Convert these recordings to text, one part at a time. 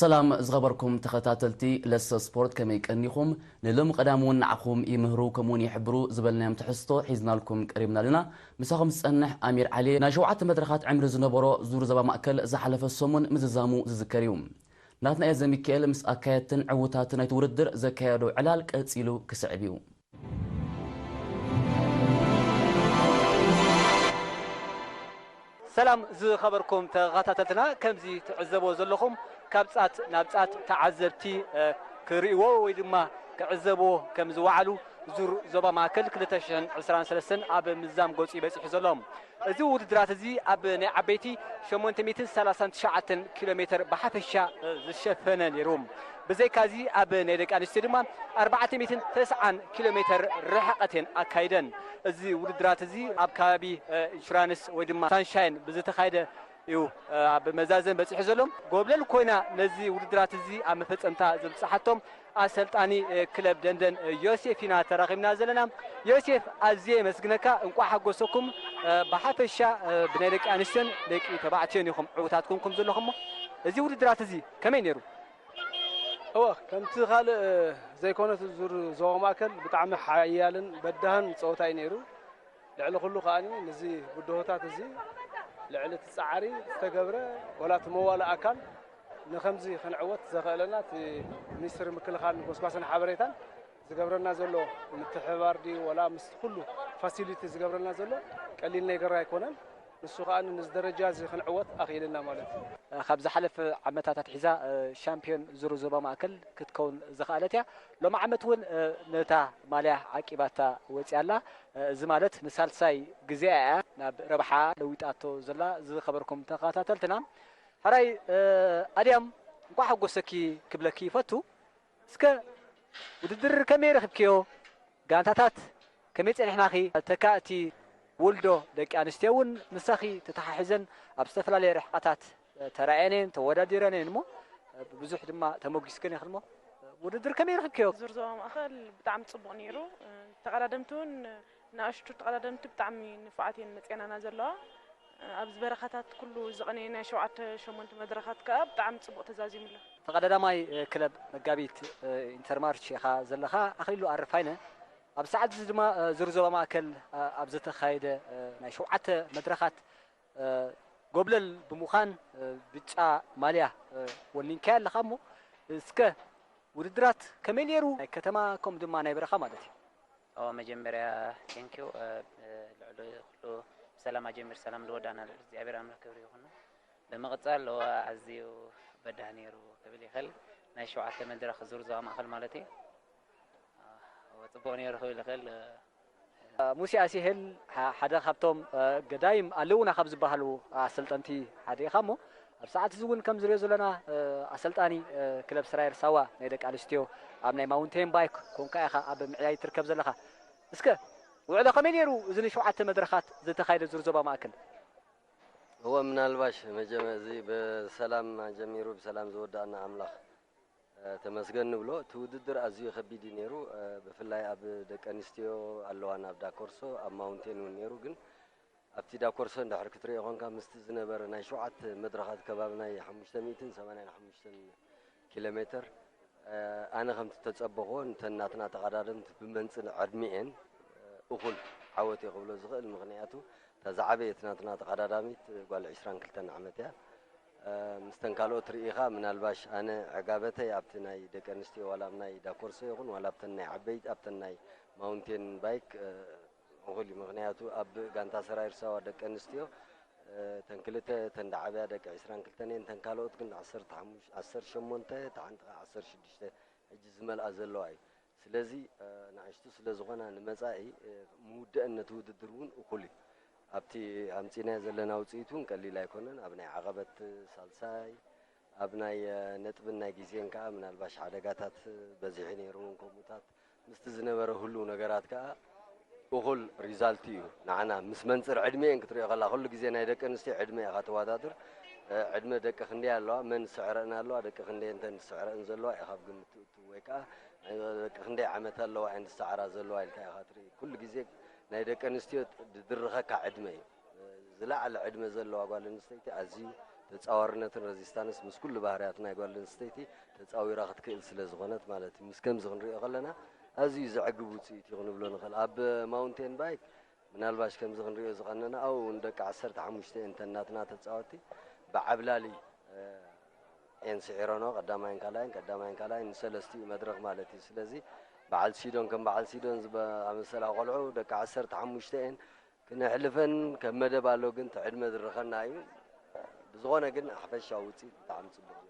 ሰላም ዝኸበርኩም ተኸታተልቲ ለሰ ስፖርት፣ ከመይ ቀኒኹም? ንሎም ቀዳም እውን ንዓኹም ይምህሩ ከምኡውን ይሕብሩ ዝበልናዮም ትሕዝቶ ሒዝናልኩም ቀሪብና ኣለና። ምሳኹም ዝጸንሕ ኣሚር ዓሊ። ናይ ሸውዓተ መድረኻት ዕምሪ ዝነበሮ ዙር ዞባ ማእከል ዝሓለፈ ሰሙን ምዝዛሙ ዝዝከር እዩ። ናትናኤል ዘሚካኤል ምስ ኣካየድትን ዕውታትን ናይቲ ውድድር ዘካየዶ ዕላል ቀጺሉ ክስዕብ እዩ። ሰላም ዝኸበርኩም ተኸታተልትና፣ ከምዚ ትዕዘቦ ዘለኹም ካብ ጻት ናብ ጻት ተዓዘብቲ ክርእይዎ ወይ ድማ ክዕዘብዎ ከም ዝወዓሉ ዙር ዞባ ማእከል ክልተ ሽሕን ዕስራን ሰለስተን ኣብ ምዛም ገጹ ይበጺሑ ዘሎ። እዚ ውድድራት እዚ ኣብ ናይ ዓበይቲ ሸሞንተ ሚእትን ሰላሳን ትሽዓተን ኪሎ ሜትር ብሓፈሻ ዝሸፈነ ነይሩ። ብዘይካዚ ኣብ ናይ ደቂ ኣንስትዮ ድማ ኣርባዕተ ሚእትን ተስዓን ኪሎ ሜትር ርሕቐት እየን ኣካይደን። እዚ ውድድራት እዚ ኣብ ከባቢ ኢንሹራንስ ወይ ድማ ሳንሻይን ብዝተኻየደ እዩ ኣብ መዛዘም በጺሑ ዘሎ። ጎብለል ኮይና ነዚ ውድድራት እዚ ኣብ መፈጸምታ ዝብጽሓቶም ኣሰልጣኒ ክለብ ደንደን ዮሴፍ ኢና ተራኺብና ዘለና። ዮሴፍ፣ ኣዝየ የመስግነካ፣ እንቋዕ ሓጎሰኩም። ብሓፈሻ ብናይ ደቂ ኣንስትዮን ደቂ ተባዕትዮን ኢኹም ዕውታት ኮንኩም ዘለኹም። እዚ ውድድራት እዚ ከመይ ነይሩ? እወ፣ ከምቲ ካልእ ዘይኮነት ዙር ዞባ ማእከል ብጣዕሚ ሓያልን በዳህን ፀወታ እዩ ነይሩ። ልዕሊ ኩሉ ከኣኒ ነዚ ብድሆታት እዚ ልዕሊ እቲ ፃዕሪ ዝተገብረ ዋላ እቲ መዋለ ኣካል ንከምዚ ክንዕወት ዘኽእለና እቲ ሚኒስትሪ ምክልኻልን ጎስጓስን ሓበሬታን ዝገብረልና ዘሎ ምትሕብባር ድዩ ዋላ ምስ ኩሉ ፋሲሊቲ ዝገብረልና ዘሎ ቀሊል ነገር ኣይኮነን። ንሱ ከኣ ነዚ ደረጃ እዚ ክንዕወት ኣኽኢሉና ማለት እዩ። ካብ ዝሓለፈ ዓመታት ኣትሒዛ ሻምፒዮን ዙር ዞባ ማእከል ክትከውን ዝኸኣለት እያ። ሎሚ ዓመት እውን ነታ ማልያ ዓቂባታ ወፂኣ ኣላ። እዚ ማለት ንሳልሳይ ግዜኣ እያ ናብ ረብሓ ለዊጣቶ ዘላ። ዝኸበርኩም ተኸታተልትና፣ ሕራይ ኣድያም እንኳዕ ሓጎሰኪ ክብለኪ ይፈቱ። እስከ ውድድር ከመይ ረኺብክዮ? ጋንታታት ከመይ ጸኒሕናኺ? ተካእቲ ውልዶ ደቂ ኣንስትዮ እውን ምሳኺ ተተሓሒዘን ኣብ ዝተፈላለየ ርሕቐታት ተራእየን እየን፣ ተወዳዲረን እየን እሞ ብብዙሕ ድማ ተሞጊስክን ኢኽን እሞ ውድድር ከመይ ረኺብክዮ? ዙር ዞባ ማእኸል ብጣዕሚ ጽቡቕ ነይሩ። ተቐዳደምቲ እውን ንኣሽቱ ተቐዳደምቲ ብጣዕሚ ንፉዓት እየን መጺኤናና ዘለዋ። ኣብዚ በረኻታት ኩሉ ዝቐነየ ናይ ሸውዓተ ሸሞንተ መድረኻት ከኣ ብጣዕሚ ጽቡቕ ተዛዚሙ ኣሎ። ተቐዳዳማይ ክለብ መጋቢት ኢንተርማርች ኢኻ ዘለኻ ኣኽሊሉ ኣረፋይነ። ኣብ ሰዓት እዚ ድማ ዙር ዞባ ማእከል ኣብ ዝተኻየደ ናይ ሸውዓተ መድረኻት ጎብለል ብምዃን ብጫ ማልያ ወኒንካያ ኣለኻ እሞ እስከ ውድድራት ከመይ ነይሩ? ናይ ከተማ ከምኡ ድማ ናይ በረኻ ማለት እዩ። ኦ መጀመርያ ቴንኪው ልዕሊ ኩሉ ብሰላም ኣጀሚር ሰላም ዝወዳእና ልዕሊ እግዚኣብሔር ኣምላኽ ክብሪ ይኹኑ። ብምቕጻል እወ ኣዝዩ በዳህ ነይሩ ክብል ይኽእል። ናይ ሸውዓተ መድረኽ ዙር ዞባ ማእኸል ማለት እዩ። እወ ጽቡቕ ነይሩ ክብል ይኽእል። ሙሴ ኣሲሄል ሓደ ካብቶም ገዳይም ኣለውና ካብ ዝበሃሉ ኣሰልጠንቲ ሓደ ኢኻ እሞ ኣብ ሰዓት እዚ እውን ከም ዝሪኦ ዘለና ኣሰልጣኒ ክለብ ስራየር ሳዋ ናይ ደቂ ኣንስትዮ ኣብ ናይ ማውንቴን ባይክ ኮንካ ኢኻ ኣብ ምዕያይ ትርከብ ዘለኻ። እስከ ውዕሎ ከመይ ነይሩ እዚ ንሸውዓተ መድረኻት ዝተኻየደ ዙር ዞባ ማእከል? እወ ምናልባሽ መጀመ እዚ ብሰላም ጀሚሩ ብሰላም ዝወዳእና ኣምላኽ ተመስገን ንብሎ። እቲ ውድድር ኣዝዩ ከቢድ እዩ ነይሩ። ብፍላይ ኣብ ደቂ ኣንስትዮ ኣለዋን ኣብ ዳኮርሶ ኣብ ማውንቴን እውን ነይሩ። ግን ኣብቲ ዳኮርሶ እንድሕር ክትሪኦ ኮንካ ምስቲ ዝነበረ ናይ ሸውዓተ መድረኻት ከባቢ ናይ ሓሙሽተ ሚእትን ሰማንያን ሓሙሽተን ኪሎ ሜትር ኣነ ከምቲ ተጸበኽዎ ነተን ናትና ተቐዳደምቲ ብመንጽር ዕድሚኤን እኹል ዓወት እየ ክብሎ ዝኽእል። ምኽንያቱ እታ ዝዓበየት ናትና ተቐዳዳሚት ጓል ዕስራን ክልተን ዓመት እያ። ምስተን ካልኦት ርኢኻ ምናልባሽ ኣነ ዕጋበተይ ኣብቲ ናይ ደቂ ኣንስትዮ ዋላ ኣብ ናይ ዳኮርሶ ይኹን ዋላ ኣብተን ናይ ዓበይቲ ኣብተን ናይ ማውንቴን ባይክ እኹል እዩ። ምኽንያቱ ኣብ ጋንታ ሰራዊር ሳዋ ደቂ ኣንስትዮ እተን ክልተ እተን ደዓብያ ደቂ ዕስራን ክልተን እየን። እተን ካልኦት ግን ዓሰርተ ሓሙሽተ ዓሰርተ ሸሞንተ እታ ሓንቲ ከዓ ዓሰርተ ሽዱሽተ ሕጂ ዝመልኣ ዘለዋ እዩ። ስለዚ ንኣሽቱ ስለ ዝኾና ንመጻኢ ምውደአን ነቲ ውድድር እውን እኹል እዩ። ኣብቲ ኣምጺእናዮ ዘለና ውፅኢት እውን ቀሊል ኣይኮነን። ኣብ ናይ ዓቐበት ሳልሳይ ኣብ ናይ ነጥብን ናይ ግዜን ከዓ ምናልባሽ ሓደጋታት በዚሑ ነይሩ እውን ከምኡታት ምስቲ ዝነበረ ህሉው ነገራት ከዓ እኹል ሪዛልት እዩ ንዓና ምስ መንፅር ዕድሜን ክትሪኦ ከላ ኩሉ ግዜ ናይ ደቂ ኣንስትዮ ዕድመ ኢኻ ተወዳድር ዕድመ ደቂ ክንደይ ኣለዋ መን ዝስዕረእን ኣለዋ ደቂ ክንደይ እንተን ዝስዕረእን ዘለዋ ኢኻ ኣብ ግምት ትእቱ ወይ ከዓ ደቂ ክንደይ ዓመት ኣለዋ እየን ዝሰዓራ ዘለዋ ኢልካ ኢኻ ትርኢ ኩሉ ግዜ ናይ ደቂ ኣንስትዮ ድድርኸካ ዕድመ እዩ ዝለዓለ ዕድመ ዘለዋ ጓል ኣንስተይቲ ኣዝዩ ተጻዋርነትን ረዚስታንስ ምስ ኩሉ ባህርያት ናይ ጓል ኣንስተይቲ ተጻዊራ ክትክእል ስለ ዝኾነት ማለት እዩ። ምስ ከምዚ ክንሪኦ ከለና ኣዝዩ ዘዕግብ ውጽኢት እዩ ክንብሎ ንኽእል። ኣብ ማውንቴን ባይክ ምናልባሽ ከምዚ ክንሪኦ ዝቐነና ኣብኡ እውን ደቂ ዓሰርተ ሓሙሽተ እየን እተን ናትና ተጻወትቲ ብዓብላሊ እየን ስዒረንኦ ቀዳማይን ካልኣይን ቀዳማይን ካልኣይን ንሰለስቲኡ መድረኽ ማለት እዩ። ስለዚ በዓል ሲዶን ከም በዓል ሲዶን ዝኣመሰላ ቆልዑ ደቂ ዓሰርተ ሓሙሽተ እየን ክነሕልፈን ከም መደብ ኣሎ ግን እቲ ዕድመ ዝርኸና እዩ። ብዝኾነ ግን ሓፈሻዊ ውፅኢት ብጣዕሚ ፅቡቅ እዩ።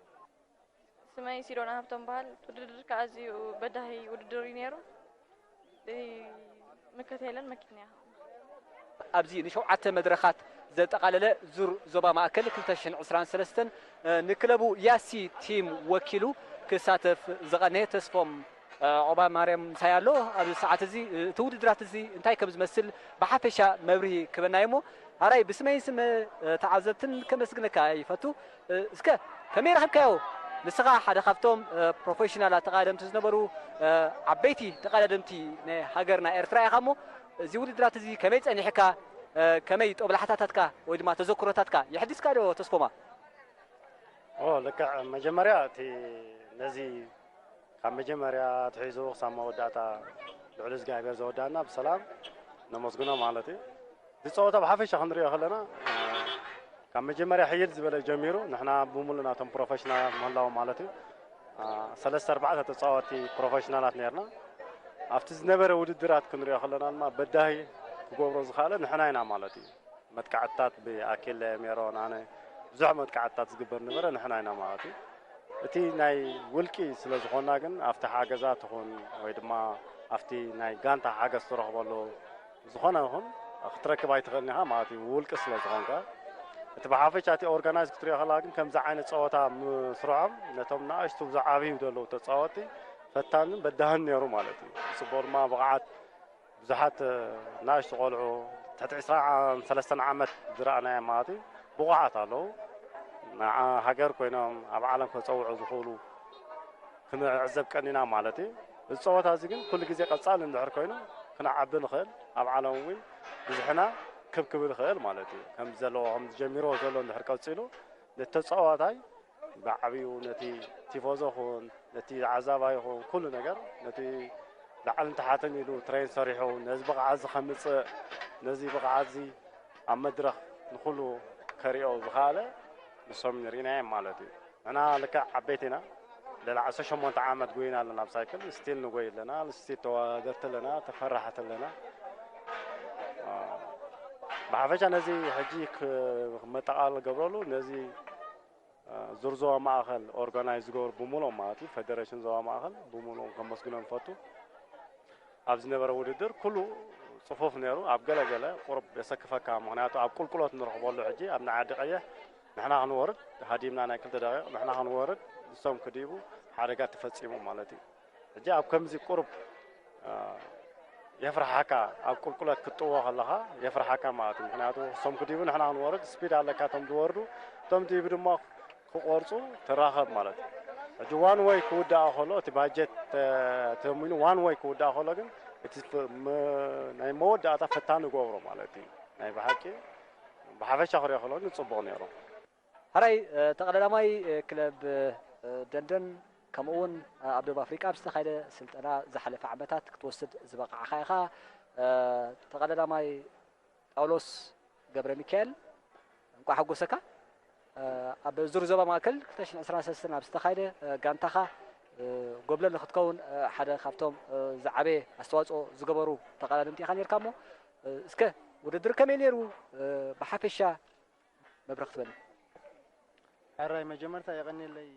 ስመይ ሲዶና ሃብቶም በሃል። ውድድር ከዓ ኣዝዩ በዳሂ ውድድር እዩ ነይሩ። ምክትለን መኪትና ኣብዚ ንሸውዓተ መድረኻት ዘጠቓለለ ዙር ዞባ ማእከል ክልተ ሽሕን ዕስራን ሰለስተን ንክለቡ ያሲ ቲም ወኪሉ ክሳተፍ ዝቐነየ ተስፎም ዖባ ማርያም ምሳይ ኣሎ። ኣብዚ ሰዓት እዚ እቲ ውድድራት እዚ እንታይ ከም ዝመስል ብሓፈሻ መብርሂ ክበና እሞ ኣራይ ብስመይን ስመ ተዓዘብትን ከመስግነካ ይፈቱ። እስከ ከመይ ረኺብካዮ? ንስኻ ሓደ ካብቶም ፕሮፌሽናላት ተቓደምቲ ዝነበሩ ዓበይቲ ተቓዳደምቲ ናይ ሃገርና ኤርትራ ኢኻ እሞ እዚ ውድድራት እዚ ከመይ ጸኒሕካ? ከመይ ጦብላሕታታትካ ወይ ድማ ተዘክሮታትካ የሕዲስካ ዶ ተስፎማ? ኦ ልክዕ መጀመርያ እቲ ነዚ ካብ መጀመርያ ኣትሒዙ ክሳብ መወዳእታ ልዑል እግዚኣብሔር ዘወዳእና ብሰላም ነመስግኖ ማለት እዩ። እዚ ፀወታ ብሓፈሻ ክንሪኦ ከለና ካብ መጀመርያ ሕይል ዝበለ ጀሚሩ ንሕና ብምሉእ ናቶም ፕሮፌሽናላት ምህላዎም ማለት እዩ ሰለስተ ኣርባዕተ ተፃወቲ ፕሮፌሽናላት ነርና። ኣብቲ ዝነበረ ውድድራት ክንሪኦ ከለና ድማ በዳሂ ክገብሮ ዝኸኣለ ንሕና ኢና ማለት እዩ። መጥቃዕትታት ብኣኪለ ሜሮን ኣነ ብዙሕ መጥቃዕትታት ዝግበር ነበረ ንሕና ኢና ማለት እዩ። እቲ ናይ ውልቂ ስለ ዝኾንና ግን ኣብቲ ሓገዛት ይኹን ወይ ድማ ኣብቲ ናይ ጋንታ ሓገዝ ትረኽበሉ ዝኾነ ይኹን ክትረክብ ኣይትኽእልን ኢኻ ማለት እዩ ውልቂ ስለ ዝኾንካ። እቲ ብሓፈሻ እቲ ኦርጋናይዝ ክትሪኦ ከለኻ ግን ከምዚ ዓይነት ፀወታ ምስርዖም ነቶም ንኣሽቱ ዝዓብዩ ዘለዉ ተፃወቲ ፈታንን በዳህን ነይሩ ማለት እዩ። ፅቡቕ ድማ ብቕዓት ብዙሓት ናእሽቱ ቆልዑ ትሕቲ ዕስራን ሰለስተን ዓመት ዝረኣናዮም ማለት እዩ ብቑዓት ኣለዉ። ንዓ ሃገር ኮይኖም ኣብ ዓለም ከፀውዑ ዝኽእሉ ክንዕዘብ ቀኒና ማለት እዩ። እዚ ፀወታ እዚ ግን ኩሉ ግዜ ቀፃሊ እንድሕር ኮይኑ ክነዓቢ ንኽእል ኣብ ዓለም እውን ብዝሕና ክብ ክብል ይኽእል ማለት እዩ። ከም ዘለዎ ከም ዝጀሚርዎ ዘሎ እንድሕር ቀፂሉ ነቲ ተፃዋታይ ብዓብዩ ነቲ ቲፎዞ ኹን ነቲ ዓዛባ ይኹን ኩሉ ነገር ነቲ ላዕልን ታሕትን ኢሉ ትሬን ሰሪሑ ነዚ ብቕዓት እዚ ከምፅእ ነዚ ብቕዓት እዚ ኣብ መድረኽ ንኹሉ ከሪኦ ዝኸኣለ ንሶም ንርኢናዮም ማለት እዩ። ንሕና ልክዕ ዓበይቲ ኢና። ልዕሊ ዓሰርተ ሸሞንተ ዓመት ጎይና ኣለና ብሳይክል ስቲል ንጎይ ኣለና ስቲል ተወዳደርቲ ኣለና ተፈራሕቲ ኣለና። ብሓፈሻ ነዚ ሕጂ መጠቓል ገብረሉ ነዚ ዙር ዞባ ማእኸል ኦርጋናይዝ ዝገብሩ ብምሉኦም ማለት እዩ ፌደሬሽን ዞባ ማእኸል ብምሉኦም ከመስግኖም ንፈቱ። ኣብ ዝነበረ ውድድር ኩሉ ፅፉፍ ነይሩ። ኣብ ገለ ገለ ቁሩብ የሰክፈካ፣ ምኽንያቱ ኣብ ቁልቁሎት ንረኽበሉ ሕጂ ኣብ ናይ ዓዲ ቀይሕ ንሕና ክንወርድ ሃዲምና ናይ ክልተ ደቂቕ ንሕና ክንወርድ ንሶም ክዲቡ ሓደጋ ተፈፂሙ ማለት እዩ። ሕጂ ኣብ ከምዚ ቁሩብ የፍርሓካ ኣብ ቁልቁለት ክትጥዎ ከለኻ የፍርሓካ ማለት እዩ ምክንያቱ እሶም ክዲቡ ንሕና ክንወርድ ስፒድ ኣለካ እቶም ዝወርዱ እቶም ድሂቡ ድማ ክቆርፁ ትራኸብ ማለት እዩ ሕጂ ዋን ወይ ክውዳኣ ከሎ እቲ ባጀት ተሚኑ ዋን ወይ ክውዳኣ ከሎ ግን እቲ ናይ መወዳእታ ፈታኒ ይገብሮ ማለት እዩ ናይ ብሓቂ ብሓፈሻ ክሪኦ ከሎ ግን ፅቡቕ ነይሩ ሕራይ ተቐዳዳማይ ክለብ ደንደን ከምኡ እውን ኣብ ደቡብ ኣፍሪቃ ኣብ ዝተኻየደ ስልጠና ዝሓለፈ ዓመታት ክትወስድ ዝበቕዓኻ ኢኻ። ተቐዳዳማይ ጳውሎስ ገብረ ሚካኤል እንኳዕ ሓጎሰካ። ኣብ ዙር ዞባ ማእከል ክልተ ሽሕን ዕስራን ሰለስተን ኣብ ዝተኻየደ ጋንታኻ ጎብለል ንክትከውን ሓደ ካብቶም ዝዓበየ ኣስተዋፅኦ ዝገበሩ ተቐዳደምቲ ኢኻ ነርካ እሞ እስከ ውድድር ከመይ ነይሩ ብሓፈሻ መብርህ ክትበኒ። ሕራይ መጀመርታ የቐንየለይ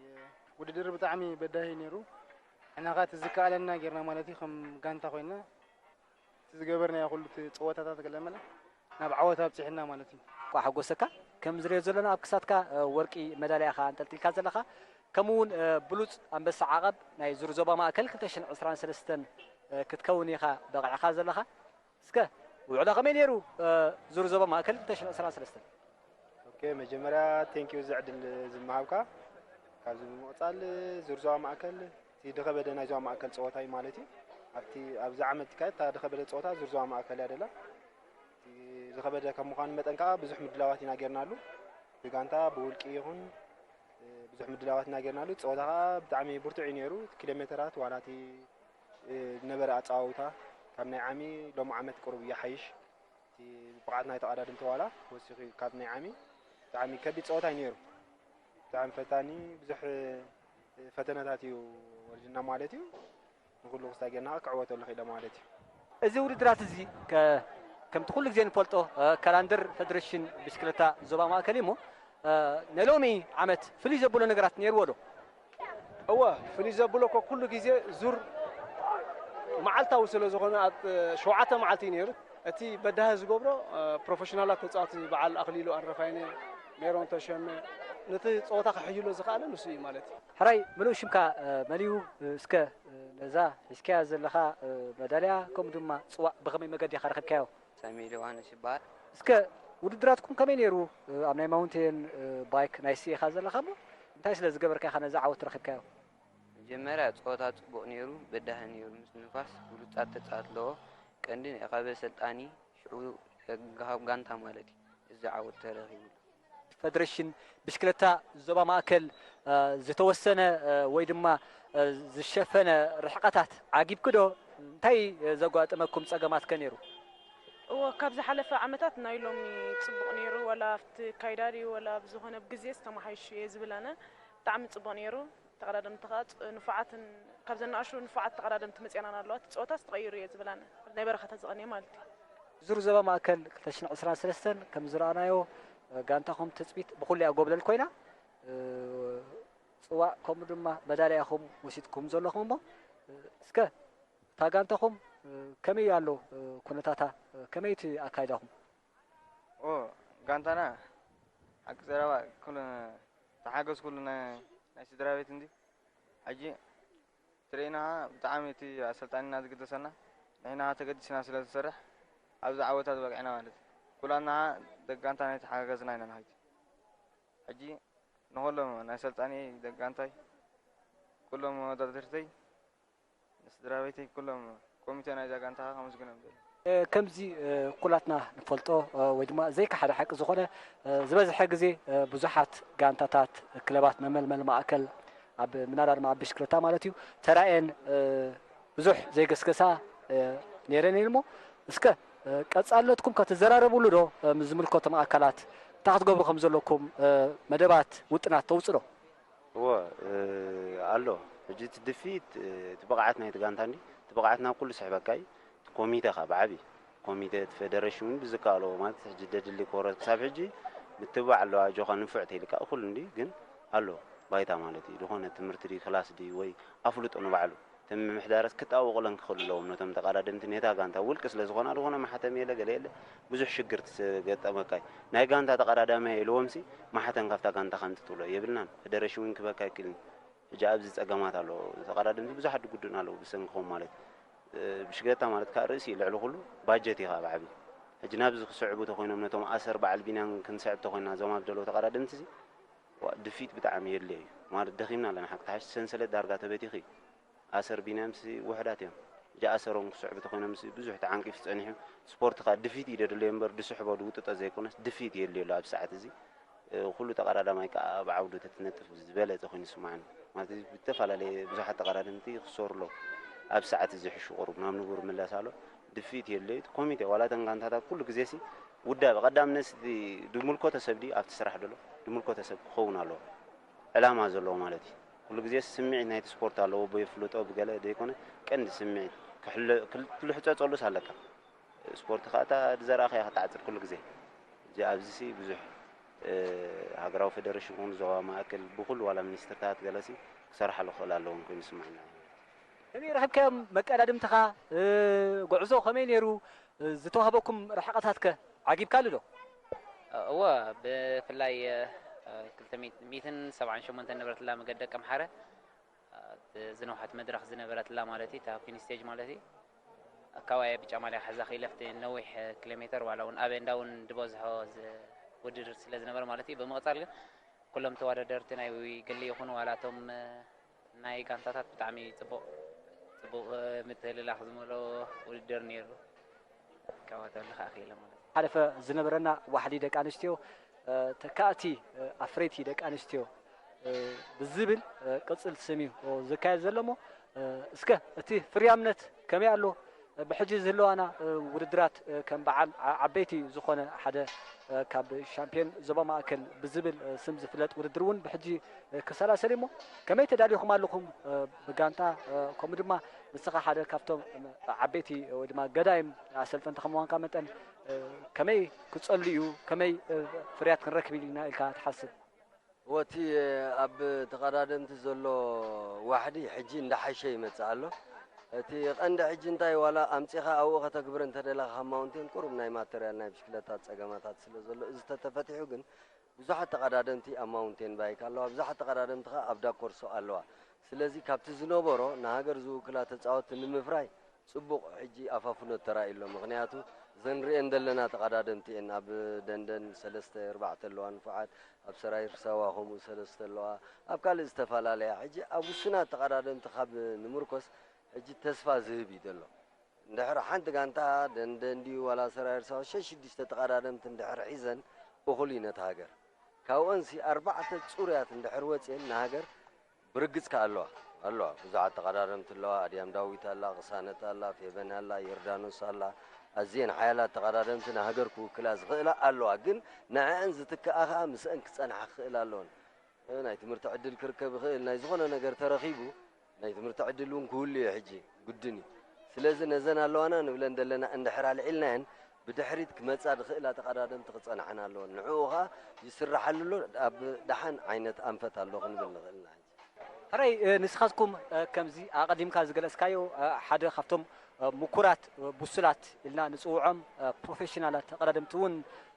ውድድር ብጣዕሚ በዳሂ ነይሩ ንሕና ከ እቲ ዝከኣለና ጌርና ማለት እዩ ከም ጋንታ ኮይና እቲ ዝገበርናዮ ኩሉ እቲ ፀወታታት ገለመለ ናብ ዓወት ኣብፂሕና ማለት እዩ። እንኳዕ ሓጎሰካ። ከም ዝሪኦ ዘለና ኣብ ክሳድካ ወርቂ መዳልያ ኢኻ ኣንጠልጢልካ ዘለኻ ከምኡ እውን ብሉፅ ኣንበሳ ዓቐብ ናይ ዙር ዞባ ማእከል ክልተ ሽሕን ዕስራን ሰለስተን ክትከውን ኢኻ በቒዕኻ ዘለኻ። እስከ ውዕሎ ከመይ ነይሩ ዙር ዞባ ማእከል ክልተ ሽሕን ዕስራን ሰለስተን? ኦኬ መጀመርያ ቴንኪዩ እዚ ዕድል ዝመሃብካ ካብዚ ብምቕፃል ዙር ዞባ ማእከል እቲ ዝኸበደ ናይ ዞባ ማእከል ፀወታ እዩ ማለት እዩ ኣብቲ ኣብዚ ዓመት ዝካየድ እታ ዝኸበደ ፀወታ ዙር ዞባ ማእከል እያ ደላ እቲ ዝኸበደ ካብ ምዃኑ መጠን ከዓ ብዙሕ ምድላዋት ኢና ጌርናሉ ብጋንታ ብውልቂ ይኹን ብዙሕ ምድላዋት እናገርናሉ፣ ፀወታ ከዓ ብጣዕሚ ብርቱዕ እዩ ነይሩ። ኪሎ ሜተራት ዋላ እቲ ዝነበረ ኣፀዋውታ ካብ ናይ ዓሚ ሎም ዓመት ቅሩብ ይሓይሽ። እቲ ብቕዓት ናይ ተቐዳድምቲ ዋላ ወሲኹ ካብ ናይ ዓሚ ብጣዕሚ ከቢድ ፀወታ እዩ ነይሩ። ብጣዕሚ ፈታኒ ብዙሕ ፈተነታት እዩ ወሪድና ማለት እዩ። ንኩሉ ክስታይ ጌርና ክዕወተሉ ክኢለ ማለት እዩ። እዚ ውድድራት እዚ ከምቲ ኩሉ ግዜ ንፈልጦ ካላንደር ፈደረሽን ብሽክለታ ዞባ ማእከል እዩ እሞ ናይ ሎሚ ዓመት ፍልይ ዘብሎ ነገራት ነይርዎ ዶ? እወ፣ ፍልይ ዘብሎ እኮ ኩሉ ግዜ ዙር መዓልታዊ ስለ ዝኾነ ኣብ ሸውዓተ መዓልቲ እዩ ነይሩ። እቲ በዳሂ ዝገብሮ ፕሮፌሽናላት ተፃወቲ በዓል ኣኽሊሉ ኣረፋይነ፣ ሜሮን ተሸመ፣ ነቲ ፀወታ ክሕይሎ ዝኸኣለ ንሱ እዩ ማለት እዩ። ሕራይ ምሉእ ሽምካ መን እዩ? እስከ ነዛ ሒዝካያ ዘለኻ መዳልያ ከምኡ ድማ ፅዋዕ ብኸመይ መገዲ ኢኻ ረኺብካዮ? ሳሙኤል ዮሃንስ ይበሃል። እስከ ውድድራትኩም ከመይ ነይሩ? ኣብ ናይ ማውንቴን ባይክ ናይ ስኢኻ ዘለኻ እሞ እንታይ ስለ ዝገበርካ ኢኻ ነዚ ዓወት ረኺብካዮ? መጀመርያ ፀወታ ፅቡቕ ነይሩ፣ በዳሂ ነይሩ፣ ምስ ንፋስ ብሉፃት ተፃወቲ ኣለዎ። ቀንዲ ካብ ኣሰልጣኒ ሽዑ ካብ ጋንታ ማለት እዩ እዚ ዓወት ተረኺቡሉ። ፈደረሽን ብሽክለታ ዞባ ማእከል ዝተወሰነ ወይ ድማ ዝሸፈነ ርሕቐታት ዓጊብኪ ዶ? እንታይ ዘጓጠመኩም ጸገማት ከ ነይሩ? እወ፣ ካብ ዝሓለፈ ዓመታት ናይ ሎሚ ጽቡቕ ነይሩ። ዋላ ኣብቲ ካይዳ ድዩ ዋላ ብዝኾነ ብግዜስ ተመሓይሹ እየ ዝብል ኣነ። ብጣዕሚ ጽቡቕ ነይሩ። ተቐዳደምቲ ኸዓ ንፉዓትን ካብ ዘናእሹ ንፉዓት ተቐዳደምቲ መጺኣና ኣለዋ። እቲ ጸወታስ ተቐይሩ እየ ዝብል ኣነ። ናይ በረኸተ ዝቐንየ ማለት እዩ። ዙር ዞባ ማእከል ክልተ ሽሕን ዕስራን ሰለስተን ከም ዝረኣናዮ ጋንታኹም ትጽቢት ብኹሉ እያ ጎብለል ኮይና። ጽዋዕ ከምኡ ድማ መዳልያ ኢኹም ወሲድኩም ዘለኹም እሞ እስከ እታ ጋንታኹም ከመይ ኣሎ ኩነታታ? ከመይ እቲ ኣካይዳኹም? ኦ ጋንታና ሓቂ ዘረባ ኩሉ ተሓገዝ ኩሉ ናይ ናይ ስድራ ቤት እንዲ ሕጂ ትርኢና ብጣዕሚ እቲ ኣሰልጣኒና ዝግደሰና ንሕና ተገዲስና ስለ ዝሰርሕ ኣብዚ ዓወታት በቂዕና ማለት እዩ። ኩላትና ደቂ ጋንታ ናይ ተሓጋገዝና ኢና ንኸይድ። ሕጂ ንኹሎም ናይ ኣሰልጣኒ ደቂ ጋንታይ ኩሎም መወዳድርተይ ንስድራ ቤተይ ኩሎም ኮሚቴ ናይዛ ጋንታ ከመስግኖም ደሊ። ከምዚ ኩላትና ንፈልጦ ወይ ድማ ዘይከሓደ ሓቂ ዝኾነ ዝበዝሐ ግዜ ብዙሓት ጋንታታት ክለባት መመልመሊ ማእከል ኣብ ምናዳ ድማ ኣብ ብሽክለታ ማለት እዩ ተራእየን ብዙሕ ዘይገስገሳ ነይረን እየን እሞ እስከ ቀፃልነትኩም ከትዘራረብሉ ዶ ምስ ዝምልከቶም ኣካላት እንታይ ክትገብሩ ከም ዘለኩም መደባት ውጥናት ተውፅእ ዶ? እወ ኣሎ። ሕጂ እቲ ድፍኢት እቲ ብቕዓት ናይቲ ጋንታ እንዲ እቲ ብቕዓት ናብ ኩሉ ስሕበካ እዩ። እቲ ኮሚተ ኸዓ ብዓብዪ ኮሚተ እቲ ፌደሬሽን እውን ብዝከኣሎ ማለት ሕጂ ደድሊ ኮረ ክሳብ ሕጂ ምትብባዕ ኣለዋ ኣጆኻ ንፉዕ ተይልካ እኹል እንዲ ግን ኣሎ ባይታ ማለት እዩ። ዝኾነ ትምህርቲ ድዩ ክላስ ድዩ ወይ ኣፍልጦ ንባዕሉ እተን ምምሕዳራት ክጣበቑለን ክኽእሉ ኣለዎም ነቶም ተቐዳደምቲ ነታ ጋንታ ውልቂ ስለ ዝኾና ዝኾነ ማሕተም የለ ገለ የለ ብዙሕ ሽግር ትገጠመካ እዩ። ናይ ጋንታ ተቐዳዳማይ ኢልዎምሲ ማሕተም ካብታ ጋንታ ከምፂ ትብሎ የብልናን። ፈደረሽን እውን ክበካ ኣይክእልን። ሕጂ ኣብዚ ፀገማት ኣሎ። ተቐዳደምቲ ብዙሓት ድጉዱን ኣለዉ ብሰንክኹም ማለት ብሽግለታ ማለት ከዓ ርእሲ እዩ ልዕሊ ኩሉ ባጀት እዩ ከዓ ብዓብዩ። ሕጂ ናብዚ ክስዕቡ ተኮይኖም ነቶም ኣሰር በዓል ቢንያም ክንስዕብ ተኮይና እዞም ኣብ ዘለዉ ተቐዳደምቲ እዚ ድፊት ብጣዕሚ የድልዮ እዩ ማለት ደኺምና ኣለና ሓቂ ተሓሽ ሰንሰለት ዳርጋ ተበቲኹ እዩ። ኣሰር ቢንያምሲ ውሑዳት እዮም። ሕጂ ኣሰሮም ክስዕቡ ተኾይኖምሲ ብዙሕ ተዓንቂፉ ጸኒሑ። ስፖርት ከኣ ድፊት እዩ ደድልዮ እምበር ድስሕቦ ድውጥጦ ዘይኮነስ ድፊት የድልዮ ኣሎ ኣብዚ ሰዓት እዚ። ኩሉ ተቐዳዳማይ ከኣ ኣብ ዓውዱ ተትነጥፍ ዝበለጸ ኮይኑ ይስምዓኒ። ማለት እዚ ብዝተፈላለየ ብዙሓት ተቐዳደምቲ ክሰሩ ኣለዉ። ኣብዚ ሰዓት እዚ ሕሹ ቁሩብ ናብ ንቡር ምለስ ኣሎ። ድፊት የድልዮ እቲ ኮሚቴ ዋላ እተን ጋንታታት ኩሉ ግዜሲ ውዳበ ቀዳምነት ድምልኮቶ ሰብ ድዩ ኣብቲ ስራሕ ደሎ ድምልኮቶ ሰብ ክኸውን ኣለዎ። ዕላማ ዘለዎ ማለት እዩ። ኩሉ ግዜ ስምዒት ናይቲ ስፖርት ኣለዎ፣ ኣቦ የፍልጦ ብገለ ዘይኮነ ቀንዲ ስምዒት ክልሕፀፀሉስ ኣለካ። ስፖርት ከዓ እታ ዝዘራእኻያ ክትዓፅድ ኩሉ ግዜ። እዚ ኣብዚሲ ብዙሕ ሃገራዊ ፌደሬሽን ኮይኑ ዞባ ማእከል ብኩሉ ዋላ ሚኒስትርታት ገለሲ ክሰርሓሉ ክኽእል ኣለዎም ኮይኑ ይስምዓና እዩ። ከመይ ረኺብካዮም መቀዳድምትኻ? ጉዕዞ ከመይ ነይሩ? ዝተዋህበኩም ርሕቐታት ከ ዓጊብካሉ ዶ? እወ ብፍላይ ክልተ ሚእትን ሰብዓን ሸሞንተን ነበረትላ መገዲ ደቀምሓረ ዝነውሐት መድረኽ ዝነበረትላ ማለት እዩ እታ ኩን ስቴጅ ማለት እዩ ኣካባቢ ብጫ ማልያ ክሕዛ ክኢለ ኣብቲ ነዊሕ ኪሎ ሜተር ዋላ እውን ኣበ እንዳ እውን ዝበዝሖ ውድድር ስለ ዝነበረ ማለት እዩ ብምቕፃል ግን ኩሎም ተወዳደርቲ ናይ ግሊ ይኹን ዋላ እቶም ናይ ጋንታታት ብጣዕሚ ፅቡቕ ፅቡቕ ምትህልላኽ ዝመልኦ ውድድር ነይሩ። ክዕወተሉ ከዓ ክኢለ ማለት እዩ። ሓለፈ ዝነበረና ዋሕዲ ደቂ ኣንስትዮ ተካእቲ ኣፍረይቲ ደቂ ኣንስትዮ ብዝብል ቅጽል ስም እዩ ዝካየድ ዘሎ እሞ፣ እስከ እቲ ፍርያምነት ከመይ ኣሎ? ብሕጂ ዝህልዋና ውድድራት ከም በዓል ዓበይቲ ዝኾነ ሓደ ካብ ሻምፒዮን ዞባ ማእከል ብዝብል ስም ዝፍለጥ ውድድር እውን ብሕጂ ክሰላሰል እሞ፣ ከመይ ተዳሊኹም ኣለኹም? ብጋንታ ከምኡ ድማ ንስኻ ሓደ ካብቶም ዓበይቲ ወይ ድማ ገዳይም ኣሰልጠንቲ ከም ምዃንካ መጠን ከመይ ክጸሉ እዩ? ከመይ ፍርያት ክንረክብ ኢና ኢልካ ትሓስብ? እወ፣ እቲ ኣብ ተቐዳደምቲ ዘሎ ዋሕዲ ሕጂ እንዳሓሸ ይመጽእ ኣሎ። እቲ ቀንዲ ሕጂ እንታይ፣ ዋላ ኣምጺኻ ኣብኡ ከተግብር እንተደለኻ፣ ካብ ማውንቴን ቁሩብ ናይ ማተርያል ናይ ብሽክለታ ጸገማታት ስለ ዘሎ፣ እዚ ተተፈቲሑ ግን ብዙሓት ተቐዳደምቲ ኣብ ማውንቴን ባይክ ኣለዋ፣ ብዙሓት ተቐዳደምቲ ኸኣ ኣብ ዳኮርሶ ኣለዋ። ስለዚ ካብቲ ዝነበሮ ንሃገር ዝውክላ ተጻወትቲ ንምፍራይ ጽቡቕ ሕጂ ኣፋፍኖት ተራእዩ ኣሎ። ምኽንያቱ እዘን ንሪኤን ዘለና ተቐዳደምቲ እየን። ኣብ ደንደን ሰለስተ ኣርባዕተ ኣለዋ ንፉዓት፣ ኣብ ሰራይር ሳዋ ከምኡ ሰለስተ ኣለዋ፣ ኣብ ካልእ ዝተፈላለያ። ሕጂ ኣብ ውሱናት ተቐዳደምቲ ካብ ንምርኮስ ሕጂ ተስፋ ዝህብ እዩ ዘሎ። እንድሕር ሓንቲ ጋንታ ደንደን ድዩ ዋላ ሰራይር ሳዋ ሸሽ ሽዱሽተ ተቐዳደምቲ እንድሕር ሒዘን እኹል እዩ ነቲ ሃገር። ካብኦንሲ ኣርባዕተ ጽሩያት እንድሕር ወጽየን ንሃገር ብርግጽ ከኣ ኣለዋ። ኣለዋ። ብዙሓት ተቐዳደምቲ ኣለዋ። ኣድያም ዳዊት ኣላ፣ ቅሳነት ኣላ፣ ፌበን ኣላ፣ ዮርዳኖስ ኣላ። ኣዝየን ሓያላት ተቐዳደምቲ ንሃገር ክውክላ ዝኽእላ ኣለዋ። ግን ንዐአን ዝትክኣ ከኣ ምስአን ክጸንሓ ክኽእል ኣለወን። ናይ ትምህርቲ ዕድል ክርከብ ይኽእል፣ ናይ ዝኾነ ነገር ተረኺቡ ናይ ትምህርቲ ዕድል እውን ክህሉ እዩ ሕጂ ግድን እዩ። ስለዚ ነዘን ኣለዋና ንብለን ዘለና እንድሕር ኣልዒልናየን ብድሕሪት ክመጻ ዝኽእላ ተቐዳደምቲ ክጸንሓና ኣለወን። ንዕኡ ኸኣ ይስራሓሉ ኣሎ፣ ኣብ ደሓን ዓይነት ኣንፈት ኣሎ ክንብል ንኽእል ኢና ሕጂ። ሕራይ፣ እ፣ ንስኻትኩም፣ እ፣ ከምዚ ኣቐዲምካ ዝገለጽካዮ፣ እ፣ ሓደ ካብቶም፣ እ፣ ምኩራት፣ እ፣ ብሱላት ኢልና ንጽውዖም፣ እ፣ ፕሮፌሽናላት ተቐዳደምቲ እውን፣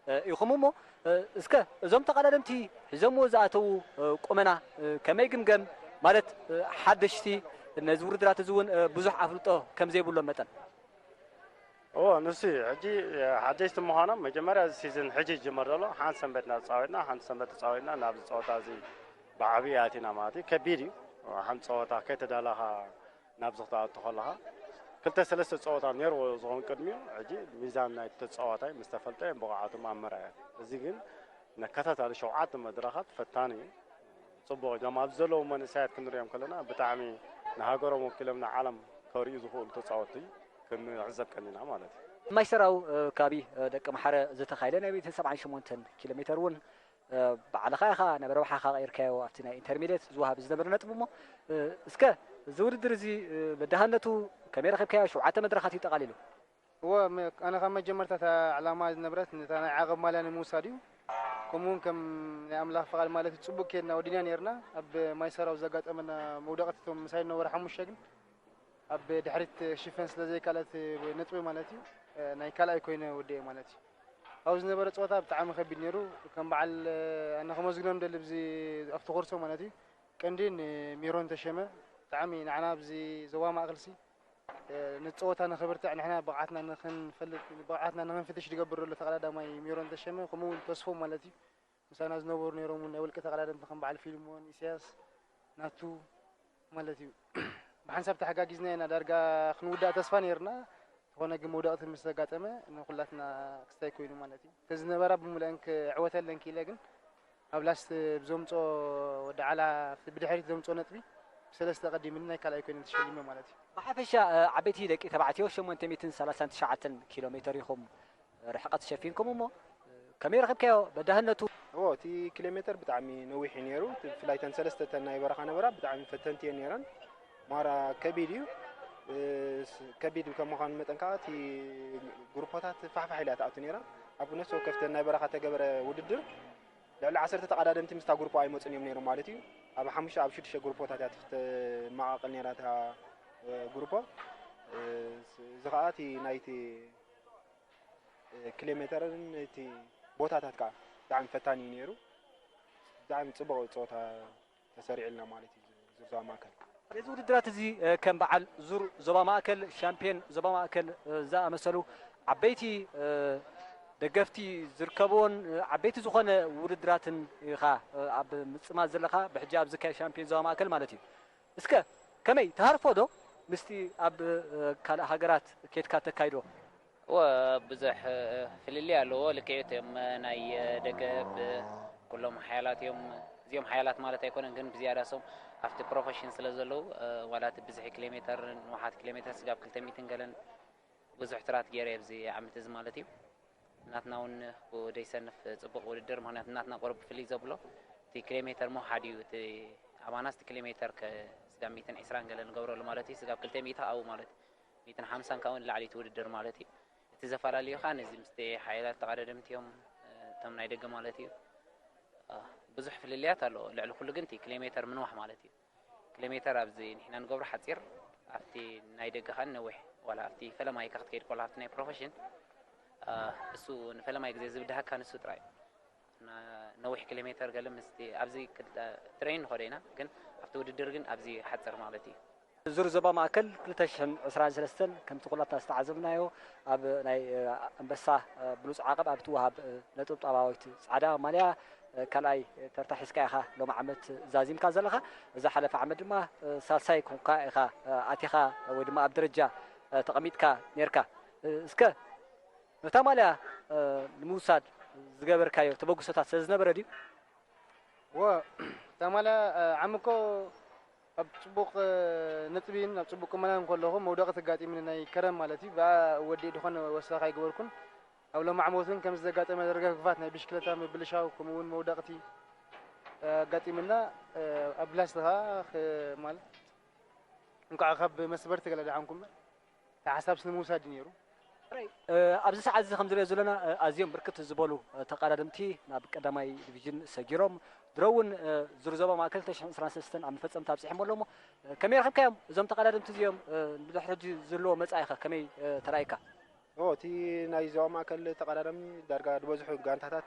እ፣ ኢኹም እሞ፣ እ፣ እስከ እዞም ተቐዳደምቲ ሒዞምዎ ዝኣተዉ፣ እ፣ ቁመና፣ እ፣ ከመይ ግምገም? ማለት፣ እ፣ ሓደሽቲ ነዚ ውድድራት እዚ እውን፣ እ፣ ብዙሕ ኣፍልጦ ከም ዘይብሎም መጠን። እዎ፣ ንሱ እዩ። ሕጂ ሓደሽቲ ምዃኖም መጀመርያ እዚ ሲዝን ሕጂ ይጅመር ዘሎ። ሓንቲ ሰንበት ኢና ተጻዊትና፣ ሓንቲ ሰንበት ተጻዊትና ናብዚ ጸወታ እዚ ብዓብዪ ኣቲና ማለት እዩ። ከቢድ እዩ። ሓንቲ ጸወታ ከይተዳለኻ ናብዚ ክትኣቱ ከለኻ፣ ክልተ ሰለስተ ጸወታ ነይርዎ ዝኸውን ቅድሚኡ። ሕጂ ሚዛን ናይቲ ተጻዋታይ ምስ ተፈልጠ እዮም ብቕዓቶም ኣብ መርኣያ። እዚ ግን ነከታታሊ ሸውዓተ መድረኻት ፈታኒ እዩ። ጽቡቕ እዮም። ኣብዚ ዘለዉ መንእሰያት ክንሪኦም ከለና ብጣዕሚ ንሃገሮም ወኪሎም ንዓለም ከርእዩ ዝኽእሉ ተጻወትቲ ክንዕዘብ ቀኒና ማለት እዩ። ማይ ሰራው፣ እ፣ ካቢ፣ እ፣ ደቂ መሓረ ዝተኻየደ ናይ ሚእትን ሰብዓን ሸሞንተን ኪሎ ሜተር እውን፣ እ፣ ባዕልኻ ኢኻ ናብ ረብሓኻ ቀይርካዮ ኣብቲ ናይ ኢንተርሚድየት ዝወሃብ ዝነበረ ነጥቢ እሞ፣ እ፣ እስከ እዚ ውድድር እዚ፣ እ፣ በዳህነቱ ከመይ ረኺብካዮ? ሸውዓተ መድረኻት እዩ ጠቓሊሉ። እወ፣ መ-፣ ኣነ ካብ መጀመርታ እታ ዕላማ ዝነበረት ነታ ናይ ዓቐብ ማልያ ንምውሳድ እዩ። ከምኡ እውን ከም ናይ ኣምላኽ ፍቓድ ማለት እዩ፣ ጽቡቕ ኬድና ወዲና ነይርና። ኣብ ማይ ሰራው ዘጋጠመና መውደቕቲ እቶም ምሳይ ዝነበሩ ሓሙሽተ ግን ኣብ ድሕሪት ሽፈን ስለ ዘይከኣለት ወይ ነጥቢ ማለት እዩ፣ ናይ ካልኣይ ኮይነ ወዲኤ ማለት እዩ። ኣብኡ ዝነበረ ጸወታ ብጣዕሚ ከቢድ ነይሩ። ከም በዓል ኣነ ከመስግኖ ንደሊ ብዚ ኣብቲ ኮርሶ ማለት እዩ። ቀንዲ ንሜሮን ተሸመ ብጣዕሚ ንዓና ኣብዚ ዞባ ማእከልሲ ንጸወታ ንኽብርትዕ ንሕና ብቕዓትና ንኽንፈልጥ ብቕዓትና ንኽንፍትሽ ዝገብር ዘሎ ተቐዳዳማይ ሜሮን ተሸመ ከምኡ እውን ተስፎ ማለት እዩ። ምሳና ዝነበሩ ነይሮም እውን ናይ ውልቂ ተቐዳደምቲ ከም በዓል ፊልሞን፣ ኢሳያስ፣ ናቱ ማለት እዩ። ብሓንሳብ ተሓጋጊዝና ኢና ዳርጋ ክንውዳእ ተስፋ ነይርና። ዝኾነ ግን መውደቕቲ ምስ ዘጋጠመ ንኹላትና ክስታይ ኮይኑ ማለት እዩ። እቲ ዝነበራ ብምልአን ክዕወተለን ክኢለ ግን ኣብ ላስት ብዘምጾ ወዲ ዓላ ኣብቲ ብድሕሪት ዘምጾ ነጥቢ ብሰለስተ ቀዲምኒ ናይ ካልኣይ ኮይነ ተሸሊመ ማለት እዩ። ብሓፈሻ፣ እ፣ ዓበይቲ ደቂ ተባዕትዮ ሸሞንተ ሚእትን ሰላሳን ትሽዓተን ኪሎ ሜተር ኢኹም ርሕቐት ሸፊንኩም እሞ፣ እ፣ ከመይ ረኺብካዮ በዳህነቱ? እዎ፣ እቲ ኪሎ ሜተር ብጣዕሚ ነዊሕ እዩ ነይሩ። እቲ ብፍላይ እተን ሰለስተ እተን ናይ በረኻ ነበራ ብጣዕሚ ፈተንቲ እየን ነይረን። ማራ ከቢድ እዩ። እ፣ ስ-፣ ከቢድ ከም ምዃኑ መጠን ከኣ እቲ ግሩፖታት ፋሕፋሕ ኢላ ትኣቱ ነይራ። ኣብ ነፍሲ ወከፍ እተን ናይ በረኻ ተገበረ ውድድር ልዕሊ ዓሰርተ ተቐዳደምቲ ምስታ ግሩፖ ኣይመጹን እዮም ነይሮም ማለት እዩ። ኣብ ሓሙሽተ ኣብ ሽዱሽተ ግሩፖታት እያ ትመቓቐል ነይራ እታ፣ እ፣ ግሩፖ። እ፣ ስ-፣ እዚ ኸኣ እቲ ናይቲ፣ እ፣ ኪሎ ሜተርን እቲ ቦታታት ከኣ ብጣዕሚ ፈታኒ እዩ ነይሩ። ብጣዕሚ ጽቡቕ ጸወታ ተሰሪዕልና ማለት እዩ። ዙር ዞባ ማእከል። ነዚ ውድድራት እዚ፣ እ፣ ከም በዓል ዙር ዞባ ማእከል፣ ሻምፒዮን ዞባ ማእከል፣ እ፣ ዝኣመሰሉ ዓበይቲ፣ እ፣ ደገፍቲ ዝርከብዎን፣ እ፣ ዓበይቲ ዝኾነ ውድድራትን ኢኻ፣ እ፣ ኣብ ምጽማድ ዘለኻ፣ ብሕጂ ኣብ ዝካየድ ሻምፒዮን ዞባ ማእከል ማለት እዩ። እስከ ከመይ ትሃርፎ ዶ ምስቲ ኣብ፣ እ፣ ካልእ ሃገራት ኬድካ ተካይዶ? እወ፣ ብዙሕ ፍልልይ ኣለዎ። ልክዕ እዮም፣ ናይ ደገ ብ-፣ ኩሎም ሓያላት እዮም። እዚኦም ሓያላት ማለት ኣይኮነን፣ ግን ብዝያዳ ሶም ኣብቲ ፕሮፌሽን ስለ ዘለዉ፣ ዋላ እቲ ብዝሒ ኪሎ ሜተር፣ ንውሓት ኪሎ ሜተር ስጋብ ክልተ ሚእትን ገለን ብዙሕ ትራት ገይረ ኣብዚ ዓመት እዚ ማለት እዩ። ናትና እውን ብኡ ደይሰንፍ ጽቡቕ ውድድር፣ ምኽንያቱ ናትና ቁሩብ ፍልይ ዘብሎ እቲ ኪሎ ሜተር ምውሓድ እዩ። እቲ ኣባና እቲ ኪሎ ሜተር ከ-፣ ስጋብ ሚእትን ዕስራን ገለ ንገብረሉ ማለት እዩ። ስጋብ ክልተ ሚእቲ ኣብኡ ማለት እዩ። ሚእትን ሓምሳን ካብኡ ንላዕሊ እቲ ውድድር ማለት እዩ። እቲ ዘፈላለዩ ከኣ ነዚ ምስቲ ሓያላት ተቐዳደምቲ እዮም፣ እቶም ናይ ደገ ማለት እዩ። አ፣ ብዙሕ ፍልልያት ኣለዎ። ልዕሊ ኩሉ ግን እቲ ኪሎ ሜተር ምንዋሕ ማለት እዩ። ኪሎ ሜተር ኣብዚ ንሕና ንገብሮ ሓጺር፣ ኣብቲ ናይ ደገ ከኣ ነዊሕ። ዋላ ኣብቲ ፈለማይ ኢካ ክትከይድ ከሎ ኣብቲ ናይ ፕሮፌሽን፣ አ፣ እሱ ንፈለማይ ግዜ ዝብድሃካ ንሱ ጥራይ እዩ። ና-፣ ነዊሕ ኪሎ ሜተር ገለ ምስቲ ኣብዚ ክልተ ትሬን ንኸዶ ኢና፣ ግን ኣብቲ ውድድር ግን ኣብዚ ሓጽር ማለት እዩ። ዙር ዞባ ማእከል ክልተ ሽሕን ዕስራን ሰለስተን ከምቲ ኩላትና ዝተዓዘብናዮ ኣብ ናይ፣ እ፣ ኣንበሳ፣ እ፣ ብሉጽ ዓቐብ ኣብ ትወሃብ፣ እ፣ ነጥብ ጣባዊት ጻዕዳ ማልያ፣ እ፣ ካልኣይ ተርታ ሒዝካ ኢኻ ሎሚ ዓመት ዛዚምካ ዘለኻ። ዝሓለፈ ዓመት ድማ፣ እ፣ ሳልሳይ ኮንካ ኢኻ፣ እ፣ ኣቲኻ ወይ ድማ ኣብ ደረጃ፣ እ፣ ተቐሚጥካ ኔርካ። እ፣ እስከ ነታ ማልያ፣ እ፣ ንምውሳድ ዝገበርካዮ ተበግሶታት ስለ ዝነበረ ድዩ? እወ፣ እታ ማልያ፣ እ፣ ዓሚ እኮ ኣብ ጽቡቕ፣ እ፣ ነጥቢን ኣብ ጽቡቕ ቁመናን ከለኹ መውደቕቲ ኣጋጢሙኒ፣ ናይ ከረን ማለት እዩ። ብኣ ወዲእ ድኾነ ወሰኽ ኣይገበርኩን። ኣብ ሎሚ ዓመት እውን ከምዚ ዘጋጠመ ደርገፍግፋት ናይ ብሽክለታ ምብልሻው፣ ከምኡ እውን መውደቕቲ፣ እ፣ ኣጋጢሙና፣ እ፣ ኣብ ላስት ኸኣ ኽ-፣ ማለት እንቋዕ ካብ መስበርቲ ገለ ደሓንኩም እምበር፣ እቲ ሓሳብስ ንምውሳድ እዩ ነይሩ። እ፣ ኣብዚ ሰዓት እዚ ከም ዝሪኦ ዘለና፣ እ፣ ኣዝዮም ብርክት ዝበሉ፣ እ፣ ተቐዳደምቲ ናብ ቀዳማይ ዲቪዥን ሰጊሮም፣ ድሮ እውን፣ እ፣ ዙር ዞባ ማእከል ክልተ ሽሕን ዕስራን ሰለስተን ኣብ መፈጸምታ ኣብጺሖም ኣለዉ እሞ፣ እ፣ ከመይ ረኺብካዮም እዞም ተቐዳደምቲ እዚኦም፣ እ፣ ንድሕሪ ሕጂ ዘለዎ መጻኢኸ ከመይ፣ እ፣ ተራኢካ? ኦ፣ እቲ ናይ ዞባ ማእከል ተቐዳዳሚ ዳርጋ ዝበዝሑ ጋንታታት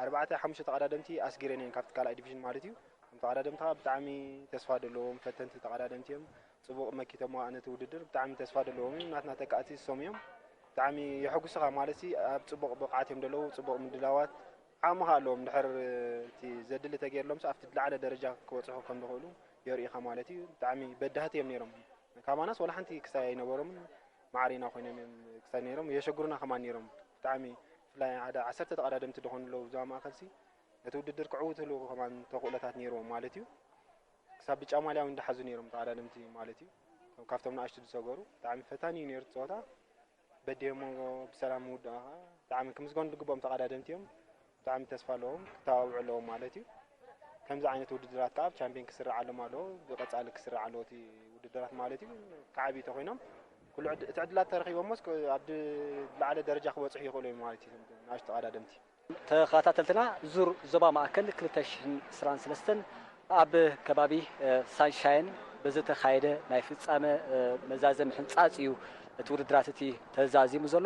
ኣርባዕተ ሓሙሽተ ተቐዳደምቲ ኣስጊረን እየን ካብቲ ካልኣይ ዲቪዥን ማለት እዩ። እቶም ተቐዳደምቲ ከኣ ብጣዕሚ ተስፋ ዘለዎም ፈተንቲ ተቐዳደምቲ እዮም። ጽቡቕ መኪቶምዋ ነቲ ውድድር፣ ብጣዕሚ ተስፋ ዘለዎም እዮም። ናትና ተካእቲ እሶም እዮም። ብጣዕሚ የሐጉሱኻ ማለት ሲ ኣብ ጽቡቕ ብቕዓት እዮም ዘለዉ፣ ጽቡቕ ምድላዋት ዓቕሚ ከኣ ኣለዎም። ድሕር እቲ ዘድሊ ተገይርሎምስ ኣብቲ ዝለዓለ ደረጃ ክበጽሑ ከም ዝኽእሉ የርእዩኻ ማለት እዩ። ብጣዕሚ በዳህቲ እዮም ነይሮም። ካባናስ ወላ ሓንቲ ክሳይ ኣይነበሮምን፣ ማዕሪና ኮይኖም እዮም ክሳይ ነይሮም። የሸግሩና ከማን ነይሮም። ብጣዕሚ ብፍላይ ሓደ ዓሰርተ ተቐዳደምቲ ዝኾኑ ኣለዉ እዛ ማእከልሲ። ነቲ ውድድር ክዕውትሉ ከማን ተኽእሎታት ነይርዎም ማለት እዩ። ክሳብ ብጫ ማልያ እውን ዝሓዙ ነይሮም ተቐዳደምቲ ማለት እዩ። ካብቶም ንኣሽቱ ዝሰገሩ ብጣዕሚ ፈታኒ እዩ ነይሩ እቲ ጸወታ። በዲሆሞ ብሰላም ምውዳእ ከኣ ብጣዕሚ ክምስገኑ ዝግብኦም ተቐዳደምቲ እዮም። ብጣዕሚ ተስፋ ኣለዎም፣ ክተባብዑ ኣለዎም ማለት እዩ። ከምዚ ዓይነት ውድድራት ከኣ ኣብ ቻምፒዮን ክስራዓሎም ኣለዎ፣ ብቐጻሊ ክስራዕ ኣለዎ እቲ ውድድራት ማለት እዩ። ክዓብዩ ተኾይኖም ኩሉ ዕድ-፣ እቲ ዕድላት ተረኺቦሞስ ክ-፣ ኣብ ድ-፣ ዝለዓለ ደረጃ ክበጽሑ ይኽእሉ እዮም ማለት እዩ፣ ንኣሽቱ ተቐዳደምቲ። ተኸታተልትና፣ ዙር ዞባ ማእከል ክልተ ሽሕን ዕስራን ሰለስተን ኣብ ከባቢ፣ እ፣ ሳንሻይን ብዝተኻየደ ናይ ፍጻመ፣ እ፣ መዛዘሚ ሕንጻጽ እዩ እቲ ውድድራት እቲ ተዛዚሙ ዘሎ።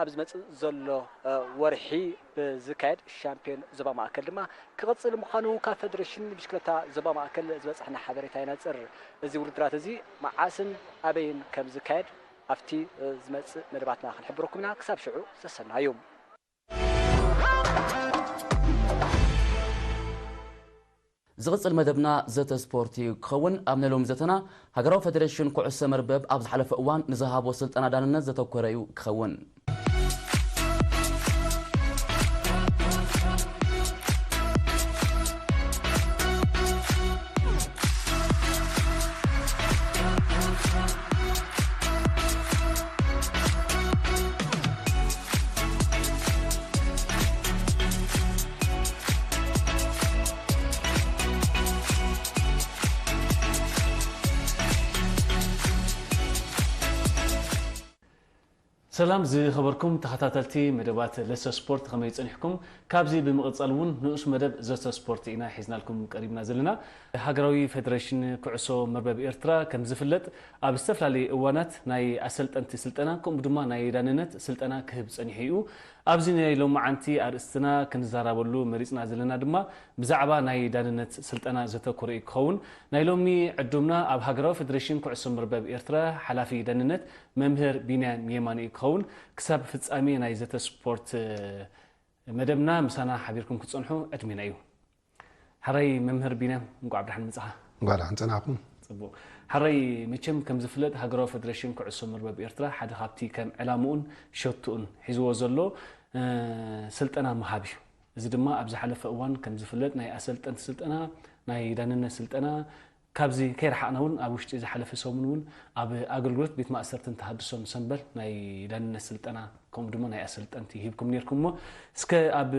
ኣብ ዝመጽእ ዘሎ፣ እ፣ ወርሒ ብዝካየድ ሻምፒዮን ዞባ ማእከል ድማ ክቕጽል ምዃኑ ካብ ፌደሬሽን ብሽክለታ ዞባ ማእከል ዝበጽሐና ሓበሬታ የነጽር። እዚ ውድድራት እዚ መዓስን ኣበይን ከም ዝካየድ ኣብቲ፣ እ፣ ዝመጽእ መደባትና ክንሕብረኩም ኢና። ክሳብ ሽዑ ሰሰናዩ። ዝቕጽል መደብና ዘተ ስፖርት እዩ ክኸውን። ኣብ ናይ ሎሚ ዘተና ሃገራዊ ፌደሬሽን ኩዕሶ መርበብ ኣብ ዝሓለፈ እዋን ንዝሃቦ ስልጠና ዳንነት ዘተኮረ እዩ ክኸውን። ሰላም ዝኸበርኩም ተኸታተልቲ መደባት ለሰ ስፖርት፣ ከመይ ጸኒሕኩም? ካብዚ ብምቕጻል እውን ንኡስ መደብ ዘተ ስፖርት ኢና ሒዝናልኩም ቀሪብና ዘለና። ሃገራዊ ፌደሬሽን ኩዕሶ መርበብ ኤርትራ ከም ዝፍለጥ ኣብ ዝተፈላለዩ እዋናት ናይ ኣሰልጠንቲ ስልጠና ከምኡ ድማ ናይ ዳንነት ስልጠና ክህብ ጸኒሑ እዩ። ኣብዚ ናይ ሎማዓንቲ ኣርእስትና ክንዛረበሉ መሪጽና ዘለና ድማ ብዛዕባ ናይ ዳንነት ስልጠና ዘተኮረ እዩ ክኸውን። ናይ ሎሚ ዕዱምና ኣብ ሃገራዊ ፌደሬሽን ኩዕሶ መርበብ ኤርትራ ሓላፊ ዳንነት መምህር ቢንያም የማነ እዩ ክኸውን። ክሳብ ፍጻሜ ናይ ዘተ ስፖርት መደብና ምሳና ሓቢርኩም ክትጸንሑ ዕድሜና እዩ። ሕራይ መምህር ቢንያም፣ እንቋዕ ብደሓን መጻኻ። እንቋዕ ደሓን ጸናሕኩም። ጽቡቕ። ሕራይ፣ መቸም ከም ዝፍለጥ ሃገራዊ ፈደረሽን ኩዕሶ መርበብ ኤርትራ ሓደ ካብቲ ከም ዕላምኡን ሸቶኡን ሒዝዎ ዘሎ ስልጠና ምሃብ እዩ። እዚ ድማ ኣብ ዝሓለፈ እዋን ከም ዝፍለጥ ናይ ኣሰልጠንቲ ስልጠና፣ ናይ ዳንነት ስልጠና፣ ካብዚ ከይረሓቕና እውን ኣብ ውሽጢ ዝሓለፈ ሰሙን እውን ኣብ ኣገልግሎት ቤት ማእሰርትን ተሃድሶን ሰምበል ናይ ዳንነት ስልጠና ከምኡ ድማ ናይ ኣሰልጠንቲ ሂብኩም ነርኩም እሞ፣ እስከ ኣብ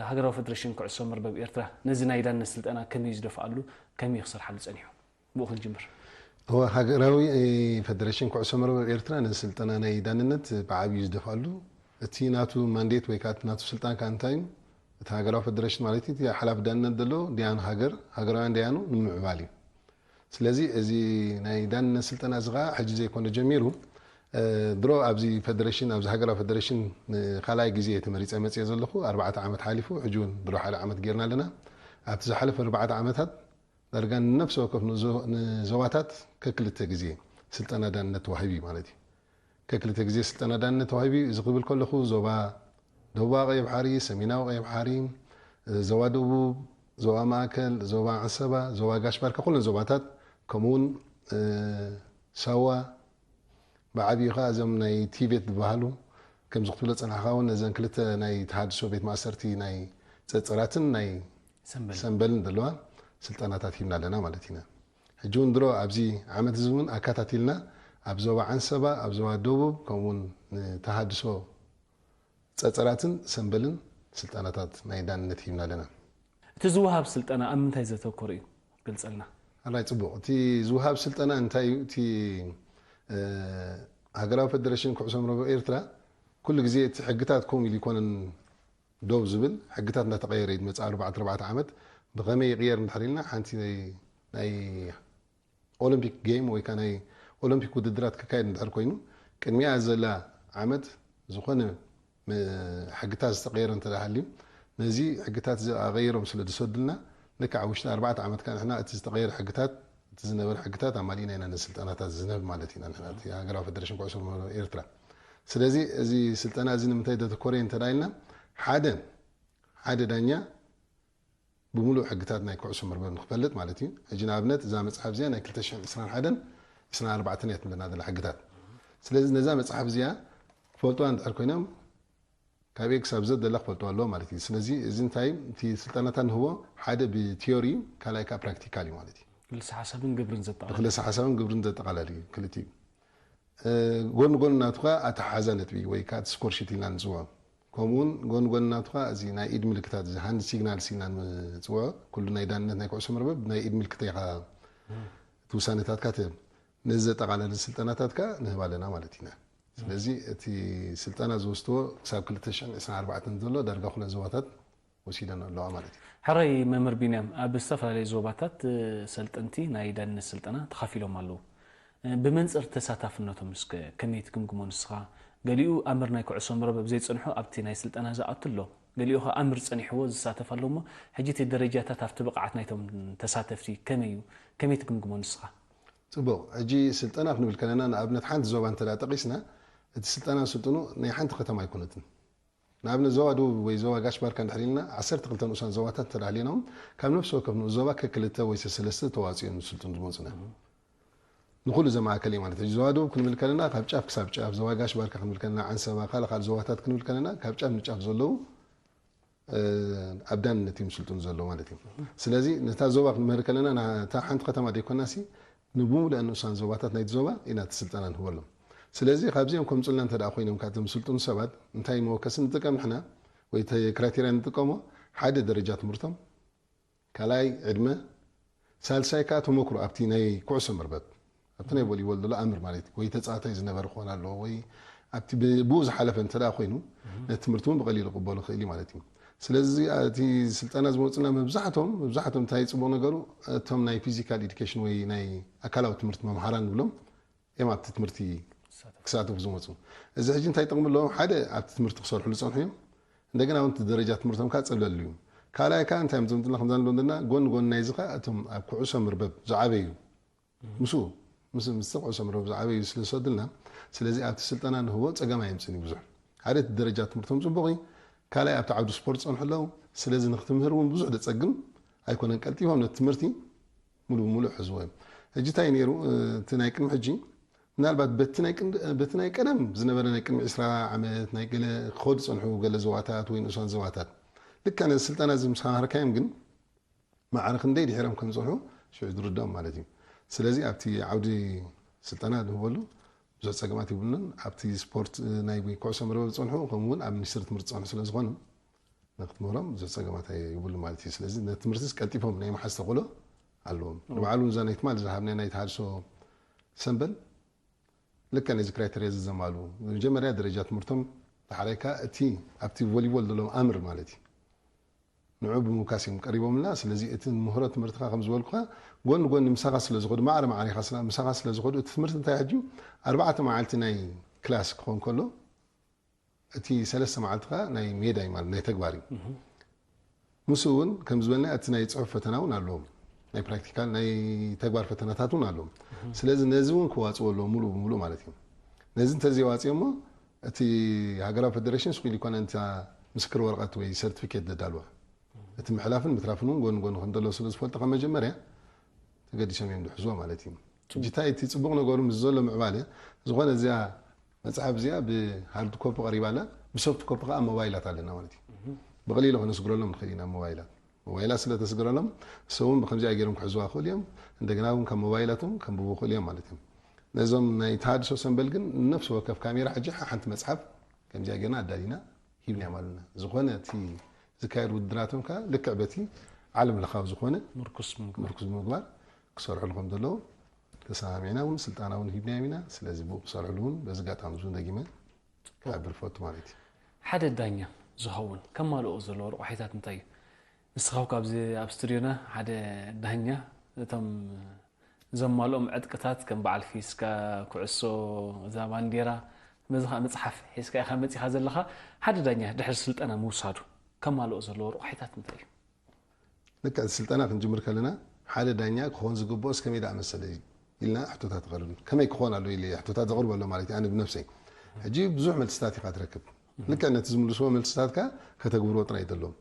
ሃገራዊ ፈደረሽን ኩዕሶ መርበብ ኤርትራ ነዚ ናይ ዳንነት ስልጠና ከመይ ዝደፍኣሉ፣ ከመይ ክሰርሓሉ ጸኒሑ? ብኡ ክንጅምር። እወ፣ ሃገራዊ ፈደረሽን ኩዕሶ መርበብ ኤርትራ ነዚ ስልጠና ናይ ዳንነት ብዓብዩ ዝደፍኣሉ፣ እቲ ናቱ ማንዴት ወይ ከዓ ናቱ ስልጣን ከዓ እንታይ እዩ? እቲ ሃገራዊ ፈደረሽን ማለት እቲ ሓላፊ ዳንነት ዘሎ ዲያን ሃገር፣ ሃገራውያን ዲያኑ ንምዕባል እዩ። ስለዚ እዚ ናይ ዳንነት ስልጠና እዚ ከዓ ሕጂ ዘይኮነ ጀሚሩ፣ ድሮ ኣብዚ ፈደረሽን፣ ኣብዚ ሃገራዊ ፈደረሽን ካልኣይ ግዜ ተመሪፀ መፅየ ዘለኹ። ኣርባዕተ ዓመት ሓሊፉ፣ ሕጂ እውን ድሮ ሓደ ዓመት ጌርና ኣለና። ኣብቲ ዝሓለፈ ኣርባዕተ ዓመታት ዳርጋ ንነፍሲ ወከፍ ንዞባታት ከክልተ ግዜ ስልጠና ዳንነት ተዋሂቡ እዩ ማለት እዩ። ከክልተ ግዜ ስልጠና ዳንነት ተዋሂቡ እዩ። እዚ ክብል ከለኹ ዞባ ደቡባዊ ቀይሕ ባሕሪ፣ ሰሜናዊ ቀይሕ ባሕሪ፣ ዞባ ደቡብ፣ ዞባ ማእከል፣ ዞባ ዓንሰባ፣ ዞባ ጋሽ ባርካ፣ ኩለን ዞባታት፣ ከምኡውን ሳዋ፣ ብዓብዩ ከዓ እዞም ናይ ቲቬት ዝበሃሉ፣ ከምዚ ክትብሎ ዝፀናሕካ እውን ነዘን ክልተ ናይ ተሃድሶ ቤት ማእሰርቲ ናይ ፀፀራትን ናይ ሰምበልን ዘለዋ ስልጠናታት ሂብና ኣለና ማለት ኢና። ሕጂ እውን ድሮ ኣብዚ ዓመት እዚ እውን ኣካታቲልና ኣብ ዞባ ዓንሰባ፣ ኣብ ዞባ ደቡብ፣ ከምኡውን ንተሃድሶ ፀፀራትን ሰምበልን ስልጠናታት ናይ ዳንነት ሂብና ኣለና። እቲ ዝወሃብ ስልጠና ኣብ ምንታይ ዘተኮረ እዩ? ግልፀልና። ኣላይ፣ ፅቡቕ። እቲ ዝወሃብ ስልጠና እንታይ እዩ? እቲ ሃገራዊ ፈደረሽን ኩዕሶ መርበብ ኤርትራ ኩሉ ግዜ እቲ ሕግታት ከምኡ ኢሉ ይኮነን ደው ዝብል፣ ሕግታት እንዳተቐየረ እዩ ዝመፅእ። ኣርባዕተ ኣርባዕተ ዓመት ብኸመይ ይቕየር እንድሕር ኢልና፣ ሓንቲ ናይ ኦሎምፒክ ጌም ወይ ከዓ ናይ ኦሎምፒክ ውድድራት ክካየድ እንድሕር ኮይኑ፣ ቅድሚያ ዘላ ዓመት ዝኾነ ሕግታት ዝተቐየረ እንተ ሃልዩ፣ ነዚ ሕግታት እዚ ኣቐይሮም ስለ ዝሰዱልና፣ ልክዕ ኣብ ውሽጢ ኣርባዕተ ዓመት ከዓ ንሕና እቲ ዝተቐየረ ሕግታት፣ እቲ ዝነበረ ሕግታት ኣማሊእና ኢና ነዚ ስልጠናታት ዝነብ ማለት ኢና ንሕና፣ እቲ ሃገራዊ ፈደረሽን ኩዕሶ መርበብ ኤርትራ። ስለዚ እዚ ስልጠና እዚ ንምንታይ ዘተኮረ እንተ ኢልና፣ ሓደ ሓደ ዳኛ ብምሉእ ሕግታት ናይ ኩዕሶ መርበብ ንክፈልጥ ማለት እዩ። ሕጂ ንኣብነት እዛ መፅሓፍ እዚኣ ናይ ክልተ ሽሕን ዕስራን ሓደን ዕስራን ኣርባዕተን እያ ትብለና ዘላ ሕግታት። ስለዚ ነዛ መፅሓፍ እዚኣ ክፈልጥዋ እንድሕር ኮይኖም ካብ ኤ ክሳብ ዘ ደላ ክፈልጥዋ ኣለዎ ማለት እዩ። ስለዚ እዚ እንታይ እቲ ስልጠናታት ንህቦ ሓደ ብቲዮሪ ካልኣይ ከዓ ፕራክቲካል እዩ ማለት እዩ። ክልሰ ሓሳብን ግብርን ዘጠቓልል። ብክልሰ ሓሳብን ግብርን ዘጠቓላል እዩ ክልቲኡ። ጎን ጎን ናቱ ከዓ ኣተሓሓዛ ነጥቢ ወይ ከዓ እቲ ስኮር ሺት ኢልና ንፅውዖ። ከምኡውን ጎን ጎን ናቱ ከዓ እዚ ናይ ኢድ ምልክታት፣ እዚ ሃንድ ሲግናልስ ኢልና ንፅውዖ፣ ኩሉ ናይ ዳንነት ናይ ኩዕሶ መርበብ ናይ ኢድ ምልክት ኢኻ እቲ ውሳነታትካ ትህብ። ነዚ ዘጠቓለለ ስልጠናታት ከዓ ንህብ ኣለና ማለት ኢና። ስለዚ እቲ ስልጠና ዝወስድዎ ክሳብ ክልተ ሽሕን ዕስራን ኣርባዕተን ዘሎ ዳርጋ ኩለን ዞባታት ወሲደን ኣለዋ ማለት እዩ። ሕራይ መምህር ቢንያም፣ ኣብ ዝተፈላለዩ ዞባታት ሰልጠንቲ ናይ ዳንነት ስልጠና ተኻፊሎም ኣለዉ። ብመንፅር ተሳታፍነቶም እስከ ከመይ ትግምግሞ ንስኻ? ገሊኡ ኣምር ናይ ኩዕሶ መርበብ ዘይፀንሖ ኣብቲ ናይ ስልጠና ዝኣቱ ኣሎ፣ ገሊኡ ኸዓ ኣምር ፀኒሕዎ ዝሳተፍ ኣሎ እሞ፣ ሕጂ እቲ ደረጃታት ኣብቲ ብቕዓት ናይቶም ተሳተፍቲ ከመይ እዩ? ከመይ ትግምግሞ ንስኻ? ፅቡቕ። ሕጂ ስልጠና ክንብል ከለና ንኣብነት ሓንቲ ዞባ እንተ ደኣ ጠቒስና፣ እቲ ስልጠና ስልጥኑ ናይ ሓንቲ ከተማ ኣይኮነትን። ንኣብነት ዞባ ደቡብ ወይ ዞባ ጋሽ ባርካ እንድሕር ኢልና ዓሰርተ ክልተ ንኡሳን ዞባታት እንተ ደኣ ኣልናዎም፣ ካብ ነፍሲ ወከፍ ንኡስ ዞባ ከክልተ ወይ ሰለስተ ተዋፅኦም ዝስልጥኑ ዝመፁና። ንኹሉ ዘማእከለ እዩ ማለት እዩ። ዞባ ደቡብ ክንብል ከለና ካብ ጫፍ ክሳብ ጫፍ፣ ዞባ ጋሽ ባርካ ክንብል ከለና ዓንሰባ፣ ካልእ ካልእ ዞባታት ክንብል ከለና ካብ ጫፍ ንጫፍ ዘለዉ ኣብ ዳንነት እዮም ዝስልጥኑ ዘለዉ ማለት እዩ። ስለዚ ነታ ዞባ ክንምህር ከለና ናታ ሓንቲ ከተማ ዘይኮናሲ ንብሙሉእ ንኡሳን ዞባታት ናይቲ ዞባ ኢና እቲ ስልጠና ንህበሎም። ስለዚ ካብዚኦም ከምፁልና እንተ ደኣ ኮይኖም ካብቶም ዝስልጥኑ ሰባት እንታይ መወከሲ ንጥቀም ንሕና ወይ እቲ ክራይቴርያ ንጥቀሞ ሓደ ደረጃ ትምህርቶም፣ ካልኣይ ዕድመ፣ ሳልሳይ ከዓ ተመክሮ ኣብቲ ናይ ኩዕሶ መርበብ ኣብቲ ናይ ቮሊቦል ዘሎ ኣምር ማለት እዩ። ወይ ተፃዋታይ ዝነበረ ክኾን ኣለዎ ወይ ኣብቲ ብኡ ዝሓለፈ እንተ ደኣ ኮይኑ ነቲ ትምህርቲ እውን ብቐሊሉ ክቕበሉ ይኽእል እዩ ማለት እዩ። ስለዚ እቲ ስልጠና ዝመፁና መብዛሕቶም መብዛሕቶም እንታይ ፅቡቕ ነገሩ እቶም ናይ ፊዚካል ኤዱኬሽን ወይ ናይ ኣካላዊ ትምህርቲ መምሃራን ንብሎም እዮም ኣብቲ ትምህርቲ ክሳተፉ ዝመፁ። እዚ ሕጂ እንታይ ጥቕሚ ኣለዎ? ሓደ ኣብቲ ትምህርቲ ክሰርሕሉ ዝፀንሑ እዮም። እንደገና እውን እቲ ደረጃ ትምህርቶም ከዓ ፀብለሉ እዩ። ካልኣይ ከዓ እንታይ እዮም ዘምፅልና? ከምዛ ንብሎም ዘለና ጎን ጎን ናይዚ ከዓ እቶም ኣብ ኩዕሶ መርበብ ዝዓበዩ ምስኡ ምስ ምስቲ ኩዕሶ መርበብ ዝዓበዩ ስለ ዝሰዱልና፣ ስለዚ ኣብቲ ስልጠና ንህቦ ፀገም ኣየምፅን እዩ ብዙሕ። ሓደ እቲ ደረጃ ትምህርቶም ፅቡቕ እዩ። ካልኣይ ኣብቲ ዓውዲ ስፖርት ዝፀንሑ ኣለዉ። ስለዚ ንክትምህር እውን ብዙሕ ዘፀግም ኣይኮነን። ቀልጢፎም ነቲ ትምህርቲ ሙሉ ብሙሉ ይሕዝዎ እዮም። ሕጂ እንታይ ነይሩ? እቲ ናይ ቅድሚ ሕጂ ምናልባት በቲ ናይ ቅን- በቲ ናይ ቀደም ዝነበረ ናይ ቅድሚ ዕስራ ዓመት ናይ ገለ ክኸዱ ዝጸንሑ ገለ ዞባታት ወይ ንኡሳን ዞባታት ልክዕ ነዚ ስልጠና እዚ ምስ ኣምሃርካዮም ግን ማዕረ ክንደይ ድሒሮም ከም ዝጸንሑ ሽዑ ዝርድኦም ማለት እዩ። ስለዚ ኣብቲ ዓውዲ ስልጠና ንህበሉ ብዙሕ ጸገማት ይብሉን ኣብቲ ስፖርት ናይ ኩዕሶ መርበብ ዝጸንሑ ከምኡ እውን ኣብ ሚኒስትሪ ትምህርቲ ዝጸንሑ ስለ ዝኾኑ ንክትምህሮም ብዙሕ ጸገማት ይብሉ ማለት እዩ። ስለዚ ነቲ ትምህርቲስ ቀልጢፎም ናይ መሓዝ ተኽእሎ ኣለዎም። ንባዕሉ እዛ ናይ ትማል ዝሃብና ናይ ተሃድሶ ሰንበል ልክዕ ነዚ ክራይተርያ እዚ ዘማሉ መጀመርያ ደረጃ ትምህርቶም ተሓራይካ እቲ ኣብቲ ቮሊቦል ዘለዎም ኣምር ማለት እዩ ንዑ ብምውካስ እዮም ቀሪቦምና። ስለዚ እቲ ምህሮ ትምህርትኻ ከም ዝበልኩኻ ጎኒ ጎኒ ምሳኻ ስለ ዝኸዱ ማዕረ ማዕረ ኢኻ ስለ- ምሳኻ ስለ ዝኸዱ እቲ ትምህርቲ እንታይ ሕጂ ኣርባዕተ መዓልቲ ናይ ክላስ ክኾን ከሎ እቲ ሰለስተ መዓልትኻ ናይ ሜዳ እዩ ማለት ናይ ተግባር እዩ። ምስ እውን ከም ዝበልና እቲ ናይ ፅሑፍ ፈተና እውን ኣለዎም ናይ ፕራክቲካል ናይ ተግባር ፈተናታት እውን ኣለዎም። ስለዚ ነዚ እውን ክዋፅዎ ኣለዎም ሙሉእ ብሙሉእ ማለት እዩ። ነዚ እንተዘይዋፅዮሞ እቲ ሃገራዊ ፌደሬሽን ስኩል ይኮነ እንተ ምስክር ወረቐት ወይ ሰርቲፊኬት ዘዳልዋ እቲ ምሕላፍን ምትራፍን እውን ጎን ጎን ከም ዘሎ ስለ ዝፈልጡ ካብ መጀመርያ ተገዲሶም እዮም ዝሕዝዎ ማለት እዩ። ሕጂ እንታይ እቲ ፅቡቕ ነገሩ ምስ ዘሎ ምዕባለ ዝኾነ እዚኣ መፅሓፍ እዚኣ ብሃርድ ኮፒ ቀሪባ ኣላ ብሶፍት ኮፒ ከዓ ሞባይላት ኣለና ማለት እዩ። ብቐሊሉ ከነስግረሎም ንኽእል ኢና ሞባይላት ሞባይላት ስለ ተስግረሎም እሶም እውን ብከምዚኣ ገይሮም ክሕዝዋ ክኽእሉ እዮም። እንደገና እውን ካብ ሞባይላቶም ከንብቡ ክኽእሉ እዮም ማለት እዮም። ነዞም ናይ ተሃድሶ ሰንበል ግን ነፍሲ ወከፍ ካሜራ ሕጂ ሓንቲ መፅሓፍ ከምዚኣ ገይርና ኣዳሊና ሂብናዮም ኣለና። ዝኾነ እቲ ዝካየድ ውድድራቶም ከ ልክዕ በቲ ዓለም ለኻዊ ዝኾነ ምርኩስ ምግባር ምርኩስ ብምግባር ክሰርሕሉ ከም ዘለዉ ተሰማሚዕና እውን ስልጣና እውን ሂብናዮም ኢና። ስለዚ ብኡ ክሰርሕሉ እውን በዚ ኣጋጣሚ እዚ እውን ደጊመ ክሕብር ፈቱ ማለት እዩ። ሓደ ዳኛ ዝኸውን ከማልኦ ዘለዎ ረቋሒታት እንታይ እዩ? ንስኻ እኳ ኣብዚ ኣብ ስቱድዮና ሓደ ዳኛ እቶም ዘማልኦም ዕጥቅታት ከም በዓል ፊስካ፣ ኩዕሶ፣ እዛ ባንዴራ፣ ነዚ ከዓ መፅሓፍ ሒዝካ ኢኻ መፂኻ ዘለኻ። ሓደ ዳኛ ድሕሪ ስልጠና ምውሳዱ ከማልኦ ዘለዎ ረቋሒታት እንታይ እዩ? ልክዕ እቲ ስልጠና ክንጅምር ከለና ሓደ ዳኛ ክኾን ዝግብኦስ ከመይ ደኣ መሰለ ኢልና ሕቶታት ይቐርብ ከመይ ክኾን ኣሎ ኢለ ሕቶታት ዘቕርብ ኣሎ ማለት እዩ ኣነ ብነፍሰይ። ሕጂ ብዙሕ መልስታት ኢኻ ትረክብ። ልክዕ ነቲ ዝምልስዎ መልስታትካ ከተግብርዎ ጥራይ ዘለዎም።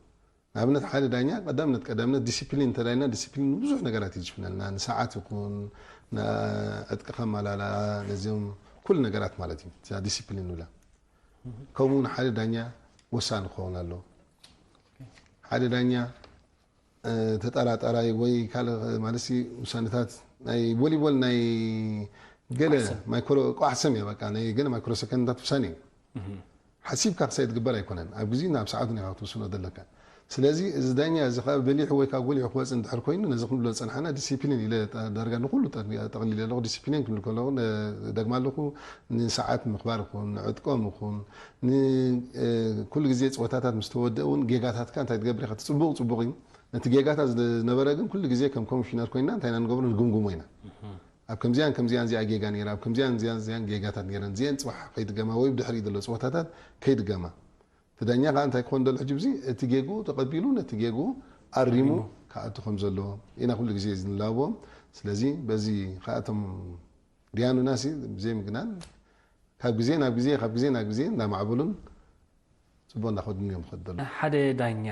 ንኣብነት ሓደ ዳኛ ቀዳምነት ቀዳምነት ዲሲፕሊን እንተዳይልና ዲሲፕሊን ብዙሕ ነገራት ይጅፍነልና ንሰዓት ይኹን ዕጥቂ ከማላላ ነዚኦም ኩሉ ነገራት ማለት እዩ እዛ ዲሲፕሊን ንብላ። ከምኡ እውን ሓደ ዳኛ ወሳኒ ክኸውን ኣለዎ። ሓደ ዳኛ ተጠራጣራይ ወይ ካልእ ማለት ውሳነታት ናይ ቮሊቦል ናይ ገለ ማይክሮ ቋሕሰም እያ በቃ ናይ ገለ ማይክሮ ሰከንዳት ውሳኔ እዩ። ሓሲብካ ክሳይ ትግበር ኣይኮነን ኣብ ግዜ ናብ ሰዓቱ ኒካ ክትወስኖ ዘለካ። ስለዚ እዚ ዳኛ እዚ ካብ በሊሑ ወይ ካብ ጎሊሑ ክወፅእ እንድሕር ኮይኑ ነዚ ክንብሎ ዝፀናሕና ዲሲፕሊን ኢለ ዳርጋ ንኩሉ ጠቕሊለ ኣለኹ ዲሲፕሊን ክንብል ከለኹ ደግማ ኣለኹ። ንሰዓት ምኽባር ይኹን ንዕጥቆም ይኹን ኩሉ ግዜ ፀወታታት ምስ ተወደእ እውን ጌጋታትካ እንታይ ትገብር ኢኻ እቲ ፅቡቕ ፅቡቕ እዩ። ነቲ ጌጋታት ዝነበረ ግን ኩሉ ግዜ ከም ኮሚሽነር ኮይና እንታይ ኢና ንገብሮ ንግምግሞ ኢና። ኣብ ከምዚኣን ከምዚኣን እዚኣ ጌጋ ነይራ ኣብ ከምዚኣን እዚኣን እዚኣን ጌጋታት ነይረን እዚአን ፅባሕ ከይድገማ ወይ ብድሕሪ ዘሎ ፀወታታት ከይድገማ እቲ ዳኛ ከዓ እንታይ ክኾን ደሎ ሕጂ ብዚ እቲ ጌግኡ ተቐቢሉ ነቲ ጌግኡ ኣሪሙ ክኣቱ ከም ዘለዎ ኢና ኩሉ ግዜ ንላቦ። ስለዚ በዚ ከዓ እቶም ዲያኑና ሲ ብዘይ ምግናን ካብ ግዜ ናብ ግዜ ካብ ግዜ ናብ ግዜ እንዳማዕበሉን ፅቡቅ እንዳኸዱን እዮም ዝኸዱ ዘለዉ። ሓደ ዳኛ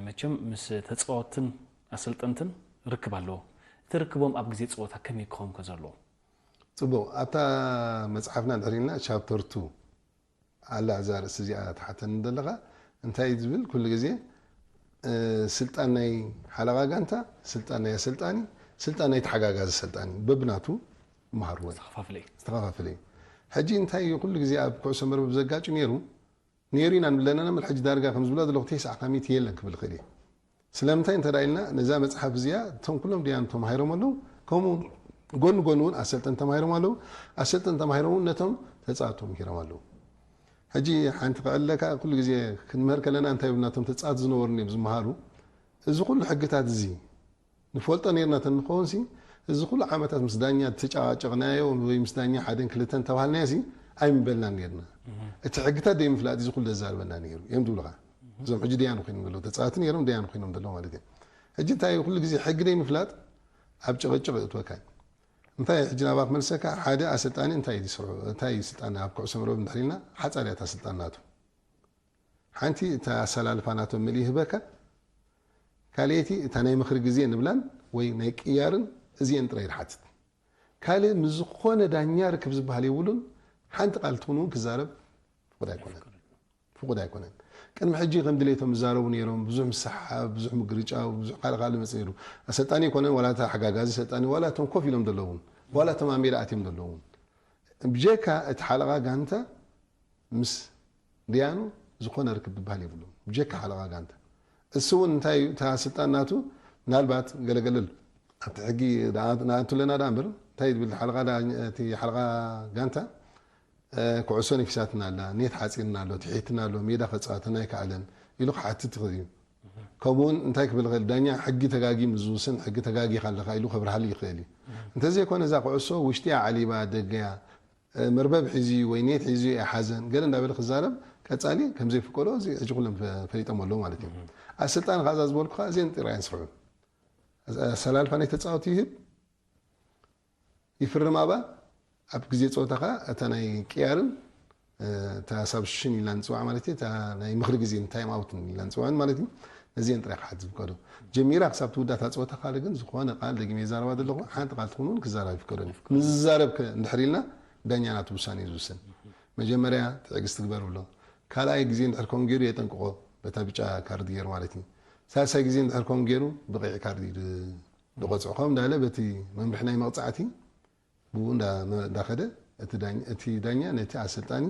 መቸም ምስ ተፃወትን ኣሰልጠንትን ርክብ ኣለዎ። እቲ ርክቦም ኣብ ግዜ ፀወታ ከመይ ክኸውን ከ ዘለዎ? ፅቡቅ ኣብታ መፅሓፍና ድሕሪልና ቻፕተር ቱ ኣላ እዛ ርእሲ እዚኣ ትሓተኒ ዘለኻ እንታይ ዝብል ኩሉ ግዜ ስልጣን ናይ ሓለቓ ጋንታ ስልጣን ናይ ኣሰልጣኒ ስልጣን ናይ ተሓጋጋዚ ኣሰልጣኒ በብናቱ ይመሃርዎ እዩ ዝተኸፋፍለ እዩ። ሕጂ እንታይ እዩ ኩሉ ግዜ ኣብ ኩዕሶ መርበብ ዘጋጩ ነይሩ ነይሩ ኢና ንብለና ነምር ሕጂ ዳርጋ ከም ዝብሎ ዘለኹ ተስዓ ካብ ሚእቲ የለን ክብል ይኽእል እየ። ስለምንታይ እንተ ኢልና ነዛ መፅሓፍ እዚኣ እቶም ኩሎም ድያኑ ተማሂሮም ኣለዉ ከምኡ ጎኒ ጎኒ እውን ኣሰልጠን ተማሂሮም ኣለዉ ኣሰልጠን ተማሂሮም እውን ነቶም ተፃወቶም ምሂሮም ኣለዉ። ሕጂ ሓንቲ ክዕለካ ኩሉ ግዜ ክንምህር ከለና እንታይ ይብሉና እቶም ተፃወቲ ዝነበሩኒ እዮም ዝመሃሩ እዚ ኩሉ ሕግታት እዚ ንፈልጦ ነርና ተንኸውን ሲ እዚ ኩሉ ዓመታት ምስ ዳኛ ተጨቃጨቅናዮ ወይ ምስ ዳኛ ሓደን ክልተን ተባሃልናዮ ሲ ኣይምበልናን ነርና። እቲ ሕግታት ደይ ምፍላጥ እዚ ኩሉ ዘዛርበና ነይሩ እዮም ዝብሉካ። እዞም ሕጂ ደያኑ ኮይኖም ዘለዉ ተፃወቲ ነይሮም ደያኑ ኮይኖም ዘለዉ ማለት እዮም። ሕጂ እንታይ ኩሉ ግዜ ሕጊ ደይ ምፍላጥ ኣብ ጭቅጭቅ እእትወካ እዩ። እንታይ ሕጂ ናባ ክመልሰካ ሓደ ኣሰልጣኒ እንታይ እዩ ዝስርሑ እንታይ እዩ ስልጣን ኣብ ኩዕሶ መርበብ እንድሕር ኢልና ሓፃር እያ እታ ስልጣን ናቱ። ሓንቲ እታ ኣሰላልፋ ናቶም ምልእ ይህበካ። ካልኣይቲ እታ ናይ ምኽሪ ግዜ ንብላን ወይ ናይ ቅያርን እዚአን ጥራይ ይሓትት። ካልእ ምስ ዝኾነ ዳኛ ርክብ ዝበሃል የብሉን። ሓንቲ ቃል ትኹን እውን ክዛረብ ፍቑድ ኣይኮነን። ፍቑድ ኣይኮነን። ቅድሚ ሕጂ ከም ድሌቶም ይዛረቡ ነይሮም። ብዙሕ ምስሓብ፣ ብዙሕ ምግርጫው፣ ብዙሕ ካልእ ካልእ መጽእ ነይሩ። ኣሰልጣኒ ኣይኮነን፣ ዋላ እቲ ሓጋጋዚ ኣሰልጣኒ፣ ዋላ እቶም ኮፍ ኢሎም ዘለውን፣ ዋላ እቶም ኣብ ሜዳ ኣትዮም ዘለውን። ብጀካ እቲ ሓለቓ ጋንታ ምስ ዲያኑ ዝኾነ ርክብ ዝበሃል የብሉን። ብጀካ ሓለቓ ጋንታ። እሱ እውን እንታይ እዩ፣ እታ ስልጣን ናቱ ምናልባት ገለገለል ኣብቲ ሕጊ ንኣቱ ኣለና ዳ እምበር፣ እንታይ ይብል ሓለቓ ዳ-፣ እቲ ሓለቓ ጋንታ፣ እ፣ ኩዕሶ ነፊሳትና ኣላ፣ ኔት ሓፂርና ኣሎ፣ ትሒትና ኣሎ፣ ሜዳ ከፃወተና ኣይከኣለን ኢሉ ክሓትት ይኽእል እዩ። ከምኡውን እንታይ ክብል ይኽእል፣ ዳኛ ሕጊ ተጋጊ ምስ ዝውስን፣ ሕጊ ተጋጊኻ ኣለኻ ኢሉ ከብርሃሉ ይኽእል እዩ። እንተዘይኮነ እዛ ኩዕሶ ውሽጢ እያ ዓሊባ፣ ደገያ፣ እ፣ መርበብ ሒዙ ወይ ኔት ሒዙ ኣይሓዘን፣ ገለ እንዳበለ ክዛረብ ቀጻሊ ከም ዘይፍቀዶ እዚ ሕጂ ኩሎም ፈ-፣ ፈሊጦም ኣለዉ ማለት እዩ። ኣብ ስልጣን ከኣ እዛ ዝበልኩኻ እዚአን ጥራይ እየን ዝስርሑ። ኣሰላልፋ ናይ ተጻወቲ ይህብ፣ ይፍርም ኣባ፣ ኣብ ግዜ ጸወታ ከኣ እታ ናይ ቅያርን፣ እ፣ እታ ሳብስቲቱሽን ኢልና ንጽውዓ ማለት እዩ፣ እታ ናይ ምኽሪ ግዜ ታይም ኣውት ኢልና ንጽውዐን ማለት እዩ። ነዚአን ጥራይ ክሓት ዝፍቀዶ። ጀሚራ ክሳብ ትውዳእ እታ ጸወታ ካልእ ግን ዝኾነ ቃል፣ ደጊመ ይዛረባ ዘለኹ፣ ሓንቲ ቃል ትኹን እውን ክዛረብ ይፍቀዶ። ንዝዛረብ ከ እንድሕር ኢልና ዳኛ ናቱ ውሳኔ እዩ ዝውስን። መጀመርያ ትዕግስቲ ግበር ብሎ። ካልኣይ ግዜ እንድሕር ከምኡ ገይሩ የጠንቅቖ፣ በታ ብጫ ካርድ ገይሩ ማለት እዩ። ሳልሳይ ግዜ እንድሕር ከምኡ ገይሩ ብቐይሕ ካርድ እዩ ድ-፣ ዝቐጽዖ። ከምኡ እንዳለ በቲ መምርሒ ናይ መቕጻዕቲ ብኡ እንዳ-፣ እንዳኸደ እቲ ዳኛ፣ እቲ ዳኛ ነቲ ኣሰልጣኒ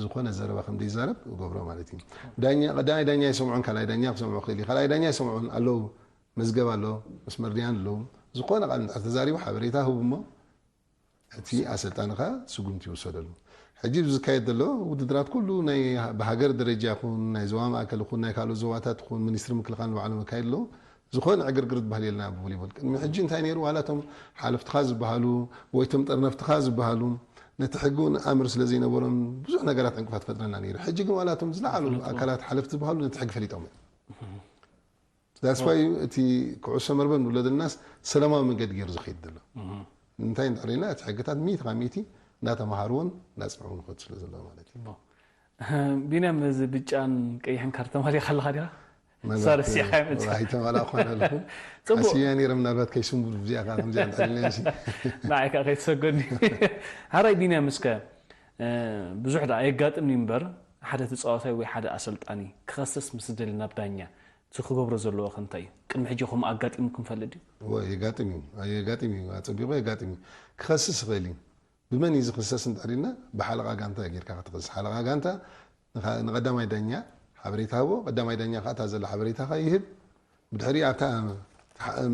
ዝኾነ ዘረባ ከም ዘይዛረብ ይገብሮ ማለት እዩ። ዳኛ፣ ቀዳማይ ዳኛ ኣይሰምዖን፣ ካልኣይ ዳኛ ክሰምዖ ክእል እዩ። ካልኣይ ዳኛ ኣይሰምዖን ኣለዉ፣ መዝገብ ኣሎ፣ መስመር ዲያን ኣለዉ። ዝኾነ ቃል እንድሕር ተዛሪቡ ሓበሬታ ህቡ እሞ እቲ ኣሰልጣኒ ኸኣ ስጉምቲ ይውሰደሉ። ሕጂ ዝካየድ ዘሎ ውድድራት ኩሉ ናይ ብሃገር ደረጃ ይኹን፣ ናይ ዞባ ማእከል ይኹን፣ ናይ ካልኦት ዞባታት ይኹን፣ ሚኒስትሪ ምክልኻል ንባዕሎም ኣካይድ ኣለዉ። ዝኾነ ዕግርግር ዝበሃል የለና ብቮሊቦል። ቅድሚ ሕጂ እንታይ ነይሩ? ዋላ እቶም ሓለፍትኻ ዝበሃሉ ወይ እቶም ጠርነፍትኻ ዝበሃሉ ነቲ ሕጊ እውን ኣምር ስለ ዘይነበሮም ብዙሕ ነገራት ዕንቅፋት ፈጥረና ነይሩ። ሕጂ ግን ዋላ እቶም ዝለዓሉ ኣካላት ሓለፍቲ ዝበሃሉ ነቲ ሕጊ ፈሊጦም እዮም። ዳስዋይ እቲ ኩዕሶ መርበብ ንብሎ ዘለናስ ሰላማዊ መንገዲ ገይሩ ዝኸይድ ዘሎ። እንታይ እንድሕር ኢልና እቲ ሕግታት ሚእቲ ካብ ሚእቲ እናተምሃርዎን እናጽንዕዎን ይኸዱ ስለ ዘለዉ ማለት እዩ። ቢንያም፣ እዚ ብጫን ቀይሕን ካርድ ተማሊእካ ኣለኻ ዲኻ? ማለት፣ ሳርስ ኢኻ መጽእ። ኣይተማላእኩን ኣለኹ። ጽቡቕ። ሓሲብያ ነይረ ምናልባት ከይስንብዱ ብዚኣ ከኣ ከምዚኣ እንድሕር ኢልና እሺ። ንዓይ ከኣ ከይትሰጎኒ። ሓራይ ቢንያም፣ እስከ፣ እ፣ ብዙሕ ደኣ የጋጥም እዩ እምበር፣ ሓደ ተጻዋታይ ወይ ሓደ ኣሰልጣኒ ክኸስስ ምስ ዝደሊ ናብ ዳኛ፣ እቲ ክገብሮ ዘለዎ ከ እንታይ እዩ? ቅድሚ ሕጂ ከምኡ ኣጋጢሙኩም ይፈልጥ ድዩ? እወ፣ የጋጥም እዩ። የጋጥም እዩ። ኣጸቢቑ የጋጥም እዩ። ክኸስስ ይኽእል እዩ። ብመን እዩ ዝኽሰስ እንድሕር ኢልና፣ ብሓለቓ ጋንታ ጌርካ ክትኽስስ። ሓለቓ ጋንታ ንኻ-፣ ንቐዳማይ ዳኛ ሓበሬታ ሃቦ፣ ቀዳማይ ዳኛ ከኣ እታ ዘላ ሓበሬታ ከኣ ይህብ። ብድሕሪ ኣብታ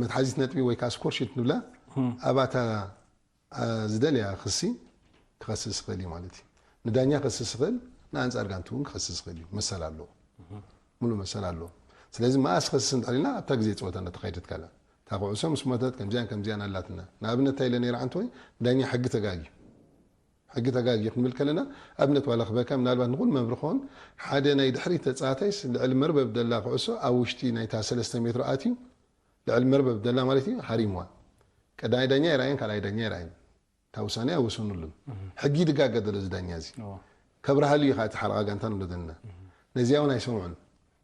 መትሓዚት ነጥቢ ወይ ከኣ ስኮር ሺት ንብላ፣ እም። ኣብታ፣ ኣ፣ ዝደለያ ክሲ ክኸስስ ይኽእል እዩ ማለት እዩ። ንዳኛ ክኸስስ ይኽእል፣ ንኣንጻር ጋንቱ እውን ክኸስስ ይኽእል እዩ። መሰል ኣለዎ። ሙሉእ መሰል ኣለዎ። ስለዚ መኣስ ክኸስስ እንድሕር ኢልና፣ ኣብታ ግዜ ጸወታ እናተኻየደት ካላ። እታ ኩዕሶ ምስ ሞተት ከምዚኣን ከምዚኣን ኣላትና። ንኣብነት እንታይ ኢለ ነይረ ዓንተወይ፣ ዳኛ ሕጊ ተጋግዩ። ሕጊ ተጋግዩ ክንብል ከለና፣ ኣብነት ዋላ ክበካ፣ ምናልባት ንኹሉ መምህር ክኸውን፣ ሓደ ናይ ድሕሪት ተጻዋታይስ ልዕሊ መርበብ ደላ ኩዕሶ ኣብ ውሽጢ ናይታ ሰለስተ ሜትሮ ኣትዩ፣ ልዕሊ መርበብ ደላ ማለት እዩ፣ ሃሪምዋ። ቀዳማይ ዳኛ ኣይረኣየን፣ ካልኣይ ዳኛ ኣይረኣየን። እታ ውሳኔ ኣይወሰኑሉን። ሕጊ ድጋገ ደሎ እዚ ዳኛ እዚ። እዎ። ከብርሃሉ እዩ ከዓ እቲ ሓለቓ ጋንታ ንብሎ ዘለና። ነዚኣ እውን ኣይሰምዑን።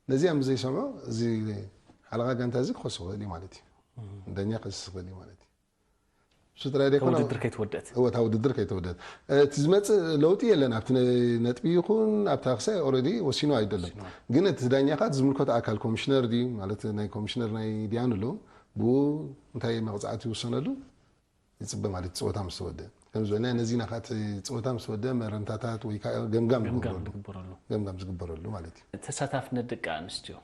ነዚኣ ምስ ዘይሰምዑ፣ እዚ ሓለቓ ጋንታ እዚ ክኸሶ ይኽእል እዩ ማለት እዩ። ዳኛ ክኸስስ ይኽእል እዩ ማለት እዩ። እሱ ጥራይ ካብ ደይኮነ፣ ውድድር ከይትወደት። እወ፣ እታ ውድድር ከይተወደት። እቲ ዝመጽእ ለውጢ የለን። ኣብቲ ነ-፣ ነጥቢ ይኹን ኣብታ ክሳይ ኦልሬዲ ወሲኑ ኣይደለን። ወሲኑ። ግን እቲ ዳኛ ከዓ እቲ ዝምልከቶ ኣካል ኮሚሽነር ድዩ፣ ማለት ናይ ኮሚሽነር ናይ ዲያኑ ኣሎ፣ ብኡ እንታይ መቕጻዕቲ ይውሰነሉ ይጽበ ማለት እዩ፣ ጸወታ ምስ ተወደአ። ከም ዝበልና ነዚና ከዓ እቲ ጸወታ ምስ ተወደአ መረምታታት ወይ ከዓ ገምጋም ገምጋም ይግበረሉ። ዝግበረሉ። ገምጋም ዝግበረሉ ማለት እዩ። ተሳታፍነት ደቂ ኣንስትዮ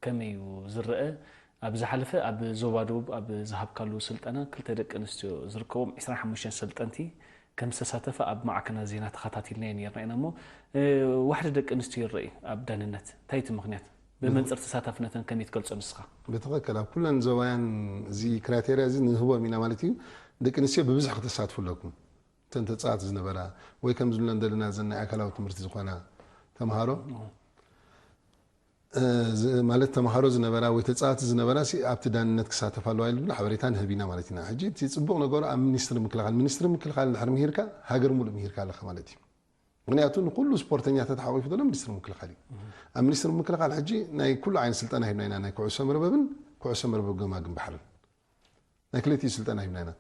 ከመይ እዩ ዝረአ? ኣብ ዝሓለፈ ኣብ ዞባ ደቡብ ኣብ ዝሃብካሉ ስልጠና ክልተ ደቂ ኣንስትዮ ዝርከቦም ዕስራን ሓሙሽተን ሰልጠንቲ ከም ዝተሳተፋ ኣብ ማዕከናት ዜና ተኸታቲልናዮ ነይርና ኢና እሞ፣ እ፣ ዋሕዲ ደቂ ኣንስትዮ ይረኣዩ ኣብ ዳንነት። እንታይ እቲ ምኽንያት? ብመንጽር ተሳታፍነተን ከመይ ትገልጾ ንስኻ? ብትኽክል፣ ኣብ ኩለን ዞባውያን እዚ ክራይቴርያ እዚ ንህቦም ኢና ማለት እዩ። ደቂ ኣንስትዮ ብብዝሒ ክተሳትፉ ኣለኩም። እተን ተጻዋቲ ዝነበራ ወይ ከም ዝብለን ዘለና እዘን ናይ ኣካላዊ ትምህርቲ ዝኾና ተምሃሮ፣ እ፣ ዝ-፣ ማለት ተምሃሮ ዝነበራ ወይ ተጻዋቲ ዝነበራ ሲ ኣብቲ ዳንነት ክሳተፋ ኣለዋ ኢሉ ሓበሬታ ንህብ ኢና ማለት ኢና። ሕጂ እቲ ጽቡቕ ነገሩ ኣብ ሚኒስትሪ ምክልኻል፣ ሚኒስትሪ ምክልኻል እንድሕር ምሂርካ ሃገር ሙሉእ ምሂርካ ኣለኻ ማለት እዩ። ምኽንያቱ ንኩሉ ስፖርተኛታት ሓቂፉ ዘሎ ሚኒስትሪ ምክልኻል እዩ። ኣብ ሚኒስትሪ ምክልኻል ሕጂ ናይ ኩሉ ዓይነት ስልጠና ሂብና ኢና፣ ናይ ኩዕሶ መርበብን ኩዕሶ መርበብ ገማግም ባሕርን። ናይ ክልቲኡ ስልጠና ሂብና ኢና።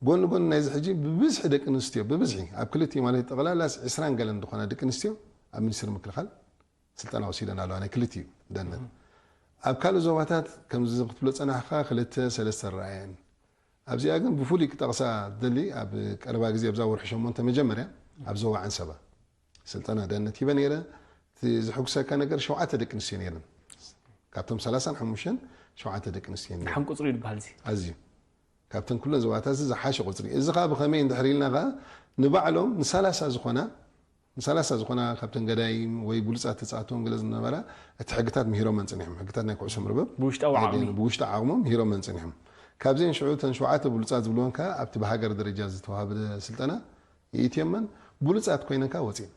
ጎን ንጎን ናይዚ ሕጂ ብብዝሒ ደቂ ኣንስትዮ፣ ብብዝሒ ኣብ ክልቲኡ ማለት ጠቕላላ ዕስራን ገለን ዝኾና ደቂ ኣንስትዮ ኣብ ሚኒስትሪ ምክልኻል ስልጠና ወሲደን ኣለዋ፣ ናይ ክልቲኡ ደነት። ኣብ ካልእ ዞባታት ከምዚ ክትብሎ ጸናሕካ ክልተ ሰለስተ ረኣየን። ኣብዚኣ ግን ብፍሉይ ክጠቕሳ ዝደሊ ኣብ ቀረባ ግዜ ኣብዛ ወርሒ ሸሞንተ መጀመርያ ኣብ ዞባ ዓንሰባ ስልጠና ደነት ሂበ ነይረ። እቲ ዝሕጉሰካ ነገር ሸውዓተ ደቂ ኣንስትዮ ነይረን። ካብቶም ሰላሳን ሓሙሽተን ሸውዓተ ደቂ ኣንስትዮ ነይረን። ደሓን ቁጽሪ እዩ ዝበሃል እዚ። ኣዝዩ። ካብተን ኩለን ዞባታት እዚ ዝሓሸ ቁጽሪ። እዚ ኸኣ ብኸመይ እንድሕር ኢልና ኸኣ ንባዕሎም ንሳላሳ ዝኾና ንሳላሳ ዝኾና ካብተን ገዳይም ወይ ብሉጻት ተጻወትቶም ገለ ዝነበራ እቲ ሕግታት ምሂሮመን ጸኒሖም። ሕግታት ናይ ኩዕሶ መርበብ ብውሽጣዊ ዓቕሚ። ብውሽጣዊ ዓቕሞም ምሂሮመን ጸኒሖም። ካብዚአን ሽዑ እተን ሸውዓተ ብሉጻት ዝብልወን ከኣ ኣብቲ ብሃገር ደረጃ ዝተዋህበ ስልጠና የእትዮመን ብሉጻት ኮይነን ከኣ ወጺኤን።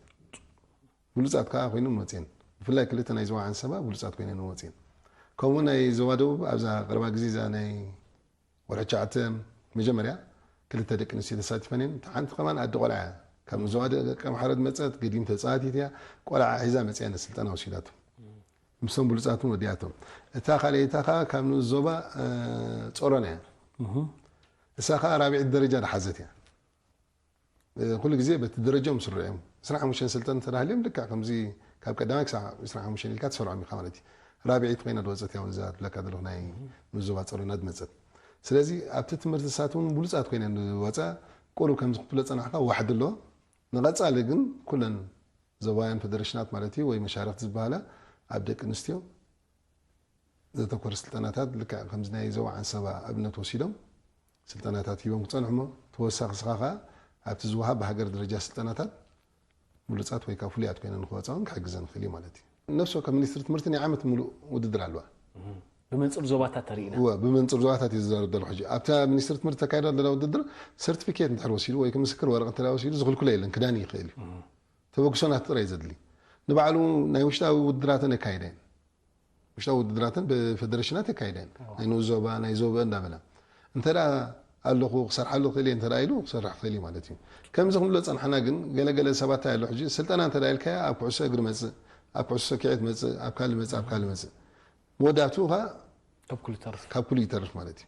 ብሉጻት ከኣ ኮይነን ወጺኤን። ብፍላይ ክልተ ናይ ዞባ ዓንሰባ ብሉጻት ኮይነን ወጺኤን። ከምኡ ናይ ዞባ ደቡብ ኣብዛ ቀረባ ግዜ እዛ ናይ ወርሒ ትሽዓተ መጀመርያ ክልተ ደቂ ኣንስትዮ ተሳቲፈን እየን። እታ ሓንቲ ከማን ኣደ ቆልዓ እያ። ካብ ዞባ ደቂ ኣምሓራ ዝመጸት ገዲም ተጻዋቲት እያ። ቆልዓ ሒዛ መጺኣ ነቲ ስልጠና ወሲዳቶ። ምስቶም ብሉጻት እውን ወዲኣቶም። እታ ካልኣይታ ከኣ ካብ ንኡስ ዞባ፣ እ፣ ጾሮና እያ። እሳ ከኣ ራብዒት ደረጃ ዝሓዘት እያ። እ፣ ኩሉ ግዜ በቲ ደረጃኦም ስርዑ እዮም። ዕስራን ሓሙሽተን ስልጠን እንተ ሃልዮም ልክዕ ከምዚ ካብ ቀዳማይ ክሳብ ዕስራን ሓሙሽተን ኢልካ ትሰርዖም ኢኻ ማለት እዩ። ራብዒት ኮይና ዝወጸት እያ እውን እዛ ትብለካ ዘለኹ ናይ ንኡስ ዞባ ጾሮና ዝመጸት። ስለዚ ኣብቲ ትምህርቲ ንሳት እውን ብሉጻት ኮይነን ዝወጻ ቁሩብ ከምዚ ክትብሎ ጸናሕካ ዋሕዲ ኣለዎ። ንቐጻሊ ግን ኩለን ዞባውያን ፌደሬሽናት ማለት እዩ ወይ መሻርኽቲ ዝበሃላ ኣብ ደቂ ኣንስትዮ ዘተኮረ ስልጠናታት ልክዕ ከምዚ ናይ ዞባ ዓንሰባ ኣብነት ወሲዶም ስልጠናታት ሂቦም ክጸንሑ እሞ ተወሳኺ ስኻ ከኣ ኣብቲ ዝወሃብ ብሃገር ደረጃ ስልጠናታት ብሉጻት ወይ ከኣ ፍሉያት ኮይነን ንክወጻ እውን ክሕግዘን ይኽእል እዩ ማለት እዩ። ነፍሲ ወከፍ ሚኒስትሪ ትምህርቲ ናይ ዓመት ምሉእ ውድድር ኣለዋ። ብመንጽር ዞባታት ተሪእና። እወ፣ ብመንጽር ዞባታት እዩ ዝዛረብ ዘለኹ ሕጂ። ኣብታ ሚኒስትሪ ትምህርቲ ተካይዶ ዘላ ውድድር ሰርቲፊኬት እንድሕር ወሲዱ ወይ ምስክር ወረቐት እንተ ወሲዱ ዝኽልክሎ የለን፣ ክዳኒ ይኽእል እዩ። ተበግሶ ናቱ ጥራይ ዘድሊ። ንባዕሉ ናይ ውሽጣዊ ውድድራተን የካይዳ እየን። ውሽጣዊ ውድድራተን ብፌደሬሽናት የካይዳ እየን። ናይ ንኡስ ዞባ፣ ናይ ዞባ እንዳበላ። እንተ ደኣ ኣለኹ ክሰርሓሉ ክእል እየ እንተ ደኣ ኢሉ ክሰርሕ ክእል እዩ ማለት እዩ። ከምዚ ክንብሎ ጸንሓና ግን ገለ ገለ ሰባት እንታይ ኣሎ ሕጂ ስልጠና እንተ ደኣ ኢልካዮ ኣብ ኩዕሶ እግሪ መጽእ፣ ኣብ ኩዕሶ ሰኪዔት መጽእ፣ ኣብ ካልእ መጽእ፣ ኣብ ካልእ መጽእ። መወዳእትኡ ኸኣ ካብ ኩሉ ይተርፍ። ካብ ኩሉ ይተርፍ ማለት እዩ።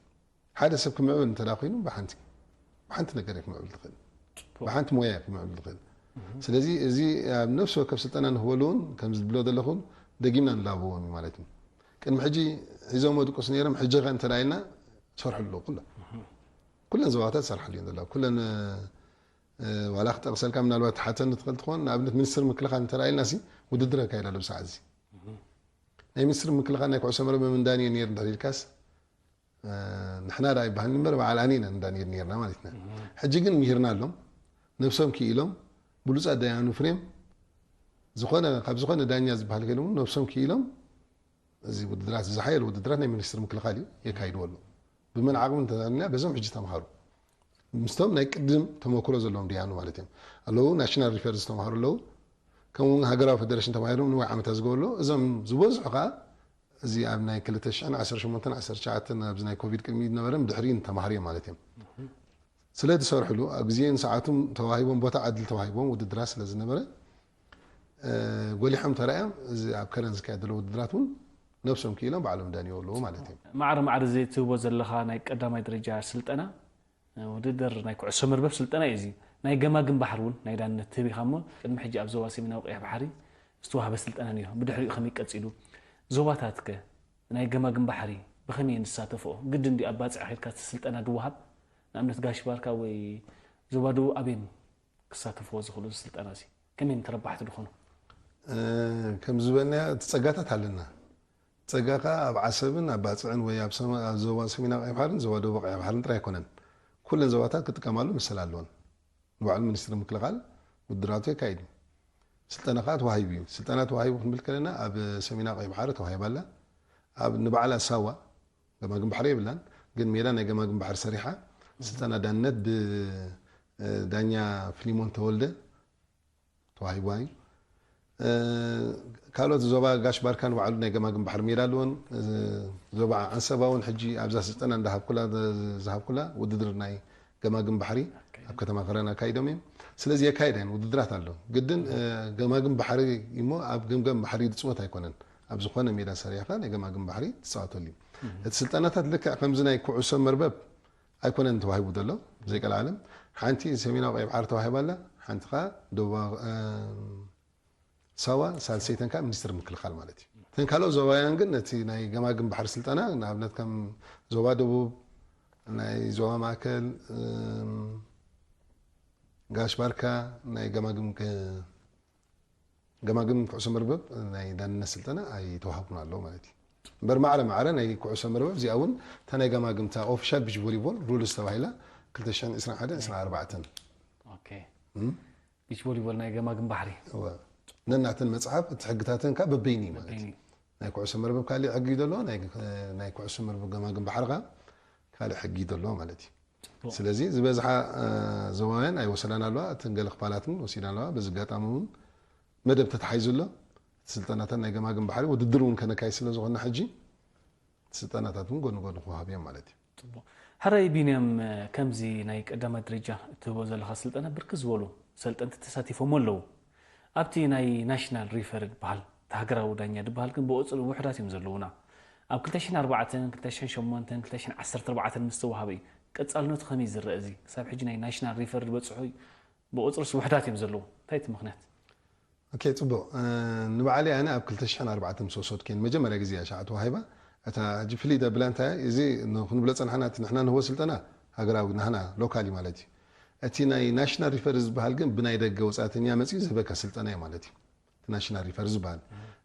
ሓደ ሰብ ክምዕብል እንተ ደኣ ኮይኑ ብሓንቲ፣ ብሓንቲ ነገር እዩ ክምዕብል ዝኽእል። ብሓንቲ ሞያ እዩ ክምዕብል ዝኽእል። ስለዚ እዚ ኣብ ነፍሲ ወከፍ ስልጠና ንህበሉ እውን ከምዚ ዝብሎ ዘለኹ እውን ደጊምና ንላበዎም እዩ ማለት እዩ። ቅድሚ ሕጂ ሒዞሞ ድቅሱ ነይሮም፣ ሕጂ ኸ እንተ ደኣ ኢልና ይሰርሑ ኣለዉ ኩሎም። ኩለን ዞባታት ይሰርሓሉ እየን ዘለዋ። ኩለን፣ እ፣ ዋላ ክጠቕሰልካ ምናልባት ትሓተኒ ትኽእል ትኾን፣ ንኣብነት ሚኒስትሪ ምክልኻል እንተ ደኣ ኢልናሲ ውድድር የካይድ ኣሎ ብሰዓት እዚ። ናይ ሚኒስትሪ ምክልኻል ናይ ኩዕሶ መረብ ምንዳን እዩ ነይሩ እንድሕር ኢልካስ፣ እ፣ ንሕና ደኣ ይበሃል እምበር በዓል ኣነ ኢና ንዳንየል ነይርና ማለት ኢና። ሕጂ ግን ምሂርና ኣሎም፣ ነብሶም ክኢሎም፣ ብሉጻት ዳያኑ ፍሬም፣ ዝኾነ፣ ካብ ዝኾነ ዳኛ ዝበሃል ከይሎም ነብሶም ክኢሎም፣ እዚ ውድድራት፣ እዚ ዝሓየለ ውድድራት ናይ ሚኒስትሪ ምክልኻል እዩ የካይድዎ ኣሎ። ብመን ዓቕሚ እንተልና በዞም ሕጂ ተምሃሩ። ምስቶም ናይ ቅድም ተመክሮ ዘለዎም ዳያኑ ማለት እዮም። ኣለዉ ናሽናል ሪፈር ዝተምሃሩ ኣለዉ። ከምኡ እውን ሃገራዊ ፌደሬሽን ተባሂሎም ንዋይ ዓመታት ዝገበሩ ኣለዉ። እዞም ዝበዝሑ ከኣ እዚ ኣብ ናይ ክልተ ሽሕን ዓሰርተ ሸሞንተን ዓሰርተ ትሽዓተን ኣብዚ ናይ ኮቪድ ቅድሚ ዝነበረ ድሕሪኡ ተማሃሩ እዮም ማለት እዮም። ስለ ዝሰርሕሉ ኣብ ግዜን ሰዓቱን ተዋሂቦም ቦታ ዕድል ተዋሂቦም ውድድራት ስለ ዝነበረ፣ እ፣ ጎሊሖም ተራእዮም እዚ ኣብ ከረን ዝካየድ ዘሎ ውድድራት እውን ነብሶም ክኢሎም ባዕሎም ዳንዮ ኣለዉ ማለት እዮም። ማዕረ ማዕረ እዚ ትህቦ ዘለኻ ናይ ቀዳማይ ደረጃ ስልጠና፣ እ፣ ውድድር ናይ ኩዕሶ መርበብ ስልጠና እዩ እዚ። ናይ ገማግም ባሕሪ እውን ናይ ዳንነት ትህብ ኢኻ እሞ ቅድሚ ሕጂ ኣብ ዞባ ሰሜናዊ ቀይሕ ባሕሪ ዝተዋህበ ስልጠና ነይሩ። ብድሕሪኡ ከመይ ቀጺሉ? ዞባታት ከ ናይ ገማግም ባሕሪ ብኸመይ እየን ዝሳተፍኦ? ግድን ድዩ ኣብ ባጽዕ ኸይድካ እቲ ስልጠና ድወሃብ? ንኣብነት ጋሽ ባርካ ወይ ዞባ ደቡብ ኣበይ ክሳተፍዎ ዝኽእሉ እዚ ስልጠና እዚ? ከመይ እዮም ተረባሕቲ ዝኾኑ? እ፣ ከም ዝበልናዮ እቲ ጸጋታት ኣለና። ጸጋ ከኣ ኣብ ዓሰብን ኣብ ባጽዕን ወይ ኣብ ሰማ-፣ ኣብ ዞባ ሰሜናዊ ቀይሕ ባሕርን ዞባ ደቡብ ቀይሕ ባሕርን ጥራይ ኣይኮነን። ኩለን ዞባታት ክጥቀማሉ መሰል ኣለወን። ንባዕሉ ሚኒስትሪ ምክልኻል ውድድራቱ የካይድ እዩ። ስልጠና ከኣ ተዋሂቡ እዩ። ስልጠና ተዋሂቡ ክንብል ከለና ኣብ ሰሜናዊ ቀይሕ ባሕሪ ተዋሂባ ኣላ። ኣብ ንባዕላ ሳዋ ገማግም ባሕሪ የብላን፣ ግን ሜዳ ናይ ገማግም ባሕሪ ሰሪሓ ስልጠና ዳንነት ብ፣ እ፣ ዳኛ ፍሊሞን ተወልደ ተዋሂብዋ እዩ። እ፣ ካልኦት ዞባ ጋሽ ባርካ ንባዕሉ ናይ ገማግም ባሕሪ ሜዳ ኣለዎን፣ እ፣ ዞባ ዓንሰባ እውን ሕጂ ኣብዛ ስልጠና እንዳሃብኩላ፣ ዝሃብኩላ ውድድር ናይ ገማግም ባሕሪ ኣብ ከተማ ከረን ኣካይዶም እዮም። ስለዚ የካይዳ እየን ውድድራት ኣሎ። ግድን፣ እ፣ ገማግም ባሕሪ እሞ ኣብ ገምገም ባሕሪ ዝፅወት ኣይኮነን። ኣብ ዝኾነ ሜዳ ሰሪሕካ ናይ ገማግም ባሕሪ ትፃወተሉ እዩ። እቲ ስልጠናታት ልክዕ ከምዚ ናይ ኩዕሶ መርበብ ኣይኮነን ተዋሂቡ ዘሎ። ዘይቀልዓለም ሓንቲ ሰሜናዊ ቀይ ባሕሪ ተዋሂባ ኣላ፣ ሓንቲ ከዓ ደቡባዊ ሳዋ፣ ሳልሰይተን ከዓ ሚኒስትር ምክልኻል ማለት እዩ። እተን ካልኦት ዞባውያን ግን ነቲ ናይ ገማግም ባሕሪ ስልጠና፣ ንኣብነት ከም ዞባ ደቡብ፣ ናይ ዞባ ማእከል፣ ጋሽ ባርካ ናይ ገማግም ገማግም ኩዕሶ መርበብ ናይ ዳንነት ስልጠና ኣይተዋህቡን ኣሎ ማለት እዩ። እምበር ማዕረ ማዕረ ናይ ኩዕሶ መርበብ እዚኣ እውን እታ ናይ ገማግምታ ኦፊሻል ቢች ቮሊቦል ሩልስ ተባሂላ ክልተ ሽሕን ዕስራን ሓደን ዕስራን ኣርባዕተን ቢች ቮሊቦል ናይ ገማግም ባሕሪ ነናተን መፅሓፍ እቲ ሕግታተን ከዓ በበይኒ ማለት እዩ። ናይ ኩዕሶ መርበብ ካሊእ ሕጊ እዩ ዘለዎ፣ ናይ ኩዕሶ መርበብ ገማግም ባሕሪ ከዓ ካሊእ ሕጊ እዩ ዘለዎ ማለት እዩ። ስለዚ ዝበዝሓ ዞባውያን ኣይወሰዳን ኣለዋ፣ እተን ገለ ክፋላትን ወሲዳን ኣለዋ። በዚ ኣጋጣሚ እውን መደብ ተታሒዙ ኣሎ። እቲ ስልጠናታት ናይ ገማግም ባሕሪ ውድድር እውን ከነካይድ ስለ ዝኾንና ሕጂ እቲ ስልጠናታት እውን ጎኒ ጎኒ ክወሃብ እዮም ማለት እዩ። ሕራይ ቢንያም፣ ከምዚ ናይ ቀዳማይ ደረጃ እትህቦ ዘለኻ ስልጠና ብርክት ዝበሉ ሰልጠንቲ ተሳቲፎም ኣለዉ። ኣብቲ ናይ ናሽናል ሪፈር ዝበሃል እቲ ሃገራዊ ዳኛ ዝበሃል ግን ብቑፅሪ ውሑዳት እዮም ዘለዉና። ኣብ ክልተ ሽሕን ኣርባዕተን፣ ክልተ ሽሕን ሸሞንተን፣ ክልተ ሽሕን ዓሰርተ ኣርባዕተን ምስ ተዋሃበ እዩ። ቀፃልነቱ ከመይ ዝረአ እዚ? ክሳብ ሕጂ ናይ ናሽናል ሪፈር ዝበፅሑ ብቑፅርስ ውሑዳት እዮም ዘለዉ። እንታይ እቲ ምኽንያት? ኦኬ፣ ፅቡቕ። ንባዕለይ ኣነ ኣብ ክልተ ሽሕን ኣርባዕተን ምስ ወሰድኩ እየ ንመጀመርያ ግዜ እያ ሻዕ ተዋሂባ። እታ ሕጂ ፍልይ ዘብላ እንታይ እያ? እዚ ክንብሎ ፀናሕና፣ እቲ ንሕና ንህቦ ስልጠና ሃገራዊ ናህና ሎካሊ ማለት እዩ። እቲ ናይ ናሽናል ሪፈር ዝበሃል ግን ብናይ ደገ ወፃእተኛ መፂኡ ዝህበካ ስልጠና እዩ ማለት እዩ። ናሽናል ሪፈር ዝበሃል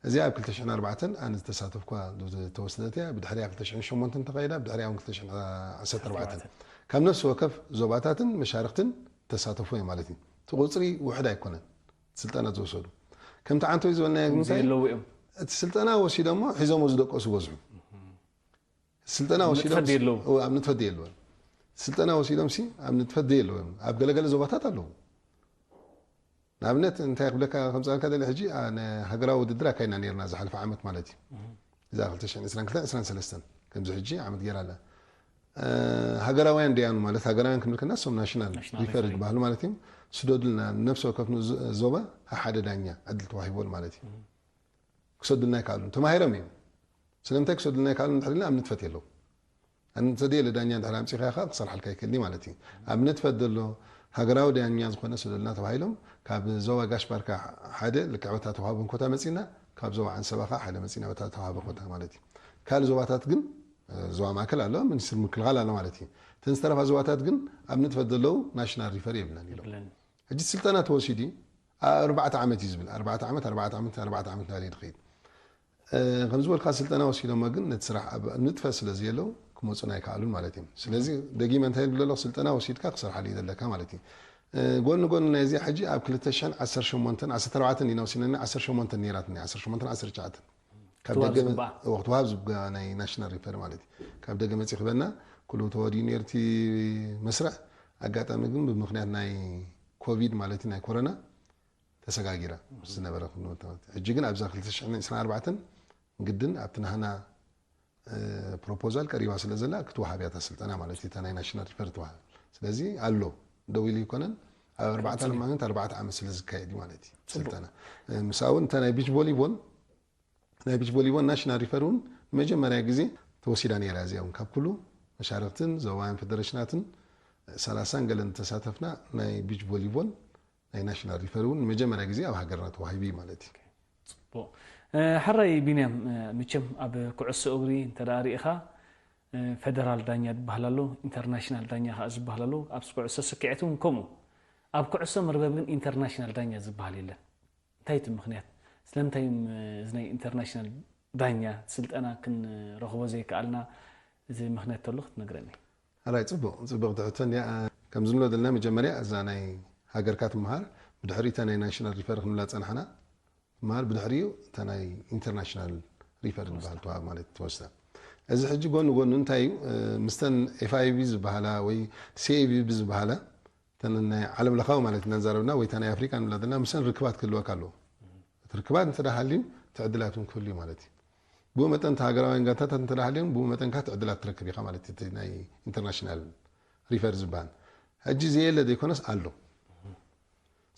እዚ ኣብ ክልተ ሽሕን ኣርባዕተን ኣነ ዝተሳተፍኳ ዝተወሰደት እያ። ብድሕሪያ ክልተ ሽሕን ሸሞንተን ተኻይዳ፣ ብድሕሪያ እውን ክልተ ሽሕን ዓሰርተ ኣርባዕተን ካብ ነፍሲ ወከፍ ዞባታትን መሻርክትን ተሳተፉ እዮም ማለት እዩ። እቲ ቁፅሪ ውሕድ ኣይኮነን ስልጠና ዝወሰዱ። ከምቲ ዓንተወይ ዝበልናዮ እንታይ ዘለዉ እዮም። እቲ ስልጠና ወሲዶሞ ሒዞሞ ዝደቀሱ በዝሑ። ስልጠና ወሲዶም ንጥፈት የለዎም። እዎ፣ ኣብ ንጥፈት የለዎም። ስልጠና ወሲዶም ሲ ኣብ ንጥፈት የለዎም። ኣብ ገለገለ ዞባታት ኣለዉ። ንኣብነት እንታይ ክብለካ ከምፃልካ ደለ ሕጂ፣ ሃገራዊ ውድድር ኣካይድና ነርና ዝሓለፈ ዓመት ማለት እዩ። እዛ ክልተ ሽሕን ዕስራን ክልተን ዕስራን ሰለስተን ከምዚ ሕጂ ዓመት ገይራ ኣላ። ሃገራውያን ደያኑ ማለት ሃገራውያን ክንብል ከና እሶም ናሽናል ሪፈር ዝበሃሉ ማለት እዮም። ስደዱልና፣ ነፍሲ ወከፍ ንዞባ ሓደ ዳኛ ዕድል ተዋሂቦን ማለት እዩ። ክሰዱልና ኣይከኣሉን። ተማሂሮም እዮም። ስለምንታይ ክሰዱልና ኣይከኣሉን እንድሕር ኢልና ኣብ ንጥፈት የለው። ኣብ ንጥፈት የለ ዳኛ እንድሕር ኣምፂኻ ኢኻ ክሰርሓልካ ይክእል ማለት እዩ። ኣብ ንጥፈት ዘሎ ሃገራዊ ዳኛ ዝኾነ ስደዱልና ተባሂሎም ካብ ዞባ ጋሽ ባርካ ሓደ ልክዕ በታ ተዋህቦም ኮታ መፂና፣ ካብ ዞባ ዓንሰባ ከዓ ሓደ መፂና በታ ተዋህቦ ኮታ ማለት እዩ። ካልእ ዞባታት ግን ዞባ ማእከል ኣሎ፣ ሚኒስትሪ ምክልኻል ኣሎ ማለት እዩ። እተን ዝተረፋ ዞባታት ግን ኣብ ንጥፈት ዘለዉ ናሽናል ሪፈር የብለን ኢሎም። ሕጂ ስልጠና ተወሲዱ ኣርባዕተ ዓመት እዩ ዝብል። ኣርባዕተ ዓመት ኣርባዕተ ዓመት ኣርባዕተ ዓመት ናበለ ድኸይድ ከምዝበልካ ስልጠና ወሲዶሞ ግን ነቲ ስራሕ ኣብ ንጥፈት ስለ ዘየለው ክመፁና ኣይከኣሉን ማለት እዮም። ስለዚ ደጊመ እንታይ ይብል ኣለኹ፣ ስልጠና ወሲድካ ክሰርሓሉ እዩ ዘለካ ማለት እዩ። ጎኒ ጎኒ ናይዚ ሕጂ ኣብ ክልተ ሽሕን ዓሰርተ ሸሞንተን ዓሰርተ ኣርባዕተን ኢና ወሲድና፣ ዓሰርተ ሸሞንተን ነይራትኒ፣ ዓሰርተ ሸሞንተን ዓሰርተ ትሽዓተን ካብ ደገ ክትወሃብ ዝግባእ ናይ ናሽናል ሪፈር ማለት እዩ። ካብ ደገ መፂ ክበና ኩሉ ተወዲኡ ነይሩ እቲ መስርሕ። ኣጋጣሚ ግን ብምክንያት ናይ ኮቪድ ማለት ናይ ኮሮና ተሰጋጊራ ምስ ዝነበረ ኩሉ ተማት። ሕጂ ግን ኣብዛ ክልተ ሽሕን ዕስራን ኣርባዕተን ግድን ኣብቲ ናህና ፕሮፖዛል ቀሪባ ስለ ዘላ ክትወሃብ እያ እታ ስልጠና ማለት እዩ። እታ ናይ ናሽናል ሪፈር ትበሃል። ስለዚ ኣሎ ደው ኢሉ ይኮነን ኣብ ኣርባዕተ ዓመት ኣርባዕተ ዓመት ስለ ዝካየድ እዩ ማለት እዩ ስልጠና። ምሳውን እታ ናይ ቢች ቮሊቦል ናይ ቢች ቮሊቦል ናሽናል ሪፈር እውን ንመጀመርያ ግዜ ተወሲዳ ነይራ። እዚኣ እውን ካብ ኩሉ መሻርክትን ዞባውያን ፌደሬሽናትን ሰላሳን ገለን ተሳተፍና ናይ ቢች ቮሊቦል ናይ ናሽናል ሪፈር እውን ንመጀመርያ ግዜ ኣብ ሃገርና ተዋሂቡ እዩ ማለት እዩ። ፅቡቕ። ሕራይ ቢንያም፣ ምቸም ኣብ ኩዕሶ እግሪ እንተ ደኣ ርኢኻ ፌደራል ዳኛ ዝበሃል ኣሎ፣ ኢንተርናሽናል ዳኛ ከዓ ዝበሃል ኣሎ። ኣብ ኩዕሶ ስክዔት እውን ከምኡ። ኣብ ኩዕሶ መርበብ ግን ኢንተርናሽናል ዳኛ ዝበሃል የለን። እንታይ እቲ ምኽንያት? ስለምንታይ እዚ ናይ ኢንተርናሽናል ዳኛ ስልጠና ክንረኽቦ ዘይከኣልና? እዚ ምኽንያት ተሎ ክትነግረኒ። ኣራይ፣ ፅቡቕ ፅቡቕ ትሕቶ እንዲያ። ከም ዝንብሎ ዘለና መጀመርያ እዛ ናይ ሃገርካ ትምሃር፣ ብድሕሪ እታ ናይ ናሽናል ሪፈር ክንብላ ፀናሕና ትምሃር፣ ብድሕሪኡ እታ ናይ ኢንተርናሽናል ሪፈር ዝበሃል ተዋሃብ ማለት ተወስዳ። እዚ ሕጂ ጎኒ ጎኒ እንታይ እዩ፣ ምስተን ኤፍ ኣይ ቪ ዝበሃላ ወይ ሲ ኤ ቪ ቢ ዝበሃላ እተን ናይ ዓለም ለኻዊ ማለት እናዛረብና ወይ እታ ናይ ኣፍሪቃ ንብላ ዘለና ምሰን ርክባት ክህልወካ ኣለዎ። እቲ ርክባት እንተ ደኣ ሃልዩ እቲ ዕድላት እውን ክህሉ እዩ ማለት እዩ። ብኡ መጠን እቲ ሃገራውያን ጋንታታት እንተ ደኣ ሃልዮም ብኡ መጠን ከዓ እቲ ዕድላት ትረክብ ኢኻ ማለት እዩ። እቲ ናይ ኢንተርናሽናል ሪፈር ዝበሃል ሕጂ ዘየለ ዘይኮነስ ኣሎ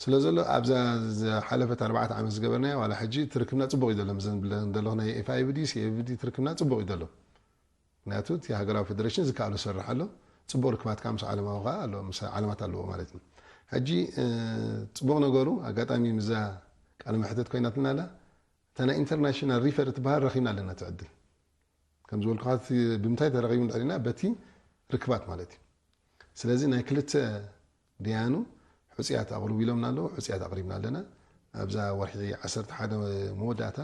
ስለ ዘሎ ኣብዛ ዝሓለፈት ኣርባዕተ ዓመት ዝገበርናዮ ዋላ ሕጂ እቲ ርክብና ፅቡቕ እዩ ዘሎ። ምዘን ብለን ዘለኹ ናይ ኤፍ ኣይ ቪ ዲ ሲ ኤ ቪ ዲ እቲ ርክብና ፅቡቕ እዩ ዘሎ። ምክንያቱ እቲ ሃገራዊ ፌደሬሽን ዝከኣሎ ሰርሕ ኣሎ። ጽቡቕ ርክባት ከዓ ምስ ዓለማዊ ከዓ ኣሎ ምስ ዓለማት ኣለዎ ማለት እዩ። ሕጂ ጽቡቕ ነገሩ ኣጋጣሚ ምዛ ቃለ መሕተት ኮይናትና ኣላ እታ ናይ ኢንተርናሽናል ሪፈር ትበሃል ረኺብና ኣለና ትዕድል ከም ዝበልኩኻ ብምንታይ ተረኺቡ እንድሕሪና በቲ ርክባት ማለት እዩ። ስለዚ ናይ ክልተ ደያኑ ሕፅያት ኣቕርቡ ኢሎምና ኣለዉ። ሕፅያት ኣቕሪብና ኣለና። ኣብዛ ወርሒ ዓሰርተ ሓደ መወዳእታ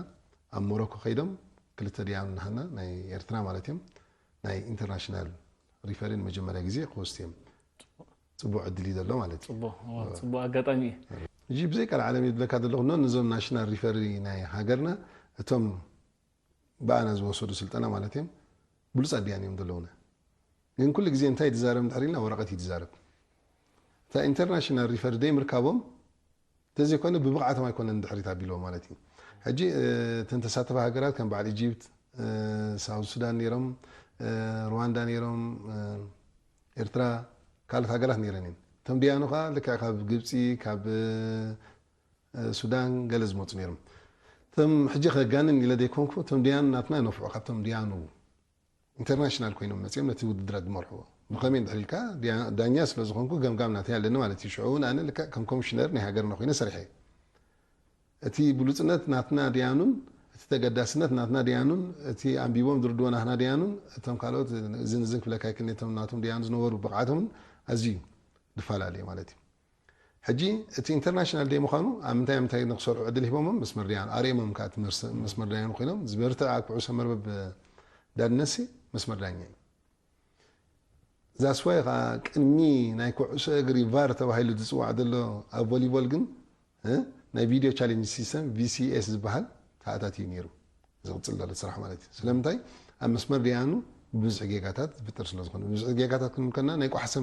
ኣብ ሞሮኮ ከይዶም ክልተ ደያኑ ናህና ናይ ኤርትራ ማለት እዮም ናይ ኢንተርናሽናል ሪፈሪ ንመጀመርያ ግዜ ክወስዱ እዮም። ፅቡቅ ዕድል እዩ ዘሎ ማለት እዩ። ፅቡቅ ኣጋጣሚ እዩ። እዚ ብዘይ ቃል ዓለም ይብለካ ዘለኹ ኖ ነዞም ናሽናል ሪፈሪ ናይ ሃገርና እቶም ብኣና ዝወሰዱ ስልጠና ማለት እዮም ብሉፃት ድያን እዮም ዘለውና። ግን ኩሉ ግዜ እንታይ ትዛረብ እንድሕር ኢልና ወረቐት እዩ ትዛረብ። እታ ኢንተርናሽናል ሪፈር ደይ ምርካቦም እንተዘይኮነ ብብቕዓቶም ኣይኮነን ድሕሪት ኣቢልዎ ማለት እዩ። ሕጂ እተን ተሳተፋ ሃገራት ከም በዓል ኢጂፕት፣ ሳውት ሱዳን ነይሮም፣ ሩዋንዳ ነይሮም፣ ኤርትራ ካልኦት ሃገራት ነይረን እየን። እቶም ድያኑ ከዓ ልክዕ ካብ ግብፂ ካብ ሱዳን ገለ ዝመፁ ነይሮም። እቶም ሕጂ ከጋንን ኢለ ዘይኮንኩ እቶም ድያኑ ናትና ይነፍዑ ካብቶም ድያኑ ኢንተርናሽናል ኮይኖም መፅኦም ነቲ ውድድራት ዝመርሕዎ። ብኸመይ እንድሕር ኢልካ ዳኛ ስለ ዝኾንኩ ገምጋም ናተይ ኣለኒ ማለት እዩ። ሽዑ እውን ኣነ ልክዕ ከም ኮሚሽነር ናይ ሃገርና ኮይነ ሰሪሐ። እቲ ብሉፅነት ናትና ድያኑን እቲ ተገዳስነት ናትና ድያኑን እቲ ኣንቢቦም ዝርድዎ ናትና ድያኑን እቶም ካልኦት እዝን እዝን ክብለካ ይክእል እቶም ናቶም ድያኑ ዝነበሩ ብቕዓቶምን ኣዝዩ ዝፈላለ ማለት እዩ። ሕጂ እቲ ኢንተርናሽናል ደይ ምዃኑ ኣብ ምንታይ ምንታይ ንክሰርሑ ዕድል ሂቦሞም መስመር ድያኑ ኣርእሞም ከዓ እቲ መስመር ድያኑ ኮይኖም ዝበርትዕ ኣብ ኩዕሶ መርበብ ዳንነሲ መስመር ዳኛ እዩ። ዛስዋይ ከዓ ቅድሚ ናይ ኩዕሶ እግሪ ቫር ተባሂሉ ዝፅዋዕ ዘሎ ኣብ ቮሊቦል ግን ናይ ቪድዮ ቻሌንጅ ሲስተም ቪሲኤስ ዝበሃል ተኣታትዩ ነይሩ። ዝቕፅል ዘሎ ስራሕ ማለት እዩ። ስለምንታይ ኣብ መስመር ደያኑ ብዙሕ ጌጋታት ዝፍጠር ስለዝኾነ ብዙሕ ጌጋታት ክንብል ከለና ናይ ቋሕሰ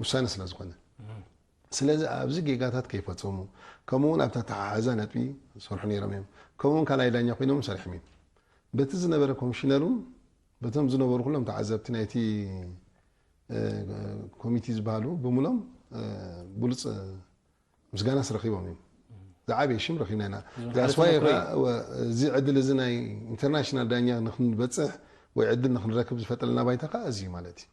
ውሳነ ስለዝኾነ ስለዚ ኣብዚ ጌጋታት ከይፈፀሙ ከምኡውን ኣብታ ተሓሓዛ ነጥቢ ዝሰርሑ ነይሮም እዮም። ከምኡውን ካልኣይ ዳኛ ኮይኖም ሰሪሖም እዮም። በቲ ዝነበረ ኮሚሽነር እውን በቶም ዝነበሩ ኩሎም ተዓዘብቲ ናይቲ ኮሚቲ ዝበሃሉ ብምሎም ብሉፅ ምስጋናስ ረኺቦም እዮም። ዝዓበየ ሽም ረኺብና ኢና። ዛስዋይ እዚ ዕድል እዚ ናይ ኢንተርናሽናል ዳኛ ንክንበፅሕ ወይ ዕድል ንክንረክብ ዝፈጠለና ባይታ ከዓ እዚ ማለት እዩ።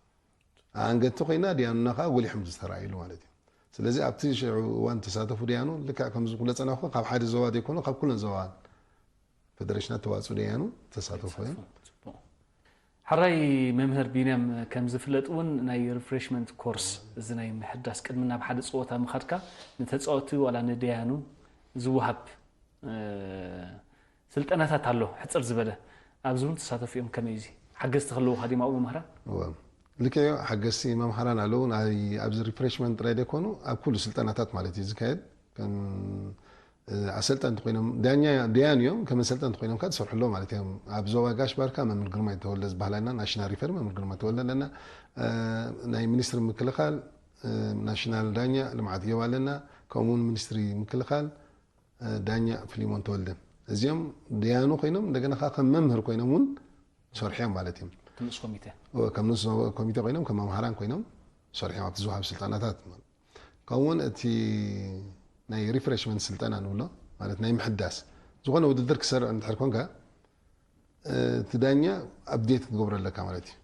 ኣንገድቲ ኮይና ድያኑና ከዓ ጎሊሖም ዝተረኣይሉ ማለት እዩ። ስለዚ ኣብቲ ሽዑ እዋን ተሳተፉ ድያኑ ልክዕ ከምዚ ኩለ ፀናኹ ካብ ሓደ ዞባ ዘይኮኑ ካብ ኩለን ዞባ ፈደሬሽናት ተዋፅኡ ድያኑ ተሳተፉ እዮም። ሕራይ መምህር ቢንያም ከም ዝፍለጥ እውን ናይ ሪፍሬሽመንት ኮርስ እዚ ናይ ምሕዳስ ቅድሚ ናብ ሓደ ፀወታ ምኻድካ ንተፃወቲ ዋላ ንደያኑ ዝወሃብ ስልጠናታት ኣሎ ሕፅር ዝበለ ኣብዚ እውን ተሳተፉ እዮም ከመይ እዚ ሓገዝቲ ከለውካ ዲማ ኣብኡ መምህራን እወ ልክዮ ሓገዝቲ መምሃራን ኣለዉ ናይ ኣብዚ ሪፍሬሽመንት ጥራይ ደይኮኑ ኣብ ኩሉ ስልጠናታት ማለት እዩ ዝካየድ ከም ኣሰልጠንቲ ኮይኖም ዳኛ ደያን እዮም ከም ኣሰልጠንቲ ኮይኖም ከ ዝሰርሑ ኣለዉ ማለት እዮም ኣብ ዞባ ጋሽ ባርካ መምህር ግርማይ ተወልደ ዝበሃል ኣለና ናሽናል ሪፈሪ መምህር ግርማይ ተወልደ ኣለና ናይ ሚኒስትሪ ምክልኻል ናሽናል ዳኛ ልምዓት ገባ ኣለና ከምኡ እውን ሚኒስትሪ ምክልኻል ዳኛ ፍሊሞን ተወልደ እዚኦም ደያኑ ኮይኖም እንደገና ከዓ ከም መምህር ኮይኖም እውን ሰርሑ እዮም ማለት እዮም። ንኡስ ኮሚቴ ከም ንኡስ ኮሚቴ ኮይኖም ከም መምሃራን ኮይኖም ሰርሑ እዮም ኣብቲ ዝወሃብ ስልጠናታት ማለት ከምኡ እውን እቲ ናይ ሪፍሬሽመንት ስልጠና ንብሎ ማለት ናይ ምሕዳስ ዝኾነ ውድድር ክሰርዕ እንድሕር ኮንካ እቲ ዳኛ ኣፕዴት ክትገብሮ ኣለካ ማለት እዩ።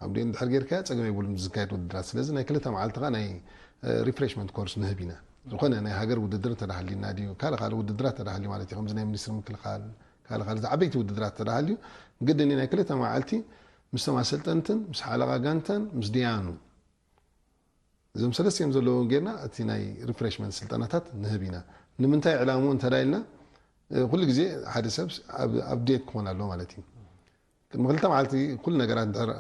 ኣብ ዲኡ እንድሕር ጌርካዮ ፀገም የብሉን ዝካየድ ውድድራት ስለዚ ናይ ክልተ መዓልቲ ከዓ ናይ ሪፍሬሽመንት ኮርስ ንህብ ኢና። ዝኾነ ናይ ሃገር ውድድር እንተዳሃልዩና ድዩ ካልእ ካልእ ውድድራት ተዳሃልዩ ማለት እዩ ከምዚ ናይ ሚኒስትሪ ምክልኻል ካልእ ካልእ ዓበይቲ ውድድራት ተዳሃልዩ ግድን ናይ ክልተ መዓልቲ ምስቶም ኣሰልጠንትን ምስ ሓለቓ ጋንታን ምስ ድያኑ እዞም ሰለስቲኦም ዘለዉ ጌርና እቲ ናይ ሪፍሬሽመንት ስልጠናታት ንህብ ኢና። ንምንታይ ዕላምኡ እንተዳ ኢልና ኩሉ ግዜ ሓደ ሰብ ኣብዴት ክኾን ኣለዎ ማለት እዩ። ቅድሚ ክልተ መዓልቲ ኩሉ ነገራት እንድሕር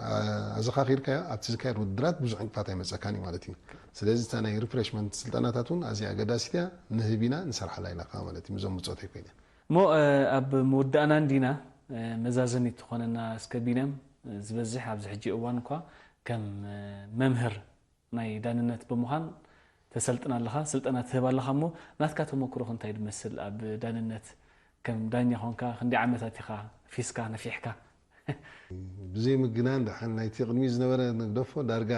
ኣዘኻኺርካዮ ኣብቲ ዝካየድ ውድድራት ብዙሕ ዕንቅፋት ኣይመፀካን እዩ ማለት እዩ። ስለዚ እታ ናይ ሪፍሬሽመንት ስልጠናታት እውን ኣዝያ ኣገዳሲት እያ ንህብ ኢና ንሰርሓላ ኢና ከዓ ማለት እዩ። ምዞም ብፆተይ ኮይነ እሞ ኣብ መወዳእና እንዲና መዛዘሚ ትኾነና እስከ ቢንያም ዝበዝሕ ኣብዚ ሕጂ እዋን እኳ ከም መምህር ናይ ዳንነት ብምዃን ተሰልጥን ኣለኻ፣ ስልጠና ትህብ ኣለኻ እሞ ናትካ ተመክሮኸ እንታይ ድመስል ኣብ ዳንነት ከም ዳኛ ኾንካ ክንደይ ዓመታት ኢኻ ፊስካ ነፊሕካ? ብዘይ ምግናን ደሓን ናይቲ ቅድሚኡ ዝነበረ ንግደፎ ዳርጋ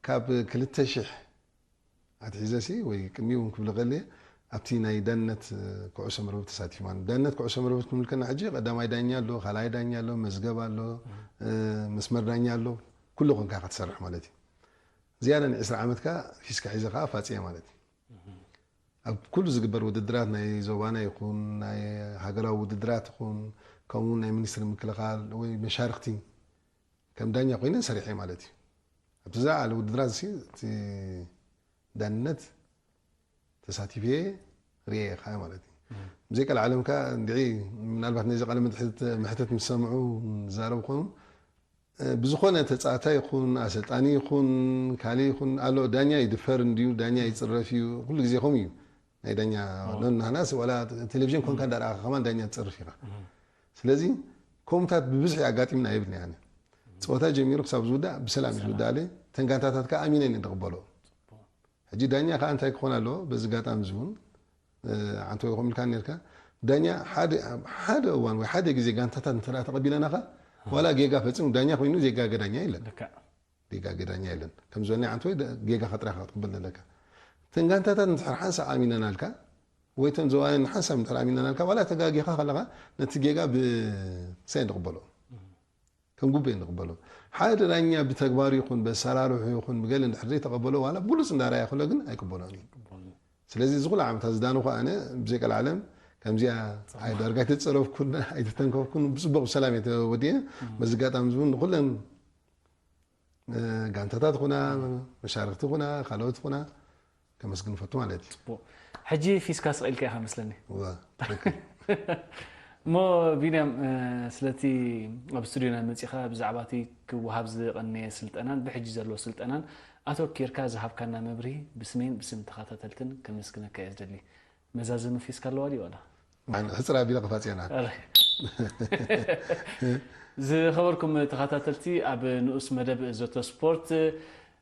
ካብ ክልተ ሽሕ ኣትሒዘሲ ወይ ቅድሚኡ እውን ክብለ ከልየ ኣብቲ ናይ ዳንነት ኩዕሶ መርበብ ተሳቲፉ ማለት ዳንነት ኩዕሶ መርበብ ክንብል ከና ሕጂ ቀዳማይ ዳኛ ኣሎ፣ ካልኣይ ዳኛ ኣሎ፣ መዝገብ ኣሎ፣ መስመር ዳኛ ኣሎ። ኩሉ ኮንካ ኢኻ ትሰርሕ ማለት እዩ። ዝያዳ ን20 ዓመትካ ፊስካ ሒዘ ከዓ ፋፅያ ማለት እዩ። ኣብ ኩሉ ዝግበር ውድድራት፣ ናይ ዞባና ይኹን ናይ ሃገራዊ ውድድራት ይኹን፣ ከምኡ ናይ ሚኒስትሪ ምክልኻል ወይ መሻርክቲ ከም ዳኛ ኮይነ ሰሪሐ ማለት እዩ። ኣብቲ ዝለዓለ ውድድራት እዚ እቲ ዳንነት ተሳቲፈ ርእየ ከዓ ማለት እዩ። ብዘይ ቀልዓለም ከዓ እንድዒ፣ ምናልባት ነዚ ቃለ መሕትት ምስ ሰምዑ ዝዛረቡ ኮኑ፣ ብዝኾነ ተጻዋታይ ይኹን ኣሰልጣኒ ይኹን ካልእ ይኹን ኣሎ፣ ዳኛ ይድፈር እንድዩ፣ ዳኛ ይጽረፍ እዩ፣ ኩሉ ግዜ ከምኡ እዩ። ናይ ዳኛ ኖን ናህናስ ዋላ ቴሌቪዥን ኮንካ እንዳረኣኻ ከማን ዳኛ ትጽርፍ ኢኻ። ስለዚ ከምኡታት ብብዝሒ ኣጋጢምና የብልና። ያነ ጸወታ ጀሚሩ ክሳብ ዝውዳእ ብሰላም እዩ ዝውዳእ። ተንጋንታታት ከዓ ኣሚነ እየ ዝቕበሎ። ሕጂ ዳኛ ከዓ እንታይ ክኾን ኣለዎ? በዚ ኣጋጣሚ እዚ እውን ዓንተ ወይ ከምልካ ነርካ፣ ዳኛ ሓደ እዋን ወይ ሓደ ግዜ ጋንታታት እንተ ተቐቢለናኻ፣ ዋላ ጌጋ ፈጺሙ ዳኛ ኮይኑ ዜጋገ ዳኛ የለን። ጌጋገ ዳኛ የለን። ከም ዝበልና ዓንተ ወይ ጌጋ ከጥራኻ ክትቅበል ዘለካ። እተን ጋንታታት እንድሕር ሓንሳብ ኣሚነናልካ ወይ እተን ዘዋየን ሓንሳብ እንድሕር ኣሚነናልካ፣ ዋላ ተጋጊኻ ከለኻ ነቲ ጌጋ ብሰይ ንቕበሎ፣ ከም ጉቡእ ንቕበሎ። ሓደ ዳኛ ብተግባሩ ይኹን ብኣሰራርሑ ይኹን ብገለ እንድሕር ዘይተቐበሎ፣ ዋላ ብሉጽ እንዳረኣየ ከሎ ግን ኣይቅበሎን እዩ። ስለዚ እዚ ኩሉ ዓመታት ዝዳንኹ ኣነ ብዘይ ቀልዓለም ከምዚኣ ኣይ ዳርጋ ኣይተጸረፍኩን ኣይተተንከፍኩን፣ ብጽቡቕ ብሰላም እየ ተወዲኤ። በዚ ኣጋጣሚ እዚ እውን ንኹለን ጋንታታት ኹና፣ መሻርክቲ ኹና፣ ካልኦት ኹና ከመስግን ፈቱ ማለት እዩ። ጽቡቕ። ሕጂ ፊስካ ስቕ ኢልካ ኢኻ መስለኒ። እዋ፣ ትክክል። እሞ ቢንያም፣ ስለቲ ኣብ ስቱዲዮና መጺኻ ብዛዕባ እቲ ክወሃብ ዝቐነየ ስልጠናን ብሕጂ ዘሎ ስልጠናን ኣተኪርካ ዝሃብካና መብርሂ ብስመይን ብስም ተኸታተልትን ከመስግነካ እየ ዝደሊ። መዛዘሚ ፊስካ ኣለዋ ድዩ ዋላ? ሕጽር ኣቢለ ክፋጽየና። ዝኸበርኩም ተኸታተልቲ፣ ኣብ ንኡስ መደብ ዘቶ ስፖርት፣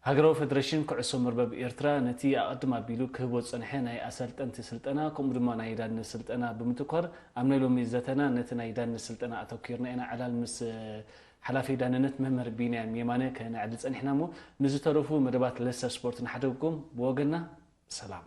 ሃገራዊ ፌደሬሽን ኩዕሶ መርበብ ኤርትራ ነቲ ኣቐድም ኣቢሉ ክህቦ ዝጸንሐ ናይ ኣሰልጠንቲ ስልጠና፣ ከምኡ ድማ ናይ ዳንነት ስልጠና ብምትኳር፣ ኣብ ናይ ሎሚ ዘተና ነቲ ናይ ዳንነት ስልጠና ኣተኪርና ኢና ዕላል ምስ ሓላፊ ዳንነት መምህር ቢንያም የማነ ከነዕልል ጸኒሕና እሞ፣ ንዝተረፉ መደባት ለሰ ስፖርት ንሓደግኩም። ብወገንና ሰላም።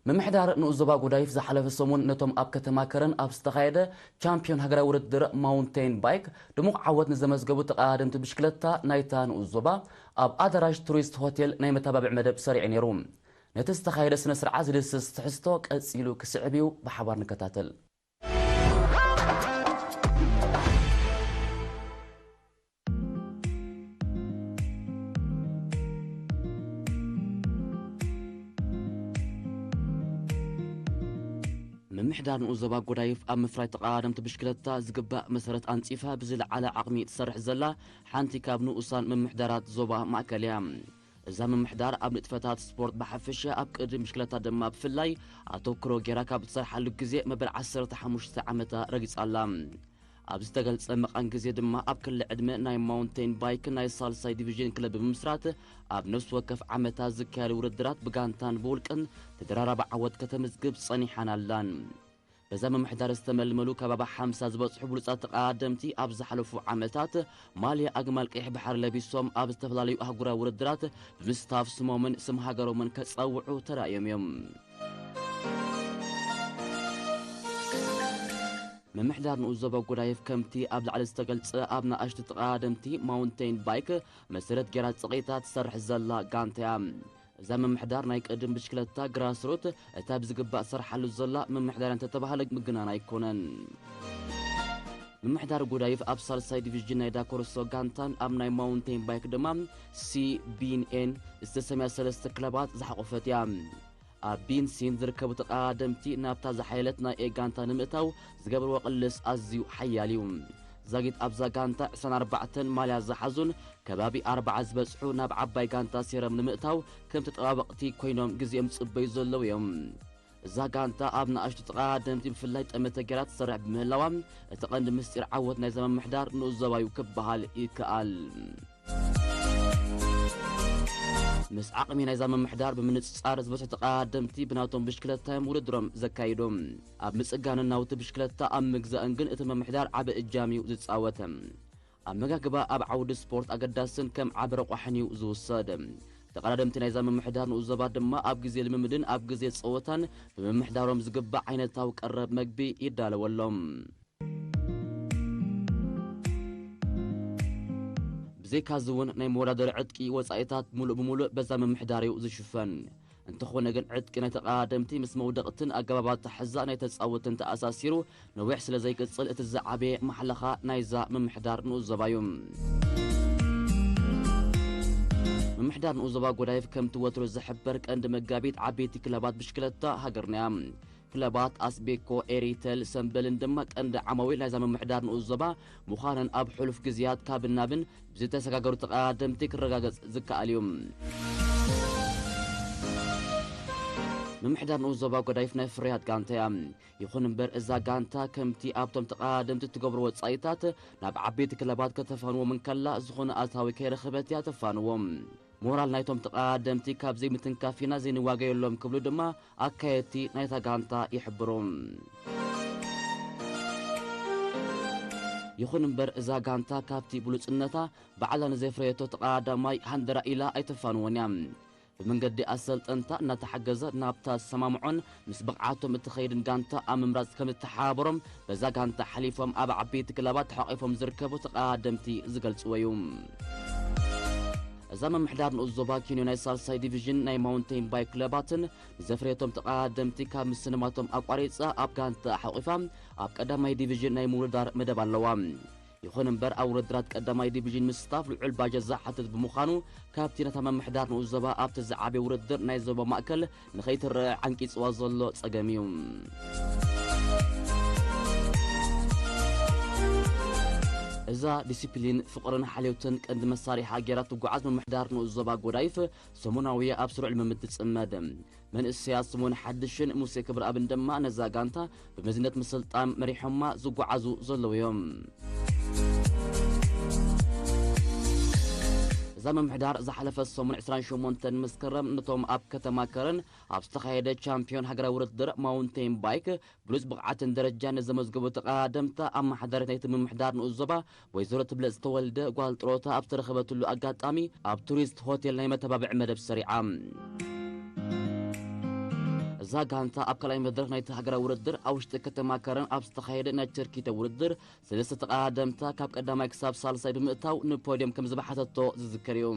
ምምሕዳር ንኡስ ዞባ ጎዳይፍ ዝሓለፈ ሰሙን ነቶም ኣብ ከተማ ከረን ኣብ ዝተኻየደ ቻምፒዮን ሃገራዊ ውድድር ማውንቴን ባይክ ድሙቕ ዓወት ንዘመዝገቡ ተቐዳደምቲ ብሽክለታ ናይታ ንኡስ ዞባ ኣብ ኣዳራሽ ቱሪስት ሆቴል ናይ መተባብዒ መደብ ሰሪዑ ነይሩ። ነቲ ዝተኻየደ ስነ ስርዓት ዝድስስ ትሕዝቶ ቀጺሉ ክስዕብ እዩ፣ ብሓባር ንከታተል። ምምሕዳር ንኡስ ዞባ ጎዳይፍ ኣብ ምፍራይ ተቐዳደምቲ ብሽክለታ ዝግባእ መሰረት ኣንጺፋ ብዝለዓለ ዓቕሚ ትሰርሕ ዘላ ሓንቲ ካብ ንኡሳን ምምሕዳራት ዞባ ማእከል እያ። እዛ ምምሕዳር ኣብ ንጥፈታት ስፖርት ብሓፈሻ ኣብ ቅድድም ብሽክለታ ድማ ብፍላይ ኣተኩሮ ጌራ ካብ እትሰርሓሉ ግዜ መበል ዓሰርተ ሓሙሽተ ዓመታ ረጊጻ ኣላ። ኣብ ዝተገልጸ መቓን ግዜ ድማ ኣብ ክሊ ዕድመ ናይ ማውንቴን ባይክ ናይ ሳልሳይ ዲቪዥን ክለብ ብምምስራት ኣብ ነፍሲ ወከፍ ዓመታት ዝካየዱ ውድድራት ብጋንታን ብውልቅን ተደራራቢ ዓወት ከተምዝግብ ጸኒሓን ኣላን። በዛ ምምሕዳር ዝተመልመሉ ከባቢ ሓምሳ ዝበጽሑ ብሉጻት ተቐዳደምቲ ኣብ ዝሓለፉ ዓመታት ማልያ ኣግማል ቀይሕ ባሕሪ ለቢሶም ኣብ ዝተፈላለዩ ኣህጉራዊ ውድድራት ብምስታፍ ስሞምን ስም ሃገሮምን ከጸውዑ ተራእዮም እዮም። ምምሕዳር ንኡስ ዞባ ጎዳይፍ ከምቲ ኣብ ላዕሊ ዝተገልጸ ኣብ ንኣሽቱ ተቐዳደምቲ ማውንቴን ባይክ መሰረት ጌራ ጸቒጣ ትሰርሕ ዘላ ጋንታ እያ። እዛ ምምሕዳር ናይ ቅድም ብሽክለታ ግራስሩት እታ ብዝግባእ ትሰርሓሉ ዘላ ምምሕዳር እንተተባህለ ምግናን ኣይኮነን። ምምሕዳር ጎዳይፍ ኣብ ሳልሳይ ዲቪዥን ናይ ዳኮርሶ ጋንታን ኣብ ናይ ማውንቴን ባይክ ድማ ሲ ቢን ኤን ዝተሰምያ ሰለስተ ክለባት ዝሓቆፈት እያ። ኣብ ቢን ሲን ዝርከቡ ተቐዳደምቲ ናብታ ዝሓየለት ናይ ኤ ጋንታ ንምእታው ዝገብርዎ ቅልስ ኣዝዩ ሓያል እዩ። ዛጊት ኣብዛ ጋንታ ዕስራን ኣርባዕተን ማልያ ዝሓዙን ከባቢ ኣርብዓ ዝበጽሑ ናብ ዓባይ ጋንታ ሴረም ንምእታው ከም ተጠባበቕቲ ኮይኖም ግዜኦም ዝጽበዩ ዘለዉ እዮም። እዛ ጋንታ ኣብ ንኣሽቱ ተቐዳደምቲ ብፍላይ ጠመተ ጌራ ትሰርሕ ብምህላዋ፣ እቲ ቀንዲ ምስጢር ዓወት ናይዛ ምምሕዳር ንኡስ ዞባ እዩ ክበሃል ይከኣል። ምስ ዓቕሚ ናይዛ ምምሕዳር ብምንጽጻር ዝበዝሑ ተቐዳደምቲ ብናቶም ብሽክለታ እዮም ውድድሮም ዘካይዱ። ኣብ ምጽጋንን ናውቲ ብሽክለታ ኣብ ምግዛእን ግን እቲ ምምሕዳር ዓቢ እጃም እዩ ዝጻወት። ኣመጋግባ ኣብ ዓውዲ ስፖርት ኣገዳስን ከም ዓቢ ረቋሕን እዩ ዝውሰድ። ተቐዳደምቲ ናይዛ ምምሕዳር ንኡስ ዞባ ድማ ኣብ ግዜ ልምምድን ኣብ ግዜ ጸወታን ብምምሕዳሮም ዝግባእ ዓይነታዊ ቀረብ መግቢ ይዳለወሎም። ብዘይካዚ እውን ናይ መወዳደሪ ዕጥቂ ወጻኢታት ምሉእ ብምሉእ በዛ ምምሕዳር እዩ ዝሽፈን። እንተኾነ ግን ዕጥቂ ናይ ተቐዳደምቲ ምስ መውደቕትን ኣገባብ ኣተሓሕዛ ናይ ተጻወትን ተኣሳሲሩ ነዊሕ ስለ ዘይቅጽል እቲ ዝዓበየ ማሕለኻ ናይዛ ምምሕዳር ንኡስ ዞባ እዩ። ምምሕዳር ንኡስ ዞባ ጎዳይፍ ከምቲ ወትሩ ዝሕበር ቀንዲ መጋቢት ዓበይቲ ክለባት ብሽክለታ ሃገርና እያ። ክለባት ኣስቤኮ፣ ኤሪተል፣ ሰምበልን ድማ ቀንዲ ዓማዊል ናይዛ ምምሕዳር ንኡስ ዞባ ምዃነን ኣብ ሕሉፍ ግዜያት ካብን ናብን ብዝተሰጋገሩ ተቐዳደምቲ ክረጋገጽ ዝከኣል እዩ። ምምሕዳር ንኡስ ዞባ ጎዳይፍ ናይ ፍርያት ጋንታ እያ። ይኹን እምበር እዛ ጋንታ ከምቲ ኣብቶም ተቐዳደምቲ እትገብሮ ወጻኢታት ናብ ዓበይቲ ክለባት ከተፋንዎም እንከላ ዝኾነ ኣታዊ ከይረኸበት እያ ተፋንዎም። ሞራል ናይቶም ተቐዳደምቲ ካብ ዘይምትንካፍ ኢና ዘይንዋገየሎም ክብሉ ድማ ኣካየድቲ ናይታ ጋንታ ይሕብሩ። ይኹን እምበር እዛ ጋንታ ካብቲ ብሉጽነታ ባዕላ ንዘፍረየቶ ተቐዳዳማይ ሃንደራ ኢላ ኣይተፋንዎን እያ። ብመንገዲ ኣሰልጠንታ እናተሓገዘ ናብታ ዝሰማምዖን ምስ ብቕዓቶም እትኸይድን ጋንታ ኣብ ምምራጽ ከም እተሓባበሮም በዛ ጋንታ ሓሊፎም ኣብ ዓበይቲ ክለባት ተሓቒፎም ዝርከቡ ተቐዳደምቲ ዝገልጽዎ እዩ። እዛ ምምሕዳር ንኡስ ዞባ ኬንዮ ናይ ሳልሳይ ዲቪዥን ናይ ማውንቴን ባይክ ክለባትን ንዘፍረየቶም ተቐዳደምቲ ካብ ምስንማቶም ኣቋሪጻ ኣብ ጋንታ ሓቒፋ ኣብ ቀዳማይ ዲቪዥን ናይ ምውድዳር መደብ ኣለዋ። ይኹን እምበር ኣብ ውድድራት ቀዳማይ ዲቪዥን ምስታፍ ልዑል ባጀት ዝሓትት ብምዃኑ ካብቲ ነታ ምምሕዳር ንኡስ ዞባ ኣብቲ ዝዓበየ ውድድር ናይ ዞባ ማእከል ንኸይትረአ ዓንቂጽዋ ዘሎ ጸገም እዩ። እዛ ዲሲፕሊን፣ ፍቕርን ሓልዮትን ቀንዲ መሳርሒ ሃገራት ትጓዓዝ ምምሕዳር ንኡስ ዞባ ጎዳይፍ ሰሙናዊ ኣብ ስሩዕ ልምምድ ትጽመድ። መንእሰያት ስምኦን ሓድሽን ሙሴ ክብረኣብን ድማ ነዛ ጋንታ ብመዝነት ምስልጣን መሪሖማ ዝጓዓዙ ዘለዉ እዮም። እዛ ምምሕዳር ዝሓለፈ ሰሙን ዕስራን ሸሞንተን መስከረም ነቶም ኣብ ከተማ ከረን ኣብ ዝተኻየደ ቻምፒዮን ሃገራዊ ውድድር ማውንቴን ባይክ ብሉጽ ብቕዓትን ደረጃን ንዘመዝገቡ ተቐዳደምታ ኣመሓዳሪት ናይቲ ምምሕዳር ንኡስ ዞባ ወይዘሮ ትብለጽ ተወልደ ጓል ጥሮታ ኣብ ዝተረኸበትሉ ኣጋጣሚ ኣብ ቱሪስት ሆቴል ናይ መተባብዒ መደብ ሰሪዓ። እዛ ጋንታ ኣብ ካልኣይ መድረኽ ናይቲ ሃገራዊ ውድድር ኣብ ውሽጢ ከተማ ከረን ኣብ ዝተኻየደ ናይ ቸርኪተ ውድድር ሰለስተ ተቐዳደምታ ካብ ቀዳማይ ክሳብ ሳልሳይ ብምእታው ንፖድዮም ከም ዝበሓተቶ ዝዝከር እዩ።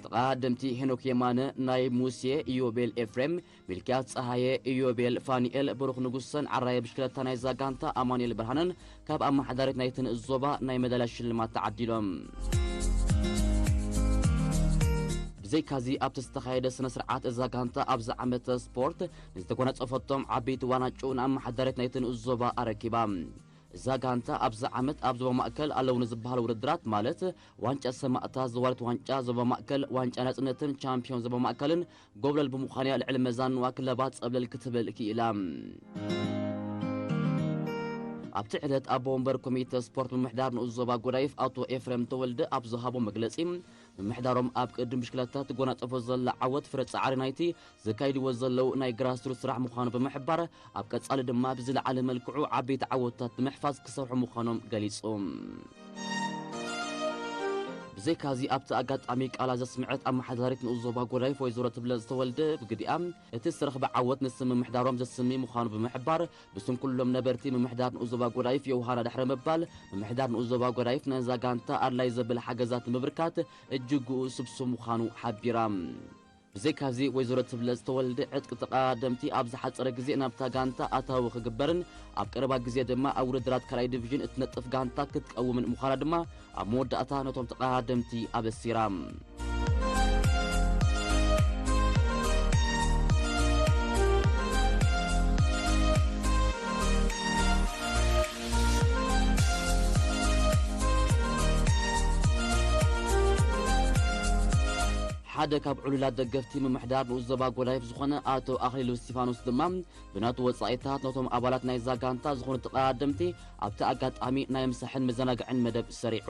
ተቐዳደምቲ ሄኖክ የማነ፣ ናይ ሙሴ፣ ኢዮቤል ኤፍሬም፣ ሚልክያስ ጸሃየ፣ ኢዮቤል ፋኒኤል፣ ብሩኽ ንጉሰን ዓራየ ብሽክለታ ናይዛ ጋንታ ኣማኑኤል ብርሃነን ካብ ኣመሓዳሪት ናይቲ ንኡስ ዞባ ናይ መዳልያ ሽልማት ተዓዲሎም። ብዘይካዚ ኣብቲ ዝተኻየደ ስነ ስርዓት እዛ ጋንታ ኣብዚ ዓመተ ስፖርት ንዝተጎናጸፈቶም ዓበይቲ ዋንጫ ንኣመሓዳሪት ናይቲ ንኡስ ዞባ ኣረኪባ። እዛ ጋንታ ኣብዚ ዓመት ኣብ ዞባ ማእከል ኣለዉ ንዝበሃሉ ውድድራት ማለት ዋንጫ ሰማእታት፣ ዘዋሪት ዋንጫ ዞባ ማእከል፣ ዋንጫ ናጽነትን ቻምፒዮን ዞባ ማእከልን ጎብለል ብምዃን እያ ልዕሊ መዛንዋ ክለባት ጸብለል ክትብል ክኢላ። ኣብቲ ዕለት ኣቦ ወንበር ኮሚተ ስፖርት ምምሕዳር ንኡስ ዞባ ጎዳይፍ ኣቶ ኤፍሬም ተወልደ ኣብ ዝሃቦ መግለጺ፣ ምምሕዳሮም ኣብ ቅድም ብሽክለታ ትጎናጸፎ ዘላ ዓወት ፍረ ጻዕሪ ናይቲ ዘካይድዎ ዘለዉ ናይ ግራስሩት ስራሕ ምዃኑ ብምሕባር፣ ኣብ ቀጻሊ ድማ ብዝለዓለ መልክዑ ዓበይቲ ዓወታት ንምሕፋዝ ክሰርሑ ምዃኖም ገሊጹ። ብዘይካዚ ኣብቲ ኣጋጣሚ ቃላ ዘስምዐት ኣመሓዳሪት ንኡስ ዞባ ጎዳይፍ ወይዘሮ ትብለ ዝተወልደ ብግዲኣ፣ እቲ ዝተረኽበ ዓወት ንስም ምምሕዳሮም ዘስሚ ምዃኑ ብምሕባር፣ ብስም ኩሎም ነበርቲ ምምሕዳር ንኡስ ዞባ ጎዳይፍ የውሃና ድሕሪ ምባል፣ ምምሕዳር ንኡስ ዞባ ጎዳይፍ ነዛ ጋንታ ኣድላይ ዘብል ሓገዛት ንምብርካት እጅግኡ ስብሱብ ምዃኑ ሓቢራ። ብዘይካዚ ወይዘሮ ትብለ ዝተወልደ ዕጥቂ ተቐዳደምቲ ኣብ ዝሓጸረ ግዜ ናብታ ጋንታ ኣታዊ ክግበርን ኣብ ቀረባ ግዜ ድማ ኣብ ውድድራት ካልኣይ ዲቪዥን እትነጥፍ ጋንታ ክትቀውምን ምዃና ድማ ኣብ መወዳእታ ነቶም ተቐዳደምቲ ኣበሲራ። ሓደ ካብ ዕሉላት ደገፍቲ ምምሕዳር ንኡስ ዞባ ጎዳይፍ ዝኾነ ኣቶ ኣኽሊሉ እስቲፋኖስ ድማ ብናቱ ወጻኢታት ነቶም ኣባላት ናይዛ ጋንታ ዝኾኑ ተቐዳደምቲ ኣብቲ ኣጋጣሚ ናይ ምሳሕን መዘናግዕን መደብ ሰሪዑ።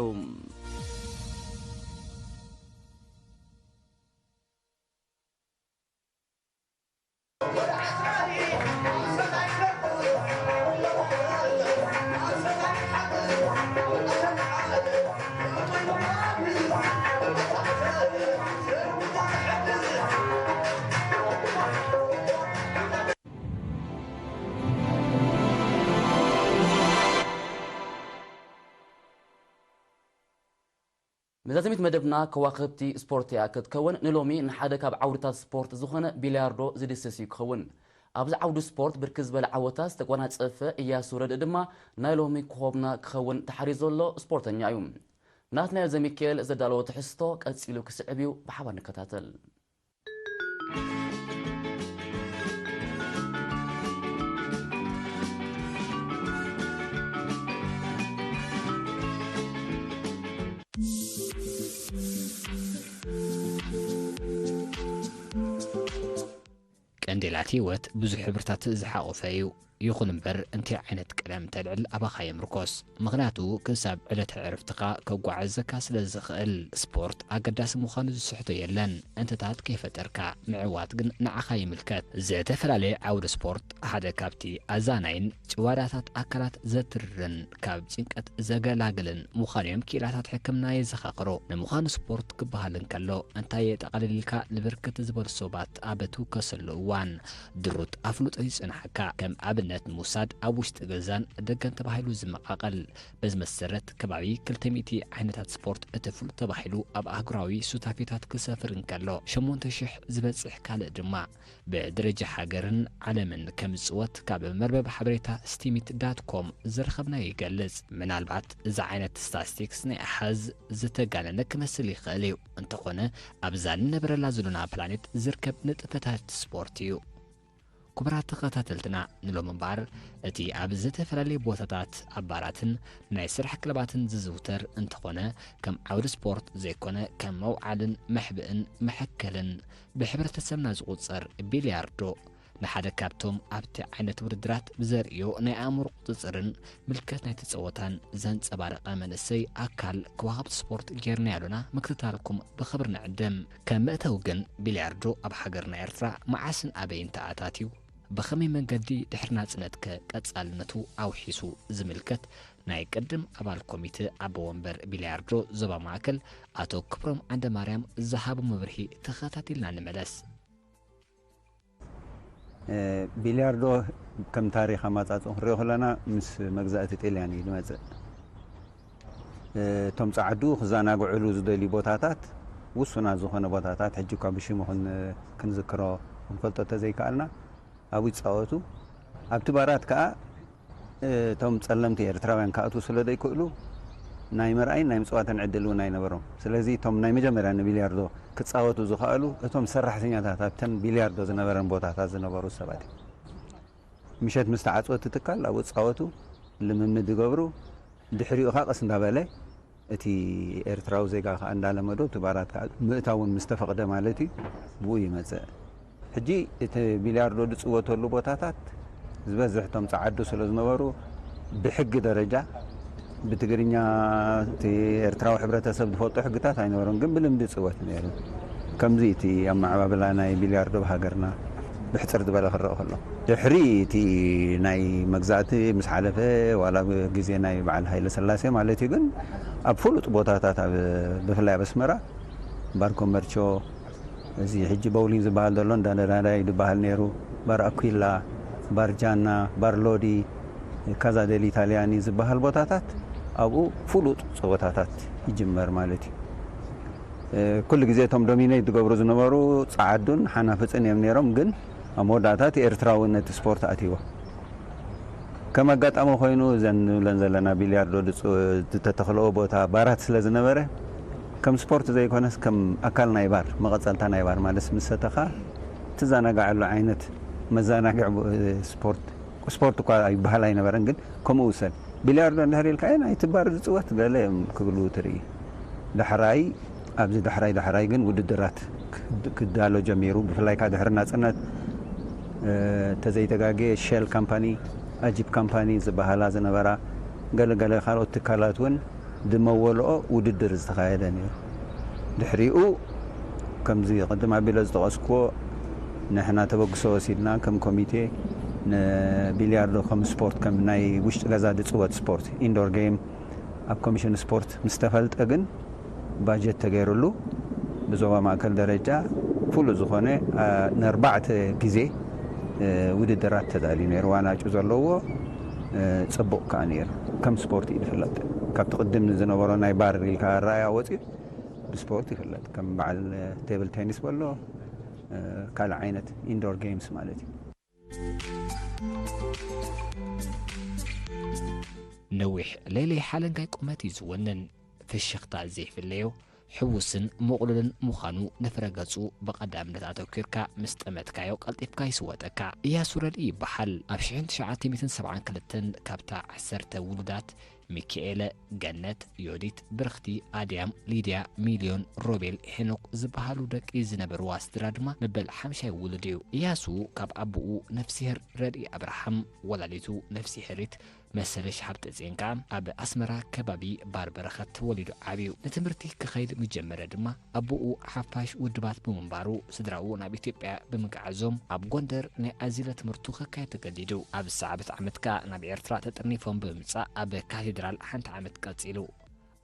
መዛዘሚት መደብና ከዋኽብቲ ስፖርት እያ ክትከውን። ንሎሚ ንሓደ ካብ ዓውድታት ስፖርት ዝኾነ ቢልያርዶ ዝድስስ እዩ ክኸውን። ኣብዚ ዓውዲ ስፖርት ብርክት ዝበለ ዓወታት ዝተጎናጸፈ እያሱ ረድእ ድማ ናይ ሎሚ ኮኾብና ክኸውን ተሓርዩ ዘሎ ስፖርተኛ እዩ። ናትናኤል ዘሚካኤል ዘዳለዎ ትሕዝቶ ቀጺሉ ክስዕብ እዩ፣ ብሓባር ንከታተል። ቀንዴላት ህይወት ብዙሕ ሕብርታት ዝሓቖፈ እዩ። ይኹን እምበር፣ እንታይ ዓይነት ቀለም ተልዕል ኣባኻ የምርኮስ። ምኽንያቱ፣ ክሳብ ዕለተ ዕርፍትኻ ከጓዕዘካ ስለ ዝኽእል፣ ስፖርት ኣገዳሲ ምዃኑ ዝስሕቶ የለን። እንተታት ከይፈጠርካ፣ ምዕዋት ግን ንዓኻ ይምልከት። ዝተፈላለየ ዓውዲ ስፖርት ሓደ ካብቲ ኣዛናይን ጭዋዳታት ኣካላት ዘትርርን ካብ ጭንቀት ዘገላግልን ምዃኑ እዮም ክኢላታት ሕክምና የዘኻኽሩ። ንምዃኑ ስፖርት ክበሃል እንከሎ እንታይ የጠቓልል ኢልካ ንብርክት ዝበሉ ሰባት ኣብ ትውከሰሉ እዋን ድሩት ኣፍልጦ ይጽንሓካ። ከም ኣብነት ንምውሳድ ኣብ ውሽጢ ገዛን ደገን ተባሂሉ ዝመቓቐል። በዚ መሰረት ከባቢ ክልተ ሚእቲ ዓይነታት ስፖርት እቲ ፍሉጥ ተባሂሉ ኣብ ኣህጉራዊ ሱታፌታት ክሰፍር እንከሎ ሸሞንተ ሽሕ ዝበጽሕ ካልእ ድማ ብደረጃ ሃገርን ዓለምን ከም ዝጽወት ካብ መርበብ ሓበሬታ ስቲሚት ዳት ኮም ዝረኸብናዮ ይገልጽ። ምናልባት እዚ ዓይነት ስታስቲክስ ናይ ኣሃዝ ዝተጋነነ ክመስል ይኽእል እዩ። እንተኾነ ኣብዛ ንነብረላ ዘለና ፕላኔት ዝርከብ ንጥፈታት ስፖርት እዩ። ክቡራት ተኸታተልትና፣ ንሎም እምበኣር እቲ ኣብ ዝተፈላለዩ ቦታታት ኣብ ባራትን ናይ ስራሕ ክለባትን ዝዝውተር እንተኾነ፣ ከም ዓውዲ ስፖርት ዘይኮነ፣ ከም መውዓልን መሕብእን መሐከልን ብሕብረተሰብና ዝቑጸር ቢልያርዶ ንሓደ ካብቶም ኣብቲ ዓይነት ውድድራት ብዘርእዮ ናይ ኣእምሮ ቁጽጽርን ምልከት ናይቲ ጸወታን ዘንጸባረቐ መንእሰይ ኣካል ከዋኽብቲ ስፖርት ጌርና ያሉና ምክትታልኩም ብኽብሪ ንዕድም። ከም መእተዊ ግን ቢልያርዶ ኣብ ሃገርና ኤርትራ መዓስን ኣበይን ተኣታትዩ? ብኸመይ መንገዲ ድሕሪ ናጽነትከ ቀጻልነቱ ኣውሒሱ ዝምልከት ናይ ቅድም ኣባል ኮሚተ ኣቦ ወንበር ቢልያርዶ ዞባ ማእከል ኣቶ ክብሮም ዓንደማርያም ዝሃቦ መብርሂ ተኸታቲልና ንመለስ። እ፣ ቢልያርዶ ከም ታሪኽ ኣመጻጽኡ ክንሪኦ ከለና ምስ መግዛእቲ ጥልያን እዩ ዝመጽእ። እ፣ እቶም ጸዓዱ ክዘናግዕሉ ዝደልዩ ቦታታት፣ ውሱናት ዝኾነ ቦታታት፣ ሕጂ እኳ ብሽሙ ክን-፣ ክንዝክሮ ክንፈልጦ እንተዘይከኣልና፣ ኣብኡ ይጻወቱ። ኣብቲ ባራት ከኣ እቶም ጸለምቲ ኤርትራውያን ክኣትዉ ስለ ዘይክእሉ፣ ናይ ምርኣይን ናይ ምጽዋትን ዕድል እውን ኣይነበሮም። ስለዚ እቶም ናይ መጀመርያ ንቢልያርዶ ክጻወቱ ዝኸኣሉ፣ እቶም ሰራሕተኛታት ኣብተን ቢልያርዶ ዝነበረን ቦታታት ዝነበሩ ሰባት እዮም። ምሸት ምስ ተዓጽወ እቲ ትካል ኣብኡ ዝጻወቱ፣ ልምምድ ይገብሩ። ድሕሪኡ ኸኣ ቀስ እንዳበለ እቲ ኤርትራዊ ዜጋ ከኣ እንዳለመዶ፣ እቲ ባራት ከኣ ምእታውን ምስ ተፈቕደ ማለት እዩ፣ ብኡ ይመጽእ። ሕጂ እቲ ቢልያርዶ ዝጽወተሉ ቦታታት ዝበዝሕ እቶም ጸዓዱ ስለ ዝነበሩ፣ ብሕጊ ደረጃ ብትግርኛ እቲ ኤርትራዊ ሕብረተሰብ ዝፈልጦ ሕግታት ኣይነበሮን፣ ግን ብልምዲ ይጽወት ነይሩ። ከምዚ እቲ ኣመዓባብላ ናይ ቢልያርዶ ኣብ ሃገርና ብሕጽር ዝበለ ክረአ ከሎ፣ ድሕሪ እቲ ናይ መግዛእቲ ምስ ሓለፈ፣ ዋላ ኣብ ግዜ ናይ በዓል ሃይለ ስላሴ ማለት እዩ፣ ግን ኣብ ፍሉጥ ቦታታት፣ ኣብ፣ ብፍላይ ኣብ ኣስመራ፣ ባር ኮመርቾ፣ እዚ ሕጂ ቦውሊን ዝበሃል ዘሎ እንዳ ነዳዳይ ዝበሃል ነይሩ፣ ባር ኣኩላ፣ ባር ጃና፣ ባር ሎዲ፣ ካዛ ዴል ኢታልያኒ ዝበሃል ቦታታት፣ ኣብኡ ፍሉጥ ጸወታታት ይጅመር ማለት እዩ። እ፣ ኩሉ ግዜ እቶም ዶሚኔት ዝገብሩ ዝነበሩ ጸዓዱን ሓናፍጽን እዮም ነይሮም፣ ግን ኣብ መወዳእታ እቲ ኤርትራዊ ነቲ ስፖርት ኣትይዎ። ከም ኣጋጣሚ ኮይኑ፣ እዘን ንብለን ዘለና ቢልያርዶ ዝጽ-፣ ዝተተኽለኦ ቦታ ባራት ስለ ዝነበረ፣ ከም ስፖርት ዘይኮነስ፣ ከም ኣካል ናይ ባር፣ መቐጸልታ ናይ ባር ማለት፣ ምስ ሰተኻ ትዘናጋዐሉ ዓይነት መዘናግዒ ቦ-፣ ስፖርት፣ ስፖርት እኳ ይበሃል ኣይነበረን፣ ግን ከምኡ ውሰድ። ቢልያርዶ እንድሕር ኢልካዮ፣ ናይቲ ባር ዝጽወት ገለ እዮም ክብሉ ትርኢ። ዳሕራይ፣ ኣብዚ ዳሕራይ ዳሕራይ ግን ውድድራት ክድ-፣ ክዳሎ ጀሚሩ። ብፍላይ ከኣ ድሕሪ ናጽነት፣ እ፣ ተዘይተጋግየ፣ ሸል ካምፓኒ፣ ኣጂፕ ካምፓኒ ዝበሃላ ዝነበራ፣ ገለ ገለ ካልኦት ትካላት እውን ዝመወልኦ ውድድር ዝተኻየደ ነይሩ። ድሕሪኡ፣ ከምዚ ቅድም ኣቢለ ዝጠቐስክዎ፣ ንሕና ተበግሶ ወሲድና፣ ከም ኮሚቴ፣ ንቢልያርዶ ከም ስፖርት፣ ከም ናይ ውሽጢ ገዛ ዝጽወት ስፖርት፣ ኢንዶር ጌም፣ ኣብ ኮሚሽን ስፖርት ምስ ተፈልጠ ግን፣ ባጀት ተገይሩሉ፣ ብዞባ ማእከል ደረጃ ፍሉጥ ዝኾነ፣ ኣ፣ ንኣርባዕተ ግዜ፣ እ፣ ውድድራት ተዳልዩ ነይሩ። ዋናጩ ዘለዎ፣ እ፣ ጽቡቕ ከኣ ነይሩ። ከም ስፖርት እዩ ዝፍለጥ። ካብቲ ቅድም ዝነበሮ ናይ ባር ኢልካ ኣረኣእያ ወጺኡ፣ ብስፖርት ይፍለጥ፣ ከም በዓል ቴብል ቴኒስ በሎ፣ ካልእ ዓይነት ኢንዶር ጌምስ ማለት እዩ። ነዊሕ ለይለይ ሓለንጋይ ቁመት እዩ ዝወንን። ፍሽኽታ ዘይፍለዮ፣ ሕዉስን ምቕሉልን ምዃኑ፣ ንፍረ ገጹ ብቐዳምነት ኣተኲርካ ምስ ጠመትካዮ ቀልጢፍካ ይስወጠካ። እያሱ ረድኢ ይበሃል። ኣብ ሽሕን ትሽዓተ ሚእትን ሰብዓን ክልተን ካብታ ዓሰርተ ውሉዳት ሚኪኤለ፣ ገነት፣ ዮዲት፣ ብርኽቲ፣ ኣድያም፣ ሊድያ፣ ሚልዮን፣ ሮቤል፣ ሄኖክ ዝበሃሉ ደቂ ዝነበርዋ ስድራ ድማ መበል ሓምሻይ ውሉድ እዩ። እያሱ ካብ ኣቦኡ ነፍስሄር ረድኢ ኣብርሃም፣ ወላዲቱ ነፍስሄሪት መሰለሽ ሃብተጽዮን ከኣ ኣብ ኣስመራ ከባቢ ባር በረኸት ተወሊዱ ዓብዩ። ንትምህርቲ ክኸይድ ምጀመረ ድማ ኣቦኡ ሓፋሽ ውድባት ብምንባሩ ስድራኡ ናብ ኢትዮጵያ ብምግዓዞም ኣብ ጎንደር ናይ ኣዚለ ትምህርቱ ከካየድ ተገዲዱ። ኣብ ዝሰዓበት ዓመት ከኣ ናብ ኤርትራ ተጠርኒፎም ብምምጻእ ኣብ ካቴድራል ሓንቲ ዓመት ቀጺሉ።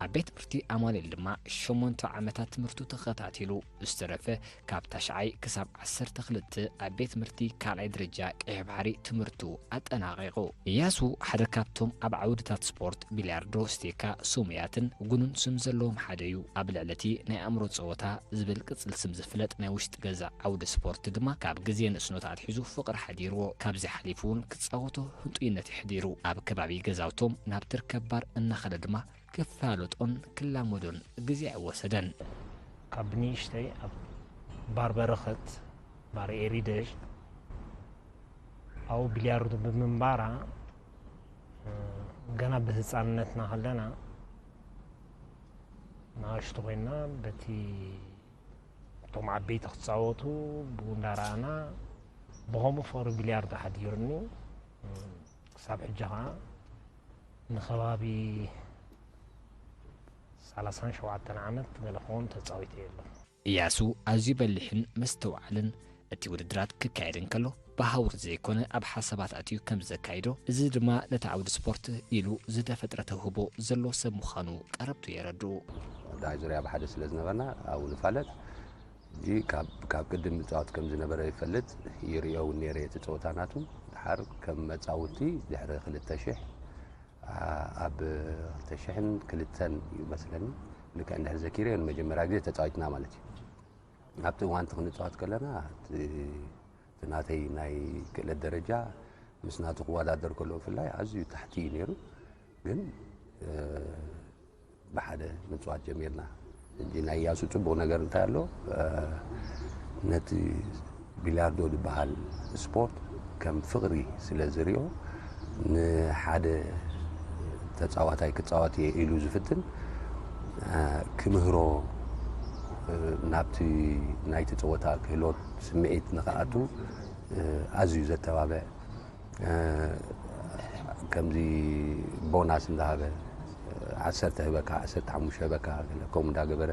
ኣብ ቤት ትምህርቲ ኣማኑኤል ድማ ሸሞንተ ዓመታት ትምህርቱ ተኸታቲሉ። ዝተረፈ ካብ ታሽዓይ ክሳብ ዓሰርተ ክልተ ኣብ ቤት ትምህርቲ ካልኣይ ደረጃ ቀይሕ ባሕሪ ትምህርቱ ኣጠናቒቑ። እያሱ ሓደ ካብቶም ኣብ ዓውድታት ስፖርት ቢልያርዶ፣ ስቴካ፣ ስሙያትን ጉኑን ስም ዘለዎም ሓደ እዩ። ኣብ ልዕሊ እቲ ናይ ኣእምሮ ጸወታ ዝብል ቅጽል ስም ዝፍለጥ ናይ ውሽጢ ገዛ ዓውዲ ስፖርት ድማ ካብ ግዜ ንእስነቱ ኣትሒዙ ፍቕሪ ሓዲርዎ። ካብዚ ሓሊፉ እውን ክጻወቶ ህንጡይነት የሕዲሩ። ኣብ ከባቢ ገዛውቶም ናብ ትርከብ ባር እናኸደ ድማ ክፋለጦን ክላመዶን ግዜ ኣይወሰደን። ካብ ብንእሽተይ ኣብ ባር በረኸት፣ ባር ኤሪደሽ፣ ኣብኡ ቢልያርዶ ብምንባራ፣ ገና ብህፃንነትና ከለና ንኣሽቱ ኮይና በቲ እቶም ዓበይቲ ክፃወቱ ብኡ እንዳረኣና ብኸምኡ ፍቕሪ ቢልያርዶ ሓዲሩኒ። ክሳብ ሕጂ ከዓ ንከባቢ ሰላሳን ሸውዓተን ዓመት ገለ ክኸውን ተፃዊተ የለን። እያሱ ኣዝዩ በሊሕን መስተውዓልን፣ እቲ ውድድራት ክካየድ እንከሎ ብሃውር ዘይኮነ ኣብ ሓሳባት ኣትዩ ከም ዘካይዶ፣ እዚ ድማ ነቲ ዓውዲ ስፖርት ኢሉ ዝተፈጥረ ተውህቦ ዘለዎ ሰብ ምዃኑ ቀረብቱ የረድኡ። ዳይ ዙርያ ብሓደ ስለ ዝነበርና ኣብኡ ንፋለጥ። ሕጂ ካብ ቅድም ምፅዋት ከም ዝነበረ ይፈልጥ፣ ይርእዮ እውን ነይረ እቲ ፀወታ ናቱ። ድሓር ከም መፃውቲ ድሕሪ ክልተ ሽሕ ኣብ ክልተ ሽሕን ክልተን እዩ መስለኒ፣ ልክዕ እንድሕር ዘኪረዮ ንመጀመርያ ግዜ ተፃዊትና ማለት እዩ። ኣብቲ እዋን እቲ ክንፃወት ከለና እቲ ናተይ ናይ ክእለት ደረጃ ምስ ናቱ ክወዳደር ከሎ ብፍላይ ኣዝዩ ታሕቲ እዩ ነይሩ። ግን ብሓደ ምፅዋት ጀሚርና። ሕጂ ናይ እያሱ ፅቡቕ ነገር እንታይ ኣሎ? ነቲ ቢልያርዶ ዝበሃል ስፖርት ከም ፍቕሪ ስለ ዝሪኦ፣ ንሓደ ተፃዋታይ ክፃወት እየ ኢሉ ዝፍትን ክምህሮ፣ ናብቲ ናይቲ ፀወታ ክህሎት ስምዒት ንክኣቱ ኣዝዩ ዘተባብዕ፣ ከምዚ ቦናስ እንዳሃበ፣ ዓሰርተ ህበካ፣ ዓሰርተ ሓሙሽተ ህበካ፣ ከምኡ እንዳገበረ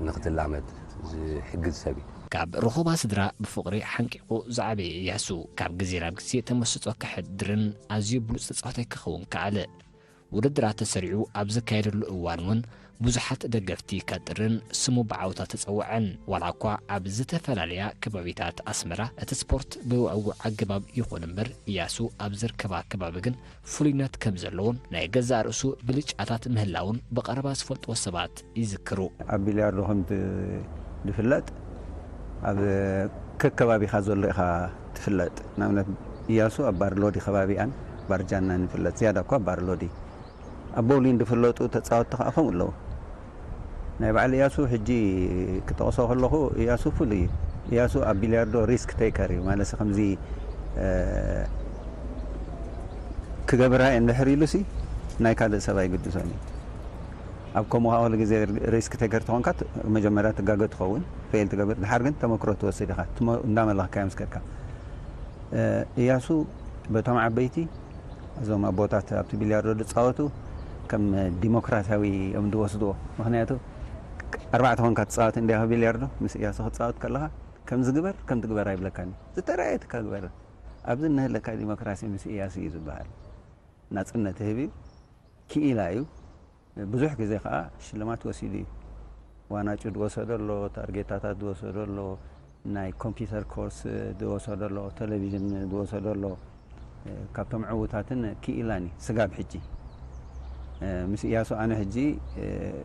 ንክትላመድ ዝሕግዝ ሰብ እዩ። ካብ ሩኹባ ስድራ ብፍቕሪ ሓንቂቑ ዝዓበየ እያሱ፣ ካብ ግዜ ናብ ግዜ ተመስጦ ከሕድርን ኣዝዩ ብሉጽ ተጻዋታይ ክኸውን ከኣለ። ውድድራት ተሰሪዑ ኣብ ዝካየደሉ እዋን እውን ብዙሓት ደገፍቲ ከጥርን ስሙ ብዓውታ ተጸውዐን። ዋላ እኳ ኣብ ዝተፈላለያ ከባቢታት ኣስመራ እቲ ስፖርት ብውዕውዕ ኣገባብ ይኹን እምበር፣ እያሱ ኣብ ዝርከባ ከባቢ ግን ፍሉይነት ከም ዘለዎን ናይ ገዛእ ርእሱ ብልጫታት ምህላውን ብቐረባ ዝፈልጥዎ ሰባት ይዝክሩ። ኣብ ቢልያርዶ ከም ዝፍለጥ ኣብ ከከባቢኻ ዘሎ ኢኻ ትፍለጥ። ንኣብነት እያሱ ኣብ ባርሎዲ ከባቢኣን ባርጃናን ይፍለጥ፣ ዝያዳ እኳ ኣብ ባርሎዲ። ኣብ ቦውሊን ዝፍለጡ ተፃወትቲ ከዓ ከምኡ ኣለዉ። ናይ በዓል እያሱ ሕጂ ክጠቕሶ ከለኹ እያሱ ፍሉይ እዩ። እያሱ ኣብ ቢልያርዶ ሪስክ ቴከር እዩ ማለት ከምዚ ክገብራ እየ እንድሕር ኢሉሲ ናይ ካልእ ሰብ ኣይግድሶን እዩ። ኣብ ከምኡ ከዓ ኩሉ ግዜ ሪስክ ቴከር ተኾንካ መጀመርያ ትጋገ ትኸውን፣ ፌል ትገብር፣ ድሓር ግን ተመክሮ ትወስድ ኢኻ እንዳመለኽካ እዮም ዝከድካ። እያሱ በቶም ዓበይቲ እዞም ኣቦታት ኣብቲ ቢልያርዶ ዝፃወቱ ከም ዲሞክራሲያዊ እዮም ዝወስድዎ። ምክንያቱ ኣርባዕተ ኮንካ ትፃወት እንዲኻ ቢልያርዶ ምስ እያሱ ክትፃወት ከለኻ ከምዚ ግበር ከምቲ ግበር ኣይብለካን እዩ። ዝተረኣየ ትካ ግበር። ኣብዚ እነህለካ ዲሞክራሲ ምስ እያሱ እዩ ዝበሃል። ናፅነት ህብ እዩ። ክኢላ እዩ። ብዙሕ ግዜ ከዓ ሽልማት ወሲዱ እዩ። ዋናጩ ዝወሰዶ ኣሎ፣ ታርጌታታት ዝወሰዶ ኣሎ፣ ናይ ኮምፒውተር ኮርስ ዝወሰዶ ኣሎ፣ ቴሌቪዥን ዝወሰዶ ኣሎ። ካብቶም ዕዉታትን ክኢላን እዩ ስጋብ ሕጂ። ምስ እያሱ ኣነ ሕጂ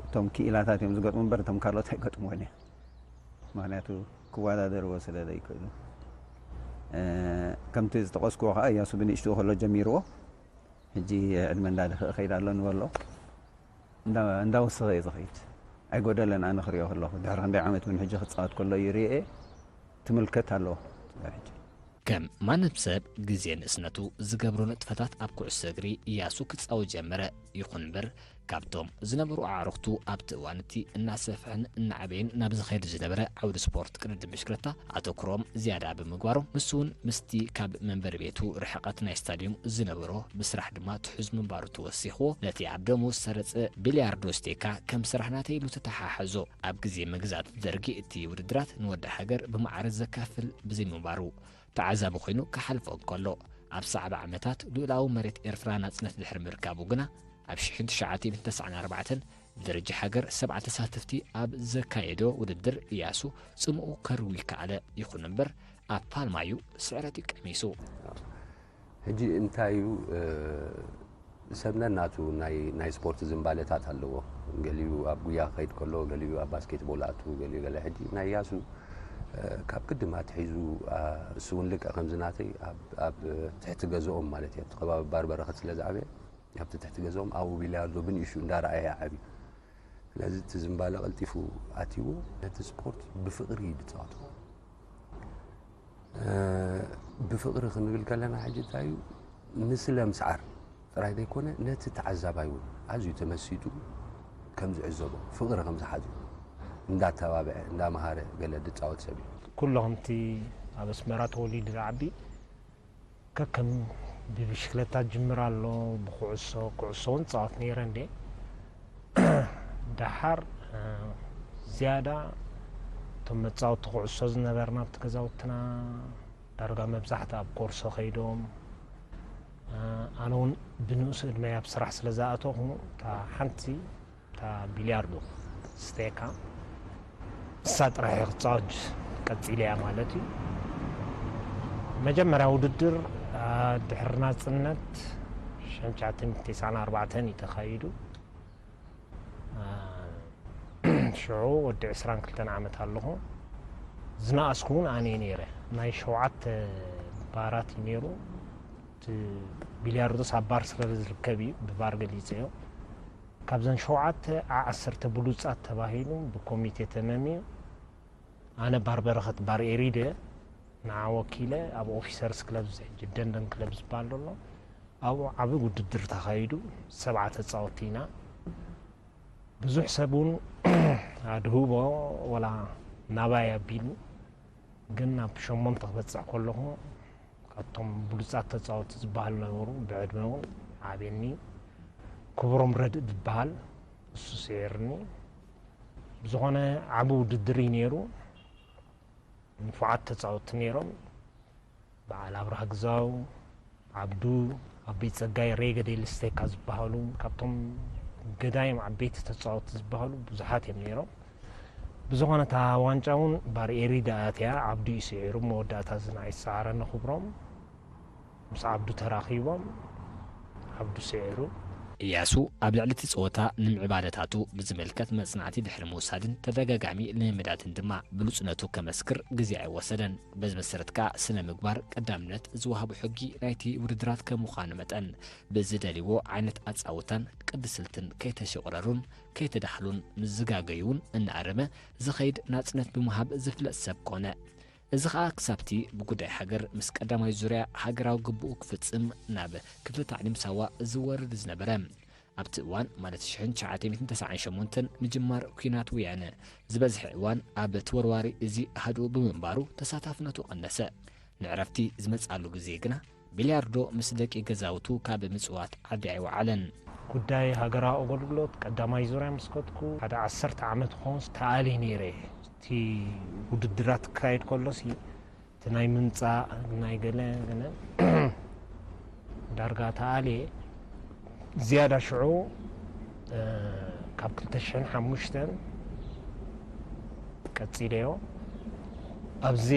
እቶም ክኢላታት እዮም ዝገጥሙ እምበር እቶም ካልኦት ኣይገጥምዎን እዮም። ምክንያቱ ክወዳደርዎ ስለ ዘይክእሉ። ከምቲ ዝጠቐስክዎ ከዓ እያሱ ብንእሽትኡ ከሎ ጀሚርዎ፣ ሕጂ ዕድመ እንዳደፍአ ከይድ ኣሎ ንበሎ። እንዳወሰኸ እዩ ዝኸይድ። ኣይጎደለን። ኣነ ክሪኦ ከለኹ ድሕሪ ክንደይ ዓመት እውን ሕጂ ክፃወት ከሎ እዩ ርኤ ትምልከት ኣለዎ። ሕጂ ከም ማንም ሰብ ግዜ ንእስነቱ ዝገብሮ ንጥፈታት ኣብ ኩዕሶ እግሪ እያሱ ክጻወት ጀመረ። ይኹን እምበር ካብቶም ዝነበሩ ኣዕሩኽቱ ኣብቲ እዋን እቲ እናሰፍሐን እናዓበየን ናብ ዝኸይድ ዝነበረ ዓውዲ ስፖርት ቅድድም ብሽክለታ ኣተኩሮም ዝያዳ ብምግባሮም ንሱ እውን ምስቲ ካብ መንበሪ ቤቱ ርሕቐት ናይ ስታድዮም ዝነበሮ ብስራሕ ድማ ትሑዝ ምንባሩ ተወሲኽዎ ነቲ ኣብ ደሙ ዝሰረጸ ቢልያርዶ ስቴካ ከም ስራሕ ናተይ ኢሉ ተተሓሓዞ። ኣብ ግዜ መግዛእቲ ደርጊ እቲ ውድድራት ንወዲ ሃገር ብማዕረ ዘካፍል ብዘይምንባሩ ተዓዛቢ ኮይኑ ክሓልፎ እንከሎ፣ ኣብ ሰዓብ ዓመታት ልኡላዊ መሬት ኤርትራ ናጽነት ድሕሪ ምርካቡ ግና፣ ኣብ ሽሕን ትሽዓተ ሚእትን ተስዓን ኣርባዕተን ብደረጃ ሃገር ሰብዓ ተሳተፍቲ ኣብ ዘካየዶ ውድድር እያሱ ጽምኡ ከርዊ ከኣለ። ይኹን እምበር፣ ኣብ ፓልማዩ ስዕረት እዩ ቀሚሱ። ሕጂ እንታይ እዩ፣ ሰብ ነናቱ ናይ ናይ ስፖርት ዝንባለታት ኣለዎ። ገሊኡ ኣብ ጉያ ክኸይድ ከሎ፣ ገሊኡ ኣብ ባስኬትቦል ኣቱ፣ ገሊኡ ገለ። ሕጂ ናይ ያሱ ካብ ቅድም ኣትሒዙ፣ እሱ እውን ልክዕ ከምዚ ናተይ ኣብ ኣብ ትሕቲ ገዝኦም ማለት እዩ፣ ኣብቲ ከባቢ ባርበረኸት ስለ ዝዓበየ፣ ኣብቲ ትሕቲ ገዝኦም ኣብኡ ቢልያርዶ ብንእሽቱ እንዳረኣየ ዓብዩ። ስለዚ እቲ ዝንባለ ቀልጢፉ ኣትይዎ፣ ነቲ ስፖርት ብፍቕሪ እዩ ዝፃወቶ። ብፍቕሪ ክንብል ከለና ሕጂ እንታይ እዩ፣ ንስለ ምስዓር ጥራይ ዘይኮነ፣ ነቲ ተዓዛባይ እውን ኣዝዩ ተመሲጡ ከም ዝዕዘቦ፣ ፍቕሪ ከም ዝሓዞ፣ እንዳተባብዐ እንዳመሃረ ገለ ዝፃወት ሰብ እዩ። ኩሎ ከምቲ ኣብ ኣስመራ ተወሊዱ ዝዓቢ፣ ከከም ብብሽክለታ ጅምር ኣሎ፣ ብኩዕሶ፣ ኩዕሶ እውን ጻወት ነይረ እንዴ። ደሓር ዝያዳ እቶም መጻወቲ ኩዕሶ ዝነበርና ኣብቲ ገዛውትና ዳርጋ መብዛሕቲ ኣብ ኮርሶ ከይዶም፣ ኣነ እውን ብንኡስ ዕድመይ ኣብ ስራሕ ስለ ዝኣተኹ፣ እታ ሓንቲ እታ ቢልያርዶ ስቴካ እሳ ጥራሕ እየ ክጻወት ቀጺለ እያ ማለት እዩ። መጀመርያ ውድድር ድሕሪ ናጽነት ሽሕን ትሽዓተ ሚእትን ተስዓን ኣርባዕተን እዩ ተኻይዱ። ሽዑ ወዲ ዕስራን ክልተን ዓመት ኣለኹ። ዝነኣስኩ እውን ኣነ እየ ነይረ። ናይ ሸውዓተ ባራት እዩ ነይሩ። እቲ ቢልያርዶስ ኣብ ባር ስለ ዝርከብ እዩ ብባር ገሊጸዮ። ካብዘን ሸውዓተ ዓሰርተ ብሉጻት ተባሂሉ ብኮሚቴ ተመምዩ። ኣነ ባር በረኸት ባር ኤሪደ ንዓ ወኪለ ኣብ ኦፊሰርስ ክለብ ሕጂ ደንደን ክለብ ዝበሃል ዘሎ ኣብኡ ዓቢ ውድድር ተኻይዱ። ሰብዓ ተጻወቲ ኢና። ብዙሕ ሰብ እውን ኣድህቦ ወላ ናባይ ኣቢሉ፣ ግን ናብ ሸሞንተ ክበጽሕ ከለኹ ካብቶም ብሉጻት ተጻወቲ ዝበሃሉ ነበሩ። ብዕድመ እውን ዓብየኒ። ክብሮም ረድእ ዝበሃል እሱ ስዒርኒ። ብዝኾነ ዓቢ ውድድር እዩ ነይሩ። ንፉዓት ተጻወቲ ነይሮም። በዓል ኣብርሃ ግዛው፣ ዓብዱ፣ ኣበይ ጸጋይ፣ ሬገዴ ልስቴካ ዝበሃሉ ካብቶም ገዳይም ዓበይቲ ተጻወቲ ዝበሃሉ ብዙሓት እዮም ነይሮም። ብዝኾነ እታ ዋንጫ እውን ባር ኤሪ ደኣ እያ፣ ዓብዱ እዩ ስዒሩ፣ መወዳእታ እዚ ንዓይ ዝሰዓረኒ ክብሮም ምስ ዓብዱ ተራኺቦም ዓብዱ ስዒሩ። እያሱ ኣብ ልዕሊ እቲ ጸወታ ንምዕባለታቱ ብዝምልከት መጽናዕቲ ድሕሪ ምውሳድን ተደጋጋሚ ልምምዳትን ድማ ብሉጽነቱ ከመስክር ግዜ ኣይወሰደን። በዚ መሰረት ከኣ ስነ ምግባር ቀዳምነት ዝወሃቦ ሕጊ ናይቲ ውድድራት ከም ምዃኑ መጠን ብዝደልይዎ ዓይነት ኣጻውታን ቅዲ ስልትን ከይተሸቑረሩን ከይተዳህሉን ምስ ዝጋገዩ እውን እናኣረመ ዝኸይድ ናጽነት ብምሃብ ዝፍለጥ ሰብ ኮነ። እዚ ኸኣ ክሳብቲ ብጉዳይ ሃገር ምስ ቀዳማይ ዙርያ ሃገራዊ ግቡኡ ክፍጽም ናብ ክፍለ ታዕሊም ሳዋ ዝወርድ ዝነበረ ኣብቲ እዋን ማለት ሽሕን ትሽዓተ ሚእትን ተስዓን ሸሞንተን ምጅማር ኲናት ወያነ ዝበዝሐ እዋን ኣብ ተወርዋሪ እዚ ኣሃዱኡ ብምንባሩ ተሳታፍነቱ ቀነሰ። ንዕረፍቲ ዝመጽኣሉ ግዜ ግና ቢልያርዶ ምስ ደቂ ገዛውቱ ካብ ምጽዋት ዓዲ ኣይወዓለን። ጉዳይ ሃገራዊ ኣገልግሎት ቀዳማይ ዙርያ ምስ ከድኩ ሓደ ዓሰርተ ዓመት ክኸውን ተኣልየ ነይረ። እቲ ውድድራት ክካየድ ከሎሲ እቲ ናይ ምምጻእ ናይ ገለ ገለ ዳርጋ ተኣልየ። ዝያዳ ሽዑ ካብ ክልተ ሽሕን ሓሙሽተን ቀጺለዮ። ኣብዚ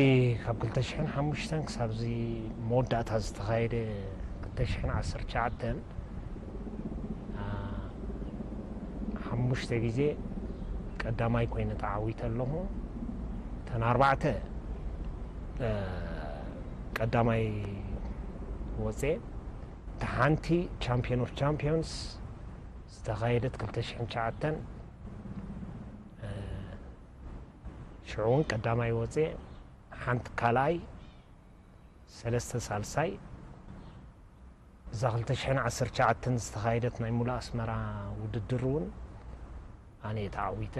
ካብ ክልተ ሽሕን ሓሙሽተን ክሳብዚ መወዳእታ ዝተኻየደ ክልተ ሽሕን ዓሰርተ ትሽዓተን ሙሽተ ግዜ ቀዳማይ ኮይነ ተዓዊተ ኣለኹ። እተን ኣርባዕተ ቀዳማይ ወፅየ። እታ ሓንቲ ቻምፒዮን ኦፍ ቻምፒዮንስ ዝተኻየደት ክልተ ሽሕን ትሽዓተን፣ ሽዑ እውን ቀዳማይ ወፅየ። ሓንቲ ካልኣይ፣ ሰለስተ ሳልሳይ። እዛ ክልተ ሽሕን ዓሰርተ ትሽዓተን ዝተኻየደት ናይ ሙሉእ ኣስመራ ውድድር እውን ኣነ እየ ተዓዊተ።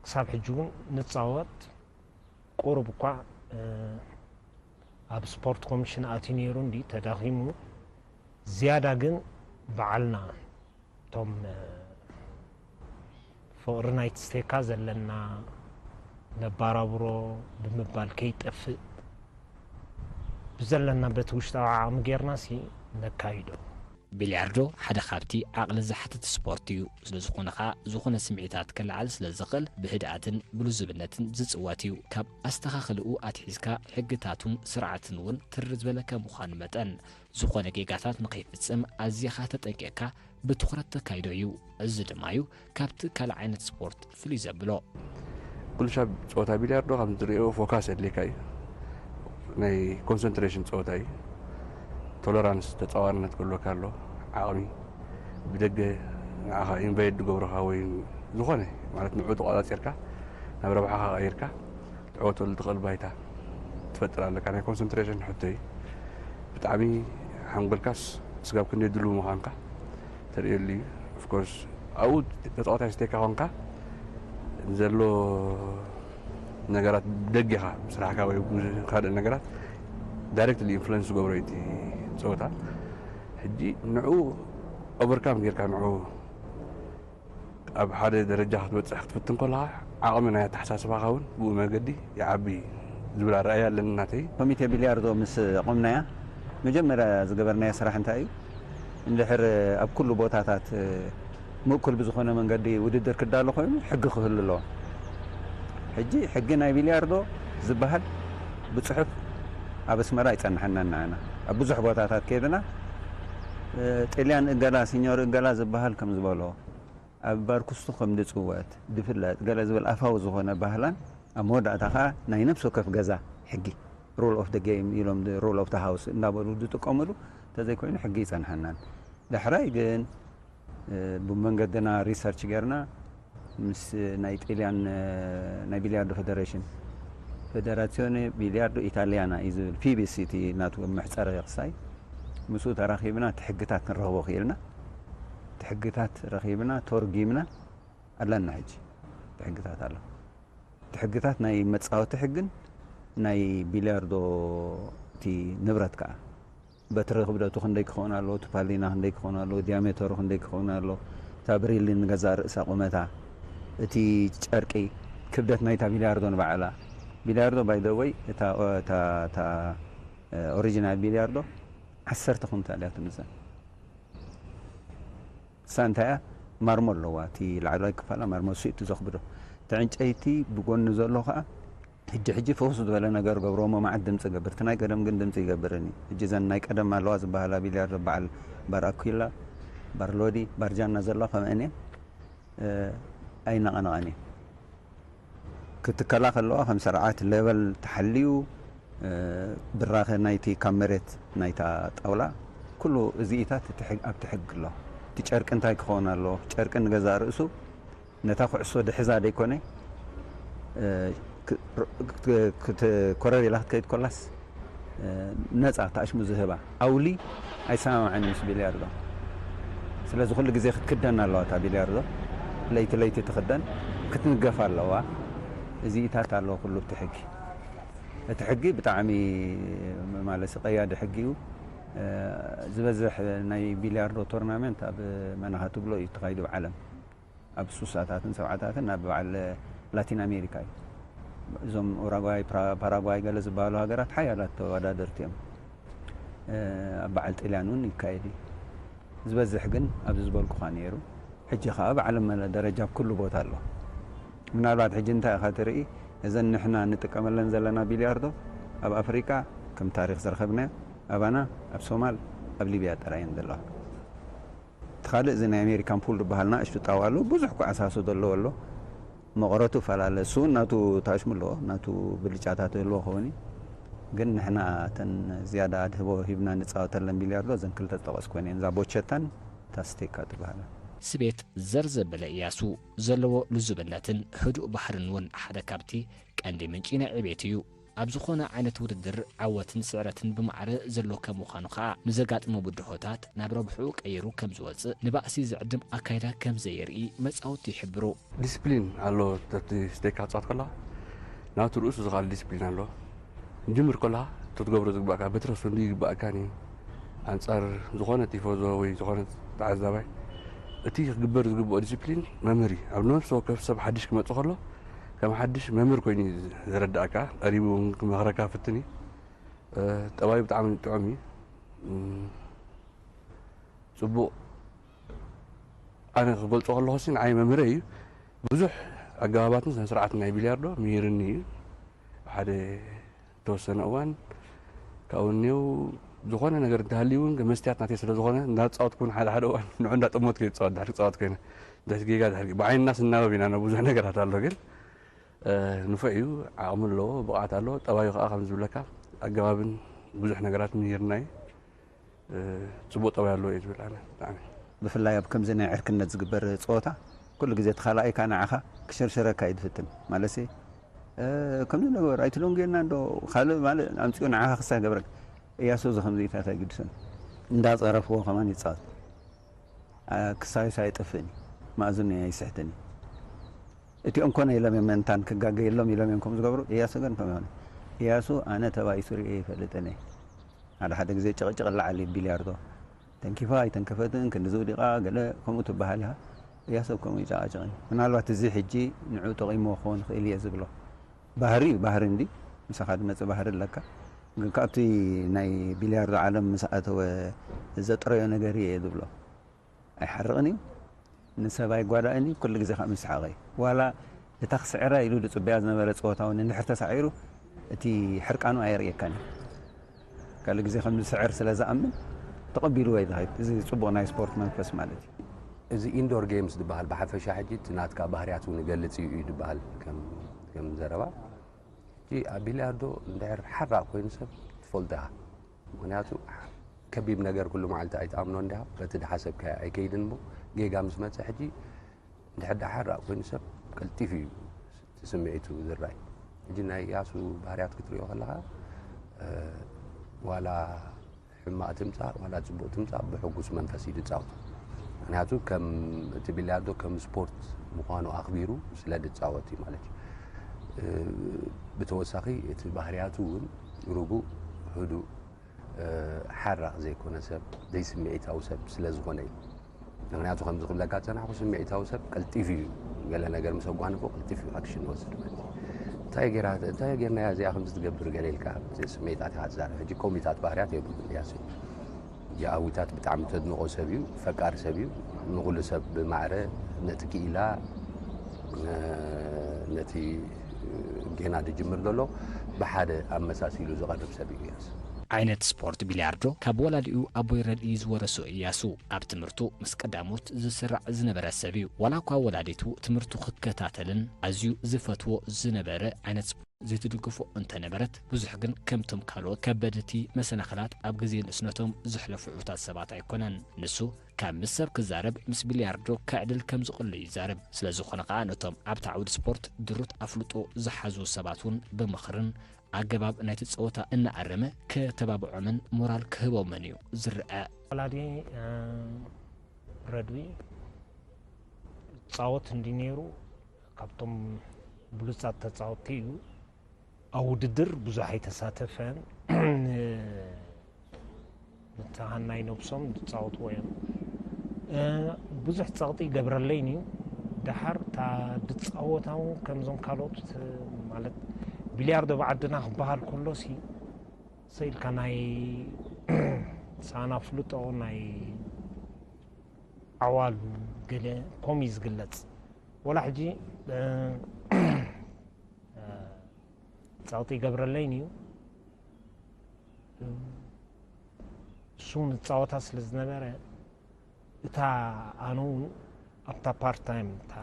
ክሳብ ሕጂ እውን ንፃወት። ቁሩብ እኳ ኣብ ስፖርት ኮሚሽን ኣትዩ ነይሩ እንዲ ተዳኺሙ፣ ዝያዳ ግን በዓልና እቶም ፍቕሪ ናይቲ ስቴካ ዘለና፣ ነባራብሮ ብምባል ከይጠፍእ ብዘለና በቲ ውሽጣዊ ዓቕሚ ጌርና ሲ ነካይዶ። ቢልያርዶ ሓደ ካብቲ ዓቕሊ ዝሓትት ስፖርት እዩ። ስለዝኾነ ኸኣ ዝኾነ ስምዒታት ከለዓል ስለዝኽእል ብህድኣትን ብልዙብነትን ዝጽወት እዩ። ካብ ኣስተኻኽልኡ ኣትሒዝካ ሕግታቱን ስርዓትን እውን ትር ዝበለ ከም ምዃኑ መጠን ዝኾነ ጌጋታት ንኸይፍጽም ኣዚኻ ተጠንቂቕካ ብትኹረት ተካይዶ እዩ። እዚ ድማ እዩ ካብቲ ካልእ ዓይነት ስፖርት ፍልይ ዘብሎ። ኩሉ ሻብ ፀወታ ቢልያርዶ ከም ዝሪኦ ፎካስ የድልየካ እዩ። ናይ ኮንሰንትሬሽን ፀወታ እዩ። ቶለራንስ ተፃዋርነት ክህልወካ ኣሎ። ዓቕሚ ብደገ ንዓኻ ኢንቫይድ ዝገብረኻ ወይ ዝኾነ ማለት ንዑ ተቋፃፂርካ ናብ ረብሓኻ ቀይርካ ትዕወተሉ ትኽእል ባይታ ትፈጥር ኣለካ። ናይ ኮንሰንትሬሽን ሕቶ እዩ። ብጣዕሚ ሓንጎልካስ ስጋብ ክንደይ ድሉው ምዃንካ ተርእየሉ እዩ። ኦፍኮርስ ኣብኡ ተፃዋታይ ስቴካ ኾንካ ዘሎ ነገራት ብደጌኻ ብስራሕካ ወይ ካልእ ነገራት ዳይሬክትሊ ኢንፍሉንስ ዝገብሮ እዩ እቲ ፀወታ። ሕጂ ንዑ ኦቨርካም ጌርካ ንዑ ኣብ ሓደ ደረጃ ክትበፅሕ ክትፍትን ከለኻ ዓቕሚ ናይ ኣተሓሳስባኻ እውን ብኡ መገዲ ይዓቢ ዝብል ኣረኣእያ ኣለኒ ናተይ። ኮሚቴ ቢልያርዶ ምስ ኣቖምናያ መጀመርያ ዝገበርናዮ ስራሕ እንታይ እዩ? እንድሕር ኣብ ኩሉ ቦታታት ምእኩል ብዝኾነ መንገዲ ውድድር ክዳሎ ኮይኑ ሕጊ ክህሉ ኣለዎ። ሕጂ ሕጊ ናይ ቢልያርዶ ዝበሃል ብፅሑፍ ኣብ ኣስመራ ኣይፀንሐናን ንዓና ኣብ ብዙሕ ቦታታት ከይድና ጥልያን እገላ ሲኞር እገላ ዝበሃል ከም ዝበሎ ኣብ ባርኩስቱ ከም ዝፅወት ዝፍለጥ ገለ ዝብል ኣፋዊ ዝኾነ ባህላን ኣብ መወዳእታ ከዓ ናይ ነፍሲ ወከፍ ገዛ ሕጊ rule of the game ኢሎም rule of the house እንዳበሉ ዝጥቀምሉ እንተዘይኮይኑ ሕጊ ይፀንሐናን። ዳሕራይ ግን ብመንገድና ሪሰርች ጌርና ምስ ናይ ጢልያን ናይ ቢልያርዶ ፌደሬሽን ፌደራሲዮኔ ቢልያርዶ ኢታሊያና እዩ ዝብል ፊቢሲ እቲ ናቱ መሕፀሪ ክሳይ ምስኡ ተራኺብና እቲ ሕግታት ክንረኽቦ ክኢልና። እቲ ሕግታት ረኺብና ተርጊምና ኣለና ሕጂ እቲ ሕግታት ኣሎ። እቲ ሕግታት ናይ መፃወቲ ሕግን ናይ ቢልያርዶ እቲ ንብረት ከዓ በትሪ ክብደቱ ክንደይ ክኸውን ኣለዎ፣ እቲ ፓሊና ክንደይ ክኸውን ኣለዎ፣ ዲያሜተሩ ክንደይ ክኸውን ኣለዎ፣ እታ ብሪሊ ንገዛእ ርእሳ ቁመታ፣ እቲ ጨርቂ ክብደት ናይታ ቢልያርዶ ንባዕላ ቢልያርዶ ባይ ዘ ወይ እታ እታ እታ ኦሪጂናል ቢልያርዶ ዓሰርተ ኩንታል እያ ትምዘን። ንሳ እንታይ እያ ማርሞ ኣለዋ እቲ ላዕለዋይ ክፋላ ማርሞ ስኢቱ ዘኽብዶ እቲ ዕንጨይቲ ብጎኒ ዘሎ ከዓ ሕጂ ሕጂ ፈውስ ዝበለ ነገር ገብሮ እሞ መዓት ድምፂ ገብር እቲ ናይ ቀደም ግን ድምፂ ይገብርን እዩ ሕጂ ዘን ናይ ቀደም ኣለዋ ዝበሃላ ቢልያርዶ በዓል ባር ኣኩላ ባር ሎዲ ባር ጃና ዘለዋ ከምአን እየን ኣይነቐነቐን እየን ክትከላ ከለዋ ከም ስርዓት ሌቨል ተሓልዩ ብራኸ ናይቲ ካብ መሬት ናይታ ጣውላ ኩሉ እዚኢታት ኣብቲ ሕግ ኣሎ። እቲ ጨርቂ እንታይ ክኸውን ኣለዎ? ጨርቂ ንገዛእ ርእሱ ነታ ኩዕሶ ድሕዛ ደይኮነ ክትኮረር ኢላ ክትከይድ ኮላስ ነፃ ተኣሽሙ ዝህባ ኣውሊ ኣይሰማምዐን ምስ ቢልያርዶ። ስለዚ ኩሉ ግዜ ክትክደን ኣለዋ እታ ቢልያርዶ። ለይቲ ለይቲ ትኽደን ክትንገፍ ኣለዋ። እዚኢታት ኣለዎ ኩሉ እቲ ሕጊ። እቲ ሕጊ ብጣዕሚ ማለት ቀያዲ ሕጊ እዩ። ዝበዝሕ ናይ ቢልያርዶ ቶርናመንት ኣብ መናኻ ትብሎ እዩ ተኻይዱ ብዓለም ኣብ ሱሳታትን ሰብዓታትን ናብ በዓል ላቲን ኣሜሪካ እዩ። እዞም ኡራጓይ፣ ፓራጓይ ገለ ዝበሃሉ ሃገራት ሓያላት ተወዳደርቲ እዮም። ኣብ በዓል ጥልያን እውን ይካየድ እዩ። ዝበዝሕ ግን ኣብዚ ዝበልኩኻ ነይሩ። ሕጂ ከዓ ብዓለም መለ ደረጃ ኣብ ኩሉ ቦታ ኣሎ። ምናልባት ሕጂ እንታይ ኢኻ ትርኢ እዘን ንሕና ንጥቀመለን ዘለና ቢልያርዶ ኣብ ኣፍሪቃ ከም ታሪክ ዝረኸብናዮ ኣባና ኣብ ሶማል ኣብ ሊብያ ጥራይ እየን ዘለዋ። እቲ ካልእ እዚ ናይ ኣሜሪካን ፑል ዝበሃል ንእሽቱ ጣዋ ኣሎ፣ ብዙሕ ኳዕሳሶ ዘለዎ ኣሎ። መቐረቱ ፈላለ፣ እሱ እውን ናቱ ታሽሙ ኣለዎ፣ ናቱ ብልጫታት ዘለዎ ክኸውን እዩ። ግን ንሕና እተን ዝያዳ ኣድህቦ ሂብና ንፃወተለን ቢልያርዶ እዘን ክልተ ዝጠቐስኩ እየን፣ እዛ ቦቸታን እታ ስቴካ ትበሃላ። ስቤት ዘር ዘበለ እያሱ ዘለዎ ልዙብነትን ህዱእ ባህርን እውን ሓደ ካብቲ ቀንዲ ምንጪ ናይ ዕቤት እዩ። ኣብ ዝኾነ ዓይነት ውድድር ዓወትን ስዕረትን ብማዕረ ዘሎ ከም ምዃኑ ኸኣ ንዘጋጥሞ ብድሆታት ናብ ረብሕኡ ቀይሩ ከም ዝወጽእ ንባእሲ ዝዕድም ኣካይዳ ከም ዘየርኢ መጻወቲ ይሕብሩ። ዲስፕሊን ኣሎ። እቲ ስቴካ ክትጻወት ከለኻ ናቱ ርእሱ ዝኽኣል ዲስፕሊን ኣሎ። ንጅምር ከለኻ እቲ ክትገብሮ ዝግባእካ በትረሱ እንዲ ይግባእካን እዩ። ኣንጻር ዝኾነ ቲፎዞ ወይ ዝኾነ ተዓዛባይ እቲ ክግበር ዝግብኦ ዲስፕሊን መምህር እዩ። ኣብ ነፍሲ ወከፍ ሰብ ሓድሽ ክመጽእ ከሎ ከም ሓድሽ መምህር ኮይኑ እዩ ዘረዳእካ። ቀሪቡ እውን ክመኽረካ ፍትን እዩ። ጠባዩ ብጣዕሚ ጥዑም እዩ። ጽቡቕ ኣነ ክገልጾ ከለኹ ሲ ንዓይ መምህረ እዩ። ብዙሕ ኣገባባትን ስነ ስርዓትን ናይ ቢልያርዶ ምሂርኒ እዩ። ሓደ ተወሰነ እዋን ካብኡ እኒው ዝኾነ ነገር እንተሃልዩ እውን መስትያት ናተይ ስለ ዝኾነ እንዳተፃወትኩ እውን ሓደ ሓደ እዋን ንዑ እንዳጠሞት ከይፃወት ድሕሪ ክፃወት ኮይነ ድሕሪ ጌጋ ድሕሪ ብዓይንና ስናበብ ኢና ብዙሕ ነገራት ኣሎ ግን ንፉዕ እዩ። ዓቕሚ ኣለዎ፣ ብቕዓት ኣለዎ። ጠባዩ ከዓ ከም ዝብለካ ኣገባብን ብዙሕ ነገራት ምሂርና እዩ። ጽቡቕ ጠባይ ኣለዎ እየ ዝብል ኣነ ብጣዕሚ። ብፍላይ ኣብ ከምዚ ናይ ዕርክነት ዝግበር ፀወታ ኩሉ ግዜ እቲ ካልኣይካ ንዓኻ ክሸርሸረካ እዩ ዝፍትን። ማለትሲ ከምዚ ነገር ኣይትደንጉየና እንዶ ካልእ ማለት ኣምፂኡ ንዓኻ ክሳይ ገብረካ። እያሱ እዚ ከምዚታት ኣይግድሶን። እንዳፀረፍዎ ከማን ይፃወት። ክሳዩስ ኣይጠፍእን እዩ። ማእዝኑ ኣይስሕትን እዩ። እቲኦም ኮነ ኢሎም እዮም መንታን ክጋገ የሎም ኢሎም እዮም ከምኡ ዝገብሩ። እያሱ ግን ከም ይሆነ እያሱ ኣነ ተባኢሱ ርእየ ይፈልጥን እየ። ሓደ ሓደ ግዜ ጭቕጭቕ ይለዓል እዩ ቢልያርዶ። ተንኪፋ ኣይተንከፈትን ክንዲ ዝውዲቓ ገለ ከምኡ ትበሃል ኢኻ። እያሱ ከምኡ ይጨቓጨቕን እዩ። ምናልባት እዚ ሕጂ ንዑ ጠቒምዎ ክኸውን ይኽእል እየ ዝብሎ ባህሪ እዩ። ባህሪ እንዲ ምሳኻ ዝመፅእ ባህሪ ኣለካ። ግን ካብቲ ናይ ቢልያርዶ ዓለም ምስ ኣተወ ዘጥረዮ ነገር እየ ዝብሎ። ኣይሓርቕን እዩ። ንሰብ ኣይጓዳእን እዩ። ኩሉ ግዜ ከዓ ምስሓቐ እዩ። ዋላ እታ ክስዕራ ኢሉ ዝፅበያ ዝነበረ ፀወታ እውን እንድሕር ተሳዒሩ እቲ ሕርቃኑ ኣየርእየካን እዩ። ካልእ ግዜ ከም ዝስዕር ስለ ዝኣምን ተቐቢልዎ እዩ ዝኸይድ። እዚ ፅቡቕ ናይ ስፖርት መንፈስ ማለት እዩ። እዚ ኢንዶር ጌምስ ዝበሃል ብሓፈሻ ሕጂ እቲ ናትካ ባህርያት እውን ይገልፅ እዩ እዩ ዝበሃል ከም ከም ዘረባ ሕጂ ኣብ ቢልያርዶ እንድሕር ሓራቕ ኮይኑ ሰብ ትፈልጦ ኢኻ ምኽንያቱ ከቢብ ነገር ኩሉ መዓልቲ ኣይትኣምኖ እንዲኻ በቲ ድሓሰብካዮ ኣይከይድን እሞ ጌጋ ምስ መፀ ሕጂ እንድሕር ደኣ ሓራቕ ኮይኑ ሰብ ቀልጢፉ እዩ እቲ ስምዒቱ ዝረኣይ ሕጂ ናይ ያሱ ባህርያት ክትሪኦ ከለኻ ዋላ ሕማቕ ትምፃእ ዋላ ፅቡቕ ትምፃእ ብሕጉስ መንፈስ እዩ ዝፃወት ምክንያቱ ከም እቲ ቢልያርዶ ከም ስፖርት ምዃኑ ኣኽቢሩ ስለ ዝፃወት እዩ ማለት እዩ ብተወሳኺ እቲ ባህርያቱ እውን ርጉእ ህዱእ ሓራቕ ዘይኮነ ሰብ ዘይስምዒታዊ ሰብ ስለ ዝኾነ እዩ ምክንያቱ ከምዚ ክብለካ ዝፀናሕኩ ስምዒታዊ ሰብ ቀልጢፉ እዩ ገለ ነገር ምስ ኣጓንፎ ቀልጢፉ እዩ ኣክሽን ይወስድ ማለት እዩ እንታይ ጌራ እንታይ ጌርናያ እዚኣ ከምዚ ትገብር ገለ ኢልካ ስምዒታት ኢኻ ትዛረብ ሕጂ ኮሚታት ባህርያት የብሉን እያሱ ጃኣዊታት ብጣዕሚ ተድንቆ ሰብ እዩ ፈቃር ሰብ እዩ ንኩሉ ሰብ ብማዕረ ነቲ ክኢላ ነቲ ጌና ዝጅምር ዘሎ ብሓደ ኣመሳሲሉ ዝቐርብ ሰብ እዩ እያሱ ዓይነት ስፖርት ቢልያርዶ ካብ ወላዲኡ ኣቦይ ረድኢ ዝወረሶ እያሱ ኣብ ትምህርቱ ምስ ቀዳሞት ዝስራዕ ዝነበረ ሰብ እዩ። ዋላ እኳ ወላዲቱ ትምህርቱ ክከታተልን ኣዝዩ ዝፈትዎ ዝነበረ ዓይነት ስፖርት ዘይትድግፎ እንተነበረት ብዙሕ ግን ከምቶም ካልኦት ከበድቲ መሰናኽላት ኣብ ግዜ ንእስነቶም ዘሕለፉ ዕዉታት ሰባት ኣይኮነን። ንሱ ካብ ምስ ሰብ ክዛረብ ምስ ቢልያርዶ ከዕልል ከም ዝቕሉ ይዛረብ። ስለዝኾነ ከኣ ነቶም ኣብቲ ዓውዲ ስፖርት ድሩት ኣፍልጦ ዝሓዙ ሰባት እውን ብምኽርን ኣገባብ ናይቲ ጸወታ እናኣረመ ከተባብዖምን ሞራል ክህቦምን እዩ ዝረኣ። ወላዲ ረድኢ ጻወት እንዲ ነይሩ ካብቶም ብሉጻት ተጻወትቲ እዩ። ኣብ ውድድር ብዙሕ ኣይተሳተፈን። ንተሃናይ ነብሶም ዝጻወትዎ እዮም። ብዙሕ ጸቕጢ ይገብረለይን እዩ። ደሓር እታ ድጻወታ እውን ከምዞም ካልኦት ማለት ቢልያርዶ ብዓድና ክበሃል ከሎ ሲ ሰኢልካ ናይ ሳና ፍልጦ ናይ ዓዋሉ ገለ ኮም እዩ ዝግለጽ። ወላ ሕጂ ጸቕጢ ይገብረለይን እዩ። እሱ ንጻወታ ስለ ዝነበረ እታ ኣነ እውን ኣብታ ፓርት ታይም እታ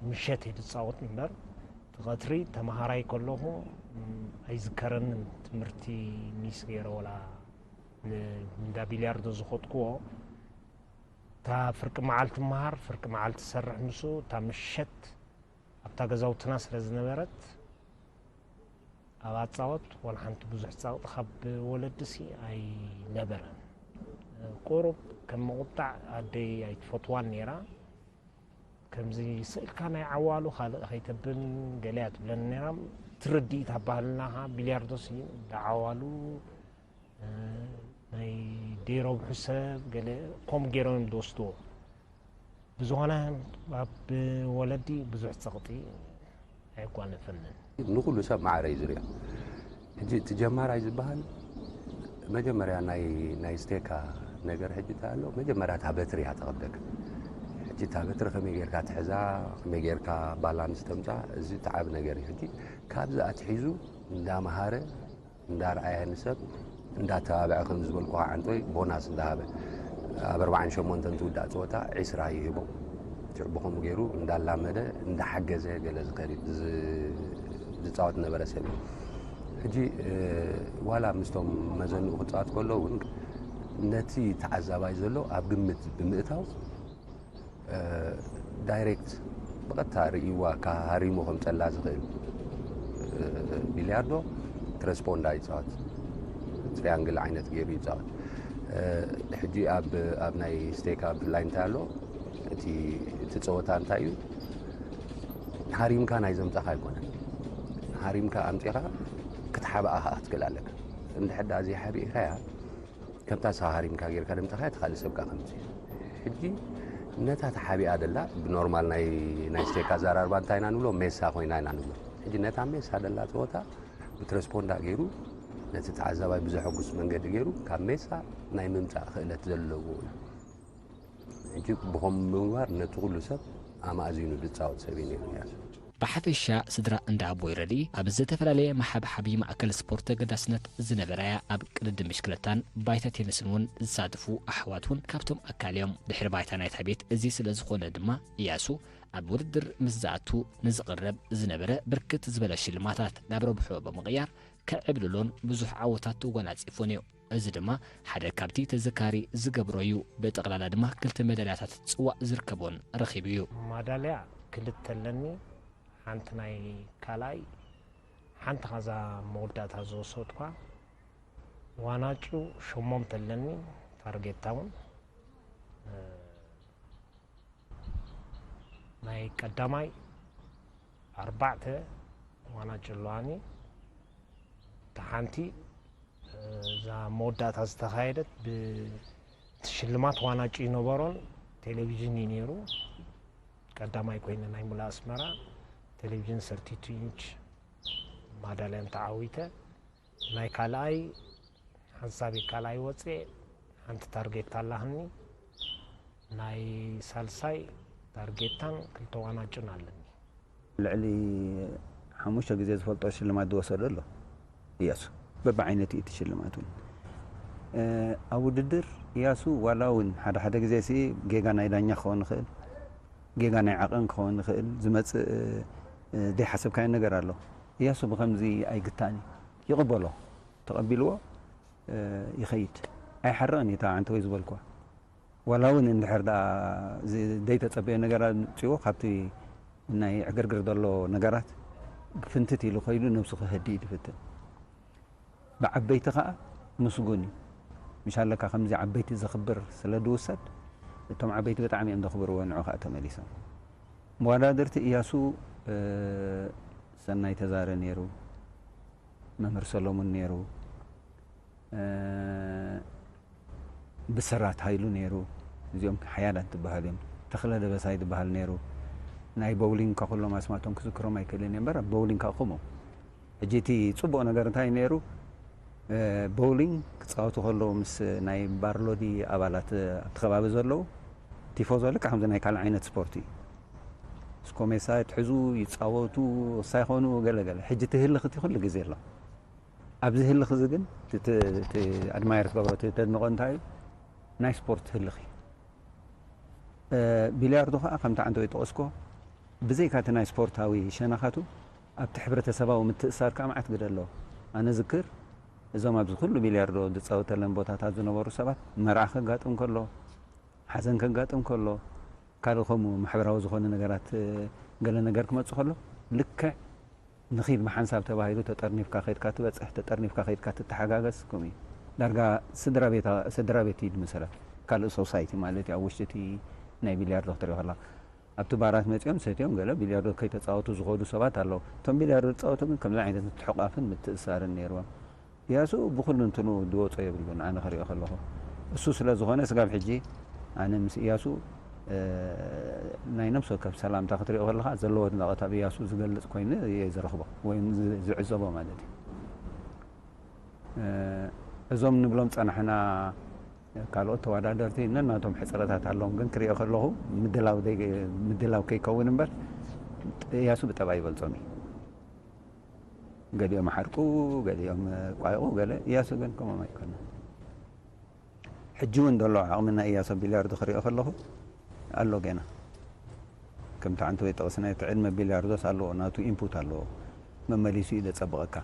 ምሸት እየ ዝፃወት እምበር፣ እቲ ቀትሪ ተምሃራይ ከለኹ፣ እም፣ ኣይዝከረንን። ትምህርቲ ሚስ ገይረ ወላ ን-፣ እንዳ ቢልያርዶ ዝኸድኩዎ፣ እታ ፍርቂ መዓልቲ መሃር፣ ፍርቂ መዓልቲ ሰርሕ፣ ንሱ እታ ምሸት ኣብታ ገዛውትና ስለ ዝነበረት፣ ኣብ ኣጻወት ዋላ ሓንቲ ብዙሕ ጸቕጢ ካብ ወለድሲ ኣይነበረን። ቁሩብ ከም ምቑጣዕ ኣደይ ኣይትፈትዋን ነይራ። ከምዚ ስእልካ ናይ ዓዋሉ ካልእ ከይተብን ገለ እያ ትብለኒ ነይራ። ትርድኢት ኣባህልና ኸዓ ቢልያርዶሲ ብዓዋሉ፣ እ፣ ናይ ደይረብሑ ሰብ ገለ ከምኡ ገይሮም እዮም ዝወስድዎ። ብዝኾነ ኣብ ወለዲ ብዙሕ ጸቕጢ ኣየጓነፈንን። ንኹሉ ሰብ ማዕረ እዩ ዝሪኦ። ሕጂ እቲ ጀማራይ ዝበሃል መጀመርያ ናይ፣ ናይ ስቴካ ነገር ሕጂ እንታይ ኣሎ? መጀመርያ እታ በትሪ እያ ተቐብለካ። ሕጂ እታ በትሪ ከመይ ጌርካ ትሕዛ፣ ከመይ ጌርካ ባላንስ ተምጻ፣ እዚ እቲ ዓቢ ነገር እዩ። ሕጂ ካብዚ ኣትሒዙ እንዳምሃረ እንዳርኣየ ንሰብ እንዳተባብዐ፣ ከም ዝበልኩኻ ዓንቶይ ቦናስ እንዳሃበ፣ ኣብ ኣርባዓን ሸሞንተን ትውዳእ ጸወታ ዒስራ ይህቦ። ሽዑ ብኸምኡ ገይሩ እንዳላመደ እንዳሓገዘ ገለ ዝኸድ ዝ-፣ ዝጻወት ነበረ ሰብ እዩ። ሕጂ፣ እ፣ ዋላ ምስቶም መዘንኡ ክጻወት ከሎ እውን ነቲ ተዓዛባይ ዘሎ ኣብ ግምት ብምእታው፣ እ፣ ዳይሬክት ብቐጥታ ርእይዋ ሃሪሙ ከምጸላ ዝኽእል፣ እ፣ ቢልያርዶ ትረስፖንዳ ይጻወት። ትሪያንግል ዓይነት ገይሩ ይጻወት። እ፣ ሕጂ ኣብ፣ ኣብ ናይ ስቴካ ብፍላይ እንታይ ኣሎ፣ እቲ፣ እቲ ጸወታ እንታይ እዩ? ሃሪምካ ናይ ዘምጻኻ ኣይኮነን። ሃሪምካ ኣምጺኻ ክትሓብኣ ከኣ ክትክእል ኣለካ። እንድሕር ደኣ ዘይሓቢእካያ፣ ከምታ ንስኻ ሃሪምካ ጌርካ ደምጻኻያ፣ እቲ ካልእ ሰብ ከኣ ከምዚ። ሕጂ ነታ ተሓቢኣ ደላ፣ ብኖርማል ናይ፣ ናይ ስቴካ ኣዘራርባ እንታይ ኢና ንብሎ? ሜሳ ኮይና ኢና ንብሎ። ሕጂ ነታ ሜሳ ደላ ጸወታ ብትረስፖንዳ ገይሩ፣ ነቲ ተዓዛባይ ብዘሐጉስ መንገዲ ገይሩ፣ ካብ ሜሳ ናይ ምምጻእ ክእለት ዘለዎ እዩ። ሕጂ ብኸም ምግባር ነቲ ኩሉ ሰብ ኣማእዚኑ ዝጻወት ሰብ እዩ ነይሩ እያሱ። ብሓፈሻ ስድራ እንዳ ኣቦይ ረድኢ ኣብ ዝተፈላለየ መሓብሓቢ ማእከል ስፖርት ተገዳስነት ዝነበራ እያ። ኣብ ቅድድም ብሽክለታን ባይታ ቴንስን እውን ዝሳተፉ ኣሕዋት እውን ካብቶም ኣካል እዮም። ድሕሪ ባይታ ናይታ ቤት እዚ ስለ ዝኾነ ድማ እያሱ ኣብ ውድድር ምስ ዝኣቱ ንዝቕረብ ዝነበረ ብርክት ዝበለ ሽልማታት ናብ ረብሖ ብምቕያር ከዕብልሎን ብዙሕ ዓወታት ተጎናጺፉን እዩ። እዚ ድማ ሓደ ካብቲ ተዘካሪ ዝገብሮ እዩ። ብጠቕላላ ድማ ክልተ መዳልያታት ጽዋእ ዝርከቦን ረኺቡ እዩ። ማዳልያ ክልተ ኣለኒ። ሓንቲ ናይ ካልኣይ፣ ሓንቲ ኻዛ መወዳእታ ዝወሰድኳ። ዋናጩ ሸሞንተ ኣለኒ፣ ታርጌት ታውን። እ፣ ናይ ቀዳማይ ኣርባዕተ ዋናጩ ኣለዋኒ። እታ ሓንቲ፣ እ፣ እዛ መወዳእታ ዝተኻየደት ብ-፣ እቲ ሽልማት ዋናጩ ይነበሮን ቴሌቪዥን እዩ ነይሩ። ቀዳማይ ኮይነ ናይ ሙሉእ ኣስመራ ቴሌቪዥን ሰርቲ ቱ ኢንች ማዳልያን ተዓዊተ። ናይ ካልኣይ ሓንሳብ ካልኣይ ወፅኤ ሓንቲ ታርጌት ኣላህኒ። ናይ ሳልሳይ ታርጌታን ክልተ ዋናጩን ኣለኒ። ልዕሊ ሓሙሽተ ግዜ ዝፈልጦ ሽልማት ዝወሰደ ኣሎ እያሱ። በብዓይነቱ እቲ ሽልማት እውን፣ እ፣ ኣብ ውድድር እያሱ ዋላ እውን ሓደ ሓደ ግዜ ሲ ጌጋ ናይ ዳኛ ክኸውን ይኽእል፣ ጌጋ ናይ ዓቐን ክኸውን ይኽእል፣ ዝመጽእ፣ እ፣ ዘይሓሰብካዮ ነገር ኣሎ። እያሱ ብኸምዚ ኣይግታእን እዩ። ይቕበሎ። ተቐቢልዎ፣ እ፣ ይኸይድ። ኣይሓርቕን እዩ እታ ዓንተወይ ዝበልኩዋ። ዋላ እውን እንድሕር ደኣ ዝ-፣ ዘይተጸበየ ነገራት ኣምጺዎ ካብቲ ናይ ዕግርግር ዘሎ ነገራት ፍንትት ኢሉ ከይዱ ነብሱ ከህድእ እዩ ዝፍትን። ብዓበይቲ ከኣ ምስጉን እዩ። ምሽ ኣለካ ከምዚ ዓበይቲ ዘኽብር ስለ ዝውሰድ፣ እቶም ዓበይቲ ብጣዕሚ እዮም ዘኽብርዎ ንዑ ከኣ ተመሊሶም። መወዳድርቲ እያሱ፣ እ፣ ሰናይ ተዛረ ነይሩ፣ መምህር ሰሎሙን ነይሩ፣ እ፣ ብስራት ሃይሉ ነይሩ። እዚኦም ሓያላት ዝበሃሉ እዮም። ተኽለ ደበሳይ ዝበሃል ነይሩ። ናይ ቦውሊንግ እኳ ኩሎም ኣስማቶም ክዝክሮም ኣይክእልን እየ እምበር፣ ኣብ ቦውሊንግ ከዓ ከምኡ። ሕጂ እቲ ጽቡቕ ነገር እንታይ ነይሩ? እ፣ ቦውሊንግ ክጻወቱ ከለዉ ምስ ናይ ባርሎዲ ኣባላት ኣብቲ ከባቢ ዘለዉ ቲፎዞ ልክዕ ከምዚ ናይ ካልእ ዓይነት ስፖርት እዩ። ስኮሜሳ ይትሕዙ፣ ይጻወቱ፣ ወሳይ ይኾኑ፣ ገለ ገለ። ሕጂ እቲ ህልኽ እቲ ኩሉ ግዜ ኣሎ። ኣብዚ ህልኽ እዚ ግን እቲ፣ እቲ፣ እቲ ኣድማየር ትገብሮ፣ እቲ ተድንቖ እንታይ እዩ? ናይ ስፖርት ህልኽ እዩ። ቢልያርዶ ከዓ ከምቲ ዓንተ ወይ ጠቐስኮ ብዘይካ እቲ ናይ ስፖርታዊ ሸነኻቱ ኣብቲ ሕብረተሰባዊ ምትእሳር ከዓ መዓት ግደ ኣለዎ። ኣነ ዝክር እዞም ኣብዚ ኩሉ ቢልያርዶ ዝፃወተለን ቦታታት ዝነበሩ ሰባት መርዓ ከጋጥም ከሎ፣ ሓዘን ከጋጥም ከሎ፣ ካልእ ከምኡ ማሕበራዊ ዝኾነ ነገራት፣ ገለ ነገር ክመጽእ ከሎ ልክዕ ንኺድ ብሓንሳብ ተባሂሉ ተጠርኒፍካ ከይድካ ትበጽሕ፣ ተጠርኒፍካ ከይድካ ትተሓጋገዝ፣ ከምኡ እዩ። ዳርጋ ስድራ ቤት፣ ስድራ ቤት እዩ ዝመሰላ። ካልእ ሶሳይቲ ማለት እዩ፣ ኣብ ውሽጢ እቲ ናይ ቢልያርዶ ክትሪኦ ከላ። ኣብቲ ባራት መጺኦም ሰትዮም ገለ ቢልያርዶ ከይተጻወቱ ዝኸዱ ሰባት ኣለዉ። እቶም ቢልያርዶ ዝጻወቱ ግን ከምዚ ዓይነት ምትሕቋፍን ምትእሳርን ነይርዎም። እያሱ ብኹሉ እንትኑ ዝወጾ የብሉን፣ ኣነ ክሪኦ ከለኹ። እሱ ስለ ዝኾነ ስጋብ ሕጂ ኣነ ምስ እያሱ፣ እ፣ ናይ ነፍሲ ወከፍ ሰላምታ ክትሪኦ ከለኻ ዘለዎ ኣድናቖት ኣብ እያሱ ዝገልጽ ኮይኑ እየ ዝረኽቦ ወይ ዝ-፣ ዝዕዘቦ ማለት እዩ። እ፣ እዞም ንብሎም ጸናሕና ካልኦት ተወዳደርቲ ነናቶም ሕጽረታት ኣለዎም፣ ግን ክሪኦ ከለኹ ምድላው ደይ-፣ ምድላው ከይከውን እምበር እያሱ ብጠባይ ይበልጾም እዩ። ገሊኦም ሓርቁ፣ ገሊኦም ቋይቑ፣ ገለ እያሱ ግን ከምኦም ኣይኮነን። ሕጂ እውን ዘሎ ዓቕሚ ናይ እያሱ ቢልያርዶ ክሪኦ ከለኹ ኣሎ ገና። ከምቲ ሓንቲ ወይ ጠቕስና እቲ ዕድመ ቢልያርዶስ ኣለዎ፣ ናቱ ኢንፑት ኣለዎ። መመሊሱ እዩ ዘጸብቐካ።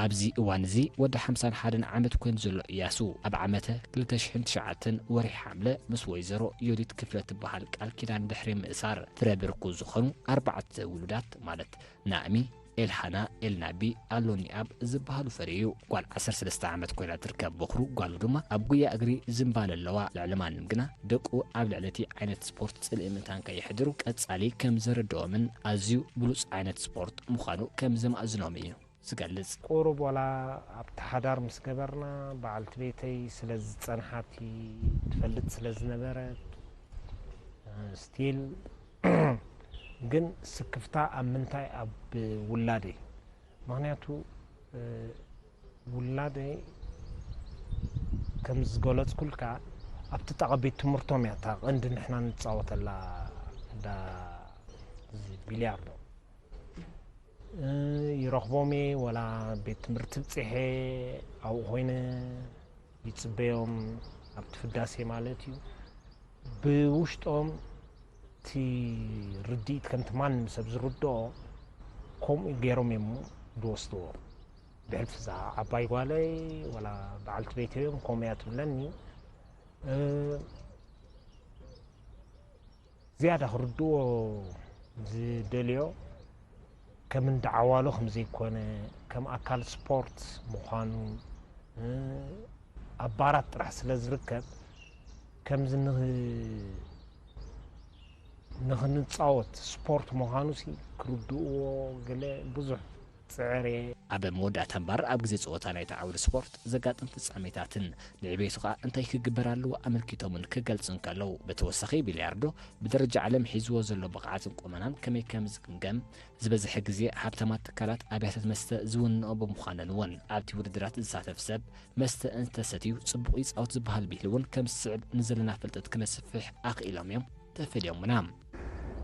ኣብዚ እዋን እዚ ወዲ ሓምሳን ሓደን ዓመት ኮይኑ ዘሎ እያሱ፣ ኣብ ዓመተ ክልተ ሽሕን ትሽዓተን ወርሒ ሓምለ ምስ ወይዘሮ ዮዲት ክፍለ ትበሃል ቃል ኪዳን ድሕሪ ምእሳር፣ ፍረ ብርኩ ዝኾኑ ኣርባዕተ ውሉዳት ማለት ናእሚ፣ ኤልሃና፣ ኤልናቢ፣ ኣሎኒኣብ ዝበሃሉ ፈርዩ። ጓል ዓሰርተ ሰለስተ ዓመት ኮይና ትርከብ። በኹሩ ጓሉ ድማ ኣብ ጉያ እግሪ ዝንባለ ኣለዋ። ልዕሊ ማንም ግና ደቁ ኣብ ልዕሊ እቲ ዓይነት ስፖርት ጽልኢ ምእንታን ከየሕድሩ ቀጻሊ ከም ዘረድኦምን ኣዝዩ ብሉጽ ዓይነት ስፖርት ምዃኑ ከም ዘማእዝኖም እዩ ዝገልጽ። ቁሩብ ዋላ ኣብቲ ሓዳር ምስ ገበርና፣ በዓልቲ ቤተይ ስለ ዝጸንሓቲ ትፈልጥ ስለ ዝነበረት፣ ስቲል ግን ስክፍታ ኣብ ምንታይ? ኣብ ውላደይ። ምኽንያቱ፣ እ፣ ውላደይ ከም ዝገለጽኩልካ ኣብቲ ጥቓ ቤት ትምህርቶም እያ እታ ቀንዲ ንሕና ንጻወተላ እንዳ እዚ ቢልያርዶ። እ፣ ይረኽቦም እየ፣ ወላ ቤት ትምህርቲ ብጺሐ ኣብኡ ኮይነ ይጽበዮም፣ ኣብቲ ፍዳሴ ማለት እዩ። ብውሽጦም እቲ ርድኢት ከምቲ ማንም ሰብ ዝርድኦ ከምኡ ገይሮም እዮም ዝወስድዎ። ብሕልፊ እዛ ዓባይ ጓለይ ወላ በዓልቲ ቤተይ እዮም ከምኡ እያ ትብለኒ። እ፣ ዝያዳ ክርድእዎ ዝደልዮ ከም እንዳ ዓዋሉ ከም ዘይኮነ፣ ከም ኣካል ስፖርት ምዃኑ፣ እ፣ ኣብ ባራት ጥራሕ ስለ ዝርከብ፣ ከምዚ ንኽ-፣ ንኽንጻወት ስፖርት ምዃኑሲ ክርድእዎ ገለ ብዙሕ ጽዕር እየ። ኣብ መወዳእታ እምበኣር፣ ኣብ ግዜ ጸወታ ናይቲ ዓውዲ ስፖርት ዘጋጥም ፍጻሜታትን ንዕቤቱ ከኣ እንታይ ክግበር ኣለዎ ኣመልኪቶምን ክገልጹ እንከለዉ፣ ብተወሳኺ ቢልያርዶ ብደረጃ ዓለም ሒዝዎ ዘሎ ብቕዓትን ቁመናን ከመይ ከም ዝግምገም፣ ዝበዝሐ ግዜ ሃብታማት ትካላት ኣብያተ መስተ ዝውንኦ ብምዃነን እውን፣ ኣብቲ ውድድራት ዝሳተፍ ሰብ መስተ እንተሰትዩ ጽቡቕ ይጻወት ዝበሃል ብሂል እውን ከም ዝስዕብ ንዘለና ፍልጠት ክነስፍሕ ኣኽኢሎም እዮም። ተፈልዮምና።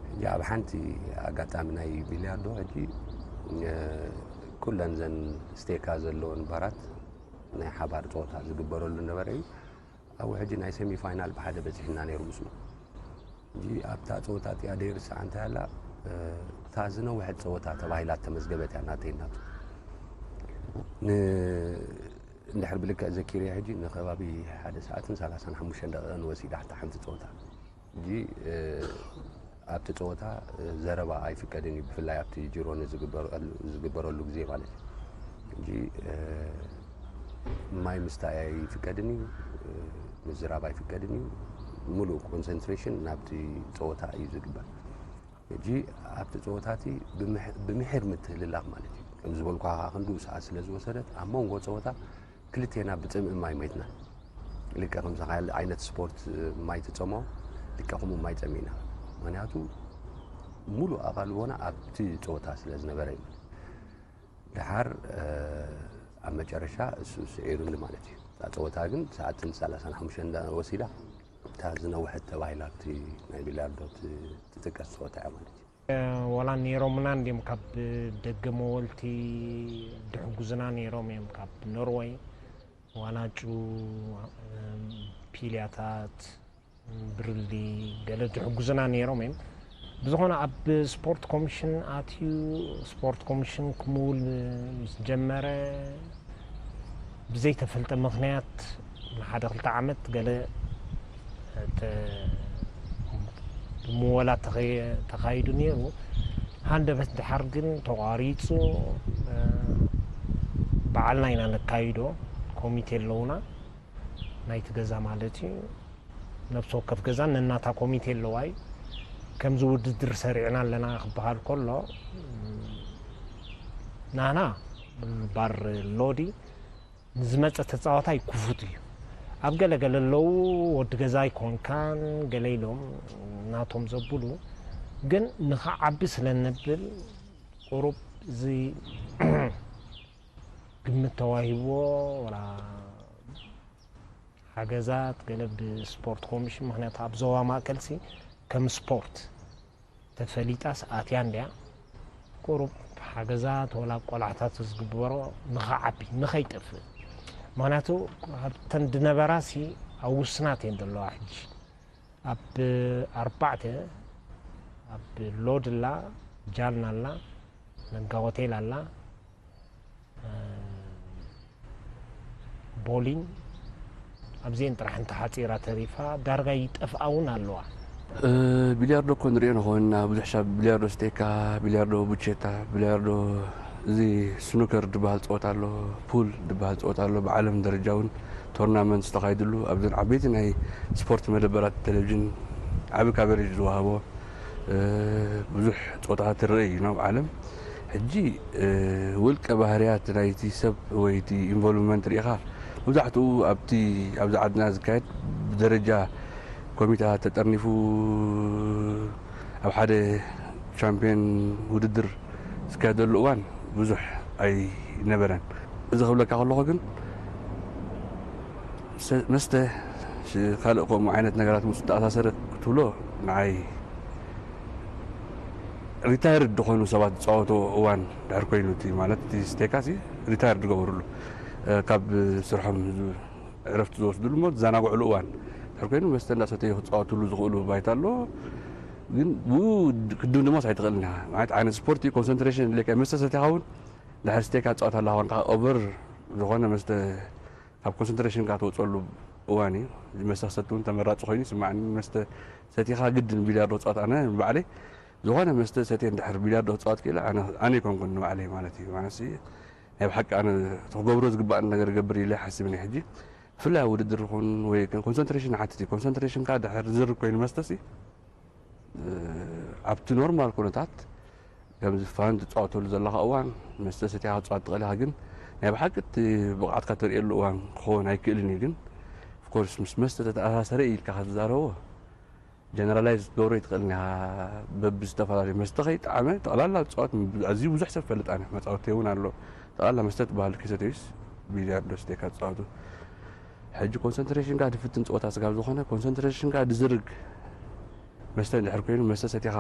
ሕጂ ኣብ ሓንቲ ኣጋጣሚ ናይ ቢልያርዶ ሕጂ፣ እ፣ ኩለን ዘን ስቴካ ዘለወን ባራት ናይ ሓባር ጸወታ ዝግበረሉ ነበረ እዩ። ኣብኡ ሕጂ ናይ ሴሚ ፋይናል ብሓደ በጺሕና ነይሩ ምስኡ። ሕጂ ኣብታ ጸወታ እቲኣ ደይርስዓ እንታይ ኣላ፣ እ፣ እታ ዝነውሐት ጸወታ ተባሂላ እተመዝገበት እያ ናተይ ናቱ። ን-፣ እንድሕር ብልክዕ ዘኪርያ ሕጂ ንከባቢ ሓደ ሰዓትን ሰላሳን ሓሙሽተን ደቂቕን ወሲዳ እታ ሓንቲ ጸወታ። ሕጂ፣ እ፣ ኣብቲ ጸወታ፣ እ፣ ዘረባ ኣይፍቀድን እዩ፣ ብፍላይ ኣብቲ ጂሮኒ ዝግበረሉ፣ ዝግበረሉ ግዜ ማለት እዩ። ሕጂ፣ እ፣ ማይ ምስታይ ኣይፍቀድን እዩ፣ እ፣ ምዝራብ ኣይፍቀድን እዩ። ሙሉእ ኮንሰንትሬሽን ናብቲ ጸወታ እዩ ዝግበር። ሕጂ ኣብቲ ጸወታ እቲ ብምሕ-፣ ብምሒር ምትህልላኽ ማለት እዩ። ከም ዝበልኩኻ ከኣ ክንድኡ ሰዓት ስለ ዝወሰደት፣ ኣብ መንጎ ጸወታ ክልቴና ብጽምኢ ማይ ሞይትና። ልክዕ ከምዚ ካልእ ዓይነት ስፖርት ማይ ትጸምኦ፣ ልክዕ ከምኡ ማይ ጸሚእና። ምኽንያቱ፣ ሙሉእ ኣቓልቦና ኣብቲ ጸወታ ስለ ዝነበረ እዩ። ደሓር፣ እ፣ ኣብ መጨረሻ እሱ ስዒሩኒ ማለት እዩ። እታ ጸወታ ግን ሰዓትን ሰላሳን ሓሙሽተን ወሲዳ፣ እታ ዝነውሐት ተባሂላ ኣብቲ ናይ ቢልያርዶ ት-፣ ትጥቀስ ጸወታ እያ ማለት እዩ። ዋላ ነይሮምና እንድዮም ካብ ደገ መወልቲ ድሕጉዝና ነይሮም እዮም ካብ ኖርወይ። ዋናጩ፣ እም፣ ፒልያታት፣ ብርሊ ገለ ዝሕጉዙና ነይሮም እዮም። ብዝኾነ ኣብ ስፖርት ኮሚሽን ኣትዩ፣ ስፖርት ኮሚሽን ክምውል ምስ ጀመረ፣ ብዘይተፈልጠ ምኽንያት ንሓደ ክልተ ዓመት ገለ ተ-፣ ብምወላ ተኸየ-፣ ተኻይዱ ነይሩ። ሃንደበት ድሓር ግን ተቋሪጹ፣ እ፣ ባዕልና ኢና ነካይዶ፣ ኮሚቴ ኣለውና፣ ናይቲ ገዛ ማለት እዩ። ነፍሲ ወከፍ ገዛን ነናታ ኮሚቴ ኣለዋ እዩ። ከምዚ ውድድር ሰሪዕና ኣለና ክበሃል ከሎ፣ እ፣ ናህና ባር ሎዲ ንዝመጸ ተጻዋታይ ክፉት እዩ። ኣብ ገለ ገለ ኣለዉ፣ ወዲ ገዛ ኣይኮንካን፣ ገለ ኢሎም ናቶም ዘብሉ፣ ግን ንኽዓቢ ስለ ነብል፣ ቁሩብ እዚ ግምት ተዋሂብዎ፣ ወላ ሓገዛት ገለ ብስፖርት ኮሚሽን፣ ምኽንያቱ ኣብ ዞባ ማእከልሲ ከም ስፖርት ተፈሊጣስ ኣትያ እንድያ። ቁሩብ ሓገዛት ወላ ቆላሕታት ዝግበሮ ንኸዓቢ፣ ንኸይጠፍእ። ምኽንያቱ ኣብተን ድነበራሲ ኣብ ውስናት እየን ዘለዋ ሕጂ። ኣብ ኣርባዕተ፣ ኣብ ሎድ ኣላ፣ ጃልና ኣላ፣ ነጋ ሆቴል ኣላ፣ እ፣ ቦሊን ኣብዚአን ጥራሕ እንተሓፂራ ተሪፋ፣ ዳርጋ ይጠፍኣ እውን ኣለዋ። እ፣ ቢልያርዶ እኮ ንሪኦ ንኸውን ኢና። ብዙሕ ሻብ ቢልያርዶ ስቴካ፣ ቢልያርዶ ቡቼታ፣ ቢልያርዶ፣ እዚ ስኑከር ዝበሃል ፀወታ ኣሎ፣ ፑል ዝበሃል ፀወታ ኣሎ። ብዓለም ደረጃ እውን ቶርናመንት ዝተኻይድሉ፣ ኣብዘን ዓበይቲ ናይ ስፖርት መደበራት ቴሌቪዥን ዓቢ ካቨሬጅ ዝወሃቦ፣ እ፣ ብዙሕ ፀወታታት ይረአ እዩ ናብ ዓለም። ሕጂ፣ እ፣ ውልቀ ባህርያት ናይቲ ሰብ ወይ እቲ ኢንቮልቭመንት ርኢኻ፣ መብዛሕትኡ ኣብቲ፣ ኣብዚ ዓድና ዝካየድ ብደረጃ ኮሚቴታት ተጠርኒፉ ኣብ ሓደ ቻምፒዮን ውድድር ዝካየደሉ እዋን ብዙሕ ኣይነበረን። እዚ ክብለካ ከለኹ ግን፣ ሰ-፣ መስተ፣ ሽ-፣ ካልእ ከምኡ ዓይነት ነገራት ምስ ተኣሳሰረ ክትብሎ፣ ንዓይ ሪታየርድ ዝኾኑ ሰባት ዝጻወትዎ እዋን ድሕር ኮይኑ፣ እቲ ማለት እቲ ስቴካሲ ሪታየርድ ዝገበሩሉ፣ እ፣ ካብ ስርሖም ዝ-፣ ዕረፍቲ ዝወስዱሉ እሞ ዝዘናግዕሉ እዋን ድሕር ኮይኑ፣ መስተ እንዳሰተዩ ክጻወቱሉ ዝኽእሉ ባይታ ኣሎ። ግን ብኡ ክድምድሞስ ኣይትኽእልን ኢኻ። ማለት ዓይነት ስፖርት እዩ፣ ኮንሰንትሬሽን የድልየካ። መስተ ሰቲኻ እውን ድሕር ስቴካ ትጻወት ኣለኻ፣ ኮንካ ኦቨር ዝኾነ መስተ ካብ ኮንሰንትሬሽንካ ትወፅኣሉ እዋን እዩ። መስተ ክሰቲ እውን ተመራፂ ኮይኑ ይስማዓኒ። መስተ ሰቲኻ ግድን ቢልያርዶ ክፃወት፣ ኣነ ንባዕለይ ዝኾነ መስተ ሰትየ እንድሕር ቢልያርዶ ክፃወት ክኢለ፣ ኣነ፣ ኣነ ኣይኮንኩን ንባዕለይ ማለት እዩ። ማለት፣ ናይ ብሓቂ ኣነ ክገብሮ ዝግባኣኒ ነገር እገብር ኢለ ኣይሓስብን እየ ሕጂ። ብፍላይ ኣብ ውድድር ይኹን ወይ ኮንሰንትሬሽን ይሓትት እዩ። ኮንሰንትሬሽንካ ድሕር ዝርብ ኮይኑ መስተሲ፣ እ፣ ኣብቲ ኖርማል ኩነታት፣ ከምዚ ፋን ትጻወተሉ ዘለኻ እዋን፣ መስተ ሰቲኻ ክትጻወት ትኽእል ኢኻ፣ ግን ናይ ብሓቂ እቲ ብቕዓትካ ተርእየሉ እዋን ክኸውን ኣይክእልን እዩ። ግን፣ ኦፍኮርስ፣ ምስ መስተ ተተኣሳሰረ እዩ ኢልካ ክትዛረቦ፣ ጀነራላይዝ ክትገብሮ ኣይትኽእልን ኢኻ። በብዝተፈላለዩ መስተ ከይጠዓመ፣ ጠቕላላ ዝጻወት ኣዝዩ ብዙሕ ሰብ ፈልጥ ኣነ፣ መጻወተይ እውን ኣሎ። ጠቕላላ መስተ ትበሃል ከይሰተዩስ፣ ቢልያርዶ ስቴካ ዝጻወቱ። ሕጂ ኮንሰንትሬሽንካ ድፍትን ጸወታ ስጋብ ዝኾነ፣ ኮንሰንትሬሽንካ ድዝርግ መስተ እንድሕር ኮይኑ፣ መስተ ሰቲኻ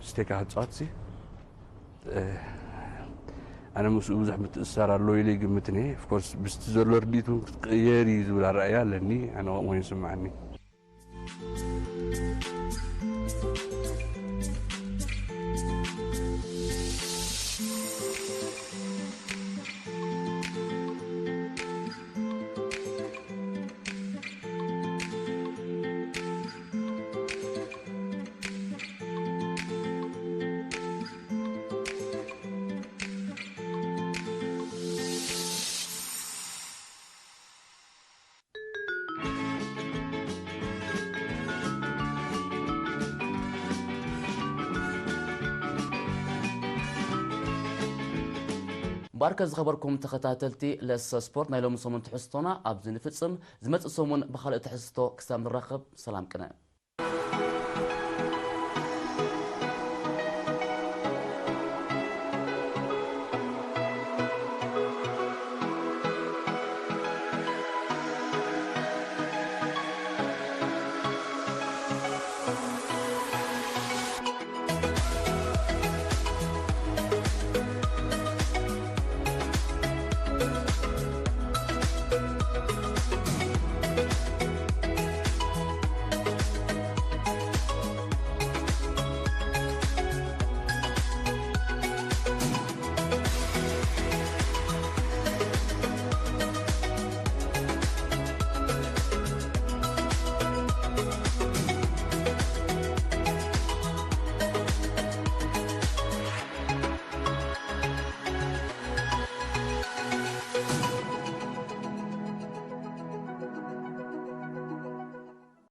ስቴካ ክትጻወትሲ፣ እ፣ ኣነ ምስኡ ብዙሕ ምትእስሳር ኣሎ ኢለ ይግምትን እየ። ኦፍኮርስ፣ ብስቲ ዘሎ ርድኢት እውን ክትቅየር እዩ ዝብል ኣረኣእያ ኣለኒ። ኣነ ከምኡ ኮይኑ ይስምዓኒ። እምበኣርከ ዝኸበርኩም ተኸታተልቲ ለሰ ስፖርት፣ ናይ ሎሚ ሰሙን ትሕዝቶና ኣብዚ ንፍጽም። ዝመጽእ ሰሙን ብኻልእ ትሕዝቶ ክሳብ ንራኸብ፣ ሰላም ቅነ።